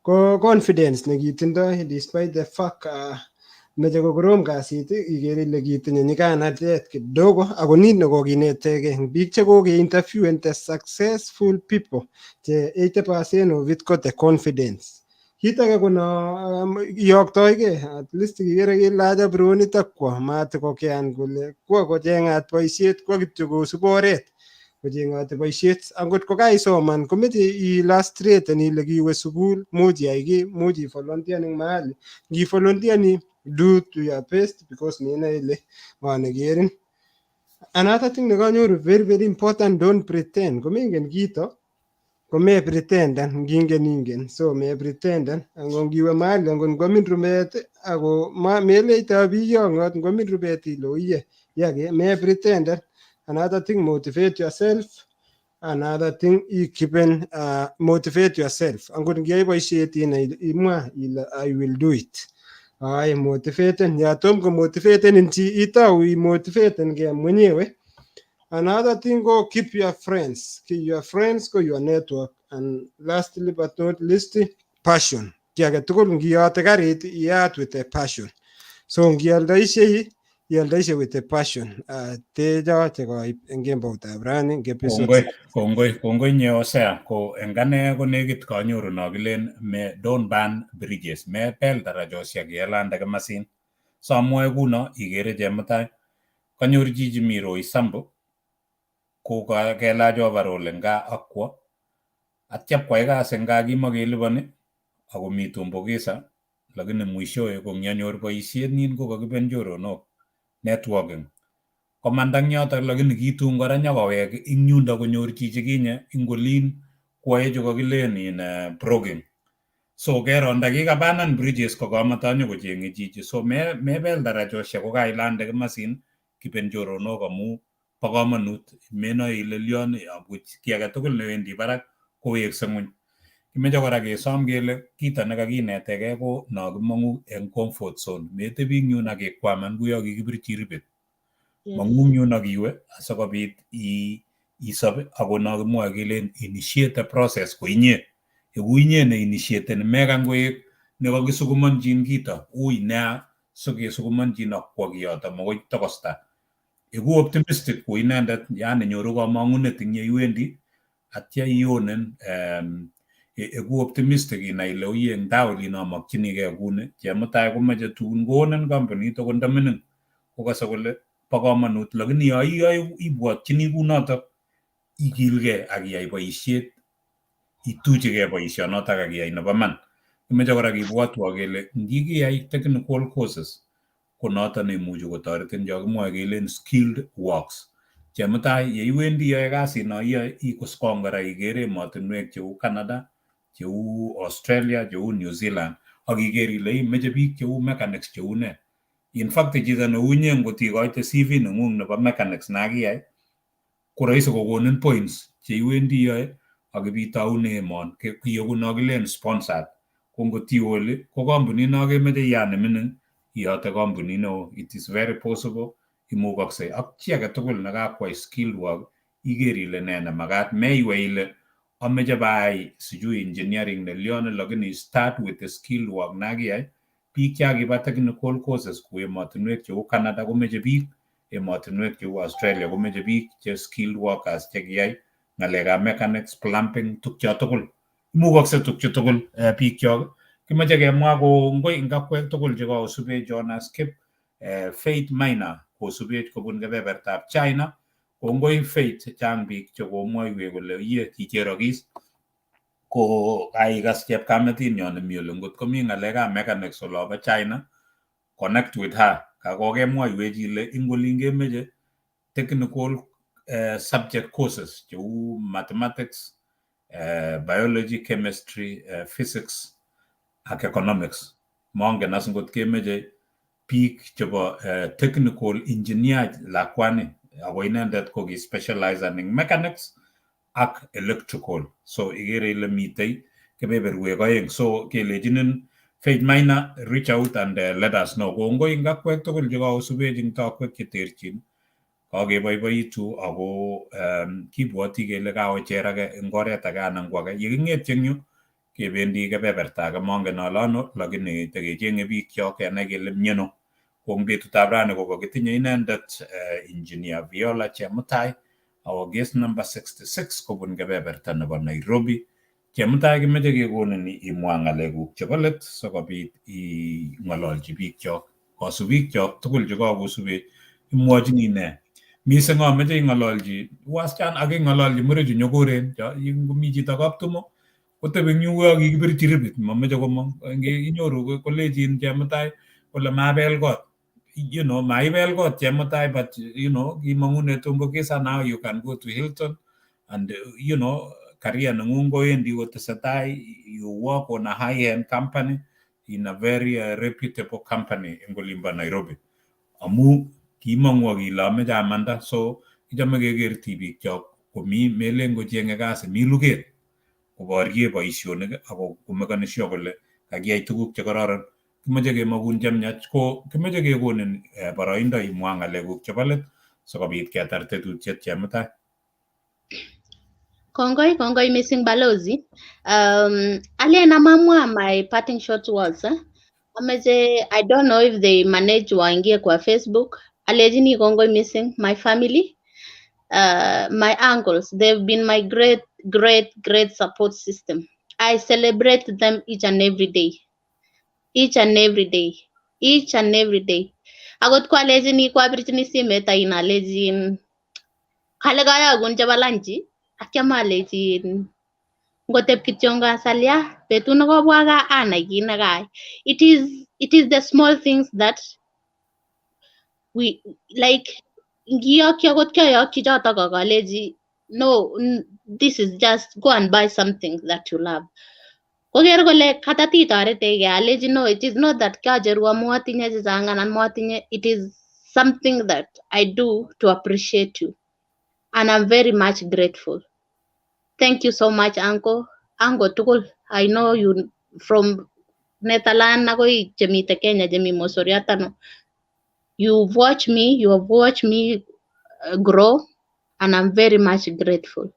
ko confidence nekitindoi despite the fact meche kokorom kasit, ikere ile kitinye nyiganatet kidogo, ako nit nekokinetegei eng biik chekoke interviewen, the successful people che 80% of it ko the confidence. Kit age ko no iyoktoige, at least kikere kilach apronit ak kwo matikokean kole kwo kocheng'at boisiet, kwo kityo kosub oret kocheng'oti boisiet. Angot ko kaisoman komeche illustraten ile kiwe sukul, much iyai kiy, much ivolunteer eng mahali. Ngivolunteerni, do to your best because menoe ile ng'o nekerin. Another thing nekanyoru very very important, don't pretend. Komengen kito kome pretenden, ngingen ingen, so me pretenden. Ango ngiwe mahali, angot ngwamin rubet ako meleito biyong'ot, ngwamin rubet ile oiye yake, me pretenden. Another thing, motivate yourself. Another thing, ikipen motivate yourself. Angot ngiyai boisiet inai imwa ile "I will do it." Ay, motivaten ya tom komotivatenin chi, itau imotivaten ge mwenyewe. Another thing go keep your friends. Keep your friends, go your network. And lastly but not least, passion. Ki age tugul ngiyote karit iyat with a passion. So ngialdoishei, ialdoishe with a passion. Techo chekoib eng kemboutab rani eng episode. Kongoi, kongoi, kongoi nye Hosea. Ko eng ane ko nekit kanyoru no kilen me don't burn bridges, mepel darajosiek yelande kimasin. So amwoe kuno ikere Chemutai kanyor chichi mi Roysambu ko kelach overall eng gaa ak kwo atya kwai kasi eng gaa kimakeliponi akomi tumbukiza, lakini mwishowe ko ngianyor boisiet nin ko kakiben choronok, networking, komanda eng yotok, lakini kitun kora nyokowek ing yundo konyor chichi kinye ing olin kwoe chu kakilen in broking. So kero ndakikabanan bridges ko kamata nyokocheng'e chichi. So mebel darajosiek kokailande kimasin, kiben choronok amu bo komonut, menoe ile lion abuch kiy age tugul newendi barak kowekse ng'weny. Kimeche kora kesom kele kito nekakinetegei ko no kimong'u eng comfort zone, metebi eng yun akikwaman kuyo kikibirchi ribet, mong'u eng yun akiwe asikobit isob. Ako no kimwoe kelen initiate the process ko inye, iku inye ne initiateni, mekany koek nekakisukumonjin kito ui nea sikesukumonjin akwo kiyoto makoi tokosta. Iku optimistic ku inendet, yani nyoru komong'unet eng yeiwendi atya ionen iku optimistic inai ile uye eng tai olin amokchinigei kuni. Chemutai komoche tun koonin kampunit akot ndamining kokase kole bo komonut, lakini yo iyoe ibwotchini kunotok, ikilgei ak iyai boisiet, ituchigei boisionotok ak iyai nebo man. Kimoche kora kibwotwo kele ngikiyai technical courses ko noto neimuchi kotoretin cho kimwoe kelen skilled works. Chemutai yeiwendi iyoe kasit no iyoe ikuskong kora ikere emotinwek cheu Canada, cheu Australia, cheu New Zealand ak iker ile imoche biik cheu mechanics cheu nee. In fact chito neu inye ngot ikoite CV neng'ung nebo mechanics nakiyai ko rahisi kokonin points cheiwendi iyoe ak ibitoune emon kiyoku no kilen sponsored. Ko ngot iwe oli ko kampunit no kemoche ya nemining iyote kampunit neo, it is very possible, imukoksei ak chi age tugul nekakwai skilled work iker ile ne nemakat, meiwei ile ameche bayai sijui engineering nelion, lakini start with the skilled work nakiyai. Biik chakiba technical courses ku emotinwek cheu Canada komeche biik, emotinwek cheu Australia komeche biik che skilled workers chekiyai ng'alekab mechanics, plumbing, tukcho tugul, imukokse tukchu tugul biik chok. Kimoche kemwa kongoi eng akwek tugul chekosubech Jonas Kip, Faith Minor kosubech kobun kebebertab China. Kongoi Faith, chang biik chekomwoiwech kole iye kicherokis ko kaikas chepkametinyo nemi oli. Ngot komi ng'alekab mechanics olobo China, connect with her. Kakokemwoiwech ile ing olin kemeche technical subject courses cheu mathematics, biology, chemistry, physics ak economics. Mongen as ngot kemeche biik chebo technical engineer lakwani ako inendet ko ki specialize eng mechanics ak electrical. So ikere ile mitei kebeberwek oeng. So kelechinin Faith Maina, reach out and let us know. Kongoi eng akwek tugul chekakosubech eng tokwek cheterchin. Kakeboiboitu ako kibwoti kele kaocher age eng oret age anan ko age. Yeking'etyi eng yu kebendi kebeberta age, mongen ale ano, lakini tekecheng'e biikchok kenai kele miano. Ko eng betutab rani ko kakitinye inendet Engineer Viola Chemutai, our guest number 66 kobun kebeberta nebo Nairobi. Chemutai, kimeche kekonin imwa ng'alekuk chebo let sikobit ing'ololchi biikchok, kosubikchok tugul chekakosubech, imwochini nee? Mising ameche ing'ololchi wasichana ak ing'ololchi muren chu nyokoren, ngomi chito kaptumo kotebi eng yu uyo kikibirchi ribit, mameche komong. Inyoru kolechin Chemutai kole mabel kot. Maibel kot Chemutai, but kimong'une Tumbukiza, now you can go to Hilton and career nengung kowendi kotesetai, you work on a high end company in a very reputable company eng olimbo Nairobi. Amu kimong'u ak ile ameche amanda, so kichome keker tibikyok komi melen kocheng'e kasi, mi luget koborye boisionik ako komekani sure kole kakiyai tuguk chekororon. Kimoche kemokun chemiach, ko kimoche kekonin boroindo imwa ng'alekuk chebo let sikobit ketar tetutiet, Chemutai. Kongoi, kongoi missing, balozi. Alen amamwa my parting shot words. Eh? Ameche, I don't know if they manage waingie kwa Facebook. Alejini kongoi missing, my family, my uncles. They've been my great, great, great support system. I celebrate them each and every day. Each and every day. Each and every day. Akot kwalechini kwabirchini simet ain alechin kale kayokun chebo lanchi atyam alechin ngotep kityongan salya betut nekobwa gaa anai kit nekayai. It is the small things that we like. Ngiyokyi akot kyoyokyi chotok ak alechi no, this is just go and buy something that you love. Koker kole katati toretegei, alechi no, it is not that kacheru amu atinye chechang anan motinye. It is something that I do to appreciate you and I'm very much grateful. Thank you so much, uncle, uncle tugul. I know you from Netherlands akoi chemite Kenya, chemi Mosoriat ano. You've watched me, you have watched me grow and I'm very much grateful.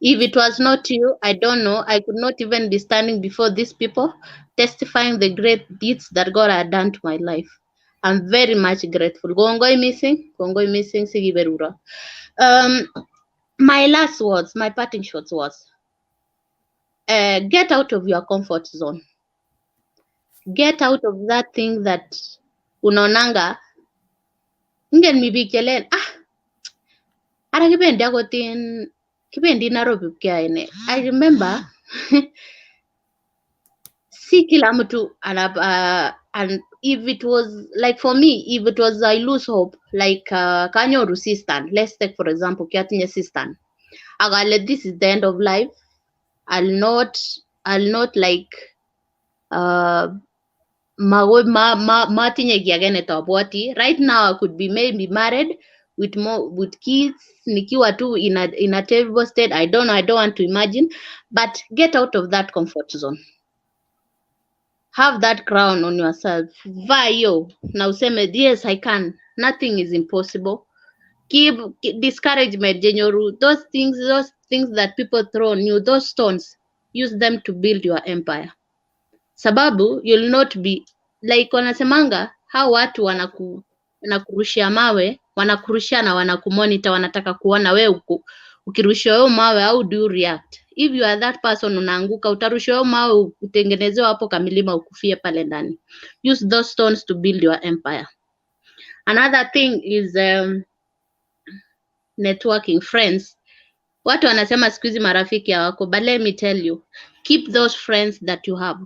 If it was not you, I don't know, I could not even be standing before these people testifying the great deeds that God had done to my life. I'm very much grateful. Kongoi missing, kongoi missing sikiberuro. My last words, my parting shots was get out of your comfort zone. Get out of that thing that unaonanga ingen mi biik chelen ah ara kibendi akot in kibendi Nairobi pkeyoe nee. I remember si kila mtu ana and if it was like for me, if it was I lose hope, like kanyoru sister, let's take for example, kiatinye sister akale this is the end of life, I'll not like magoi ma ma matinye kiy age netobwoti. Right now I could be maybe married with more, with kids, nikiwa tu in a terrible state. I don't know, I don't want to imagine. But get out of that comfort zone. Have that crown on yourself. Vaa hiyo na useme, "Yes, I can. Nothing is impossible." Keep discouragement jenyoru, those things that people throw on you, those stones, use them to build your empire, sababu you'll not be like wanasemanga hao watu wanakurushia mawe, wanakurushia na wanakumonita, wanataka kuona we ukirushiwa hiyo mawe, how do you react? If you are that person unaanguka, utarushiwa hiyo mawe utengenezewe hapo kamilima ukufie pale ndani. Use those stones to build your empire. Another thing is networking, friends. Watu wanasema siku hizi marafiki hawako, but let me tell you, keep those friends that you have.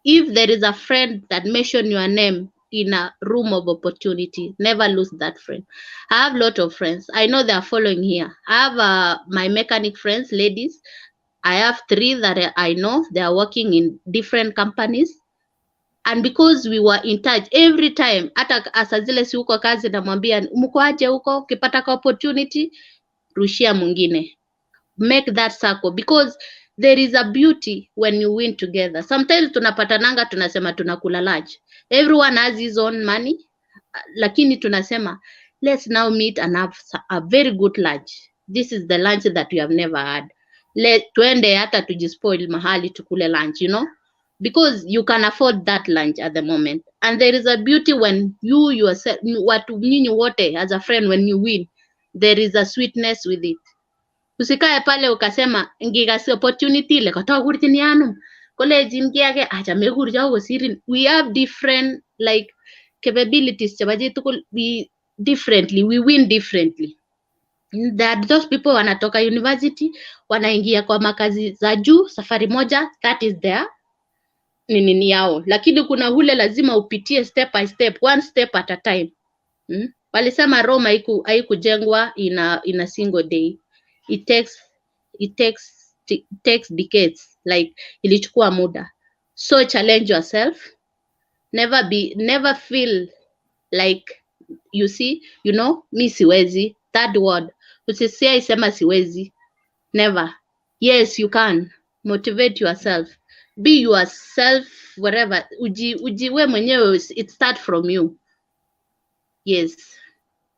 If there is a friend that mention your name in a room of opportunity. Never lose that friend. I have lot of friends. I know they are following here. I have my mechanic friends, ladies. I have three that I know. They are working in different companies. And because we were in touch every time, hata saa zile si uko kazi, namwambia, "Mko aje huko? Ukipata ka opportunity, rushia mwingine." Make that circle, because there is a beauty when you win together. Sometimes tunapatananga, tunasema tunakula lunch. Everyone has his own money, lakini tunasema, "Let's now meet and have a very good lunch. This is the lunch that we have never had. Let tuende hata tujispoil mahali tukule lunch," because you can afford that lunch at the moment. And there is a beauty when you yourself, watu nyinyi wote as a friend, when you win, there is a sweetness with it. Usikae pale ukasema ngikasi opportunity ile katakurchini anum kolejin ki age acha mekurcho kosirin. We have different, like, capabilities chebo chitugul. We differently, we win differently. That those people wanatoka university, wanaingia kwa makazi za juu safari moja, that is their nini yao, lakini kuna ule lazima upitie step by step, one step at a time. Walisema Rome haikujengwa in a single day. It takes decades, like ilichukua muda. So challenge yourself. Never feel like, you see, mi siwezi. Third word, usisiai sema siwezi. Never. Yes, you can. Motivate yourself. Be yourself. Whatever, uji we mwenyewe, it start from you. Yes,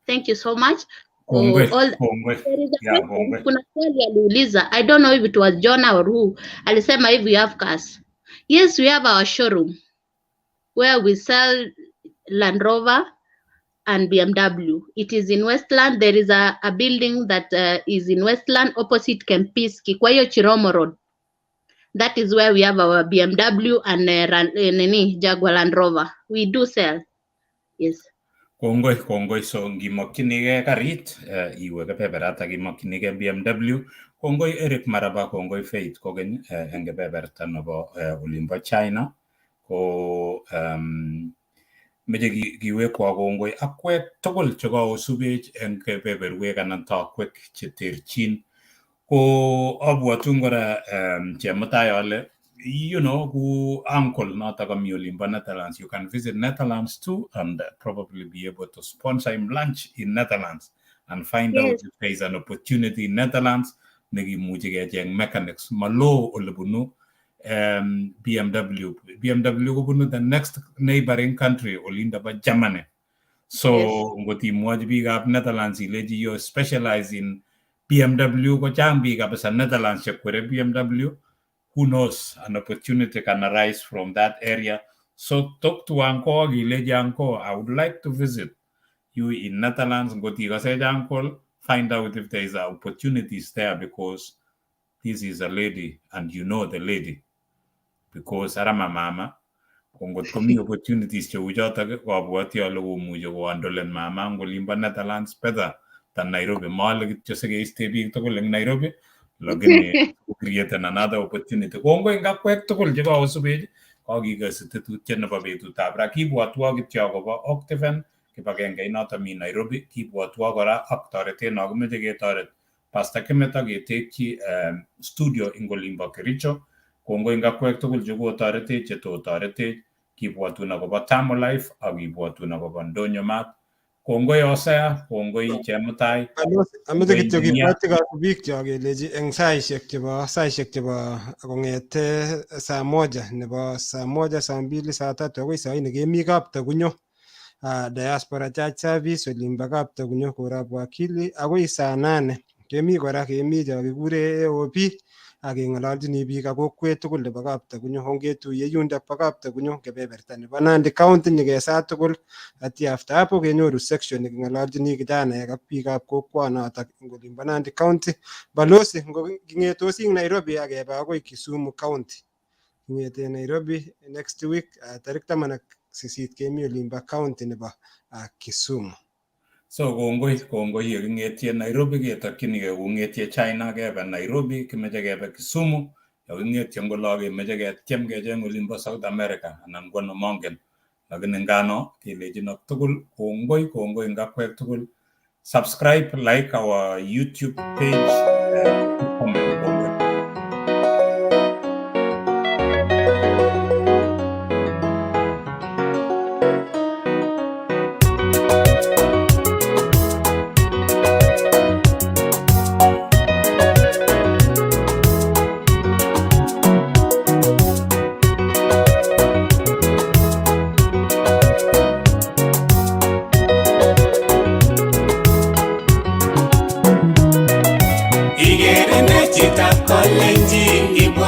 thank you so much. Kongoi, Oh, all kongoi. There is a Yeah, question, kongoi. Kuna swali aliuliza, I don't know if it was Jonah or who, alisema if we have cars. Yes, we have our showroom where we sell Land Rover and BMW. It is in Westland. There is a building that is in Westland opposite Kempinski, kwa hiyo Chiromo Road. That is where we have our BMW and nini, Jaguar Land Rover. We do sell. Yes. Kongoi, kongoi. So ngimokchinigei karit iwe kebeberatak imokchinigei BMW. Kongoi Eric Maraba, kongoi Faith kokeny eng kebeberta nebo olimbo China. Ko meche kiwekwa kongoi akwek tugul chekaosubech eng kebeberwek anan tokwek cheterchin. Ko abwotun kora Chemutai ale ku uncle notok kami olimbo Netherlands. You can visit Netherlands too and probably be able to sponsor him lunch in Netherlands and find out if there is an opportunity in Netherlands nekimuchi kecheng mechanics. Maloo olebunu BMW. BMW kobunu the next neighboring country, olindo bo Germany. So ngot imwochi biikab Netherlands ilechi you specialize in BMW, kochang biik kabisa Netherlands chekwere BMW. Who knows, an opportunity can arise from that area. So talk to uncle ak ilechi, "Uncle, I would like to visit you in Netherlands." Ngot ikosech uncle, find out if there is opportunities there, because this is a lady and you know the lady, because ara mama ko ngot komi opportunities cheu chotok, ko abwoti ale komuchi kohandolen mama eng olimbo Netherlands better than Nairobi. Maale kityo sikeiste biik tugul eng Nairobi, lakini create another opportunity. Kongoi eng akwek tugul chekosubech, kakikesi tetutiet nebo betutab ra. Kibwotwo kityo akobo Octaven kibagenge noto mi Nairobi. Kibwotwo kora ak toretet nokimoche ketoret Pastor Kimeto ketekyi studio eng olimbo Kericho. Kongoi eng akwek tugul chekotoretech, chetotoretech. Kibwotun akobo Tamo Life ak kibwotun akobo Ndonyo Mat. Kongoi Osea, kongoi Chemutai. Ameche Kongoi kityo Engineer. Kibwotyi kasubikyok kelechi eng saishek chebo kong'ete saa 1 nebo saa 1, saa 2, saa 3 akoi saa 4 kemi Kaptagunyo, Diaspora Church Service olimbo Kaptagunyo korab Wakili, akoi saa 8 kemi kora, kemi cho kikure AOP ak keng'ololchini biik ak kokwet tugul nebo Kaptagunyo. Ongetuiye yundok bo Kaptagunyo, kebeberta nebo Nandi County, nyikesaa tugul. Atya after hapo kenyoru section neking'ololchini kijanaek ak biikab kokwonotok eng olimbo Nandi County. Balozi, ngo king'etosi eng Nairobi ak kebe akoi Kisumu County. King'ete Nairobi next week, tarik 18 kemi olimbo county nebo Kisumu. So kongoi, kongoi. Yeking'etie Nairobi ketokchinigei kong'etie China kebe Nairobi, kimeche kebe Kisumu. Yeking'etie ngolo kemeche ketyem kecheng olimbo South America anan ko nemongen. Lakini ngano kelechinok tugul kongoi kongoi eng akwek tugul. Subscribe, like our YouTube page, comment kongoi. Ikere ne chitab kalenjin ibwat.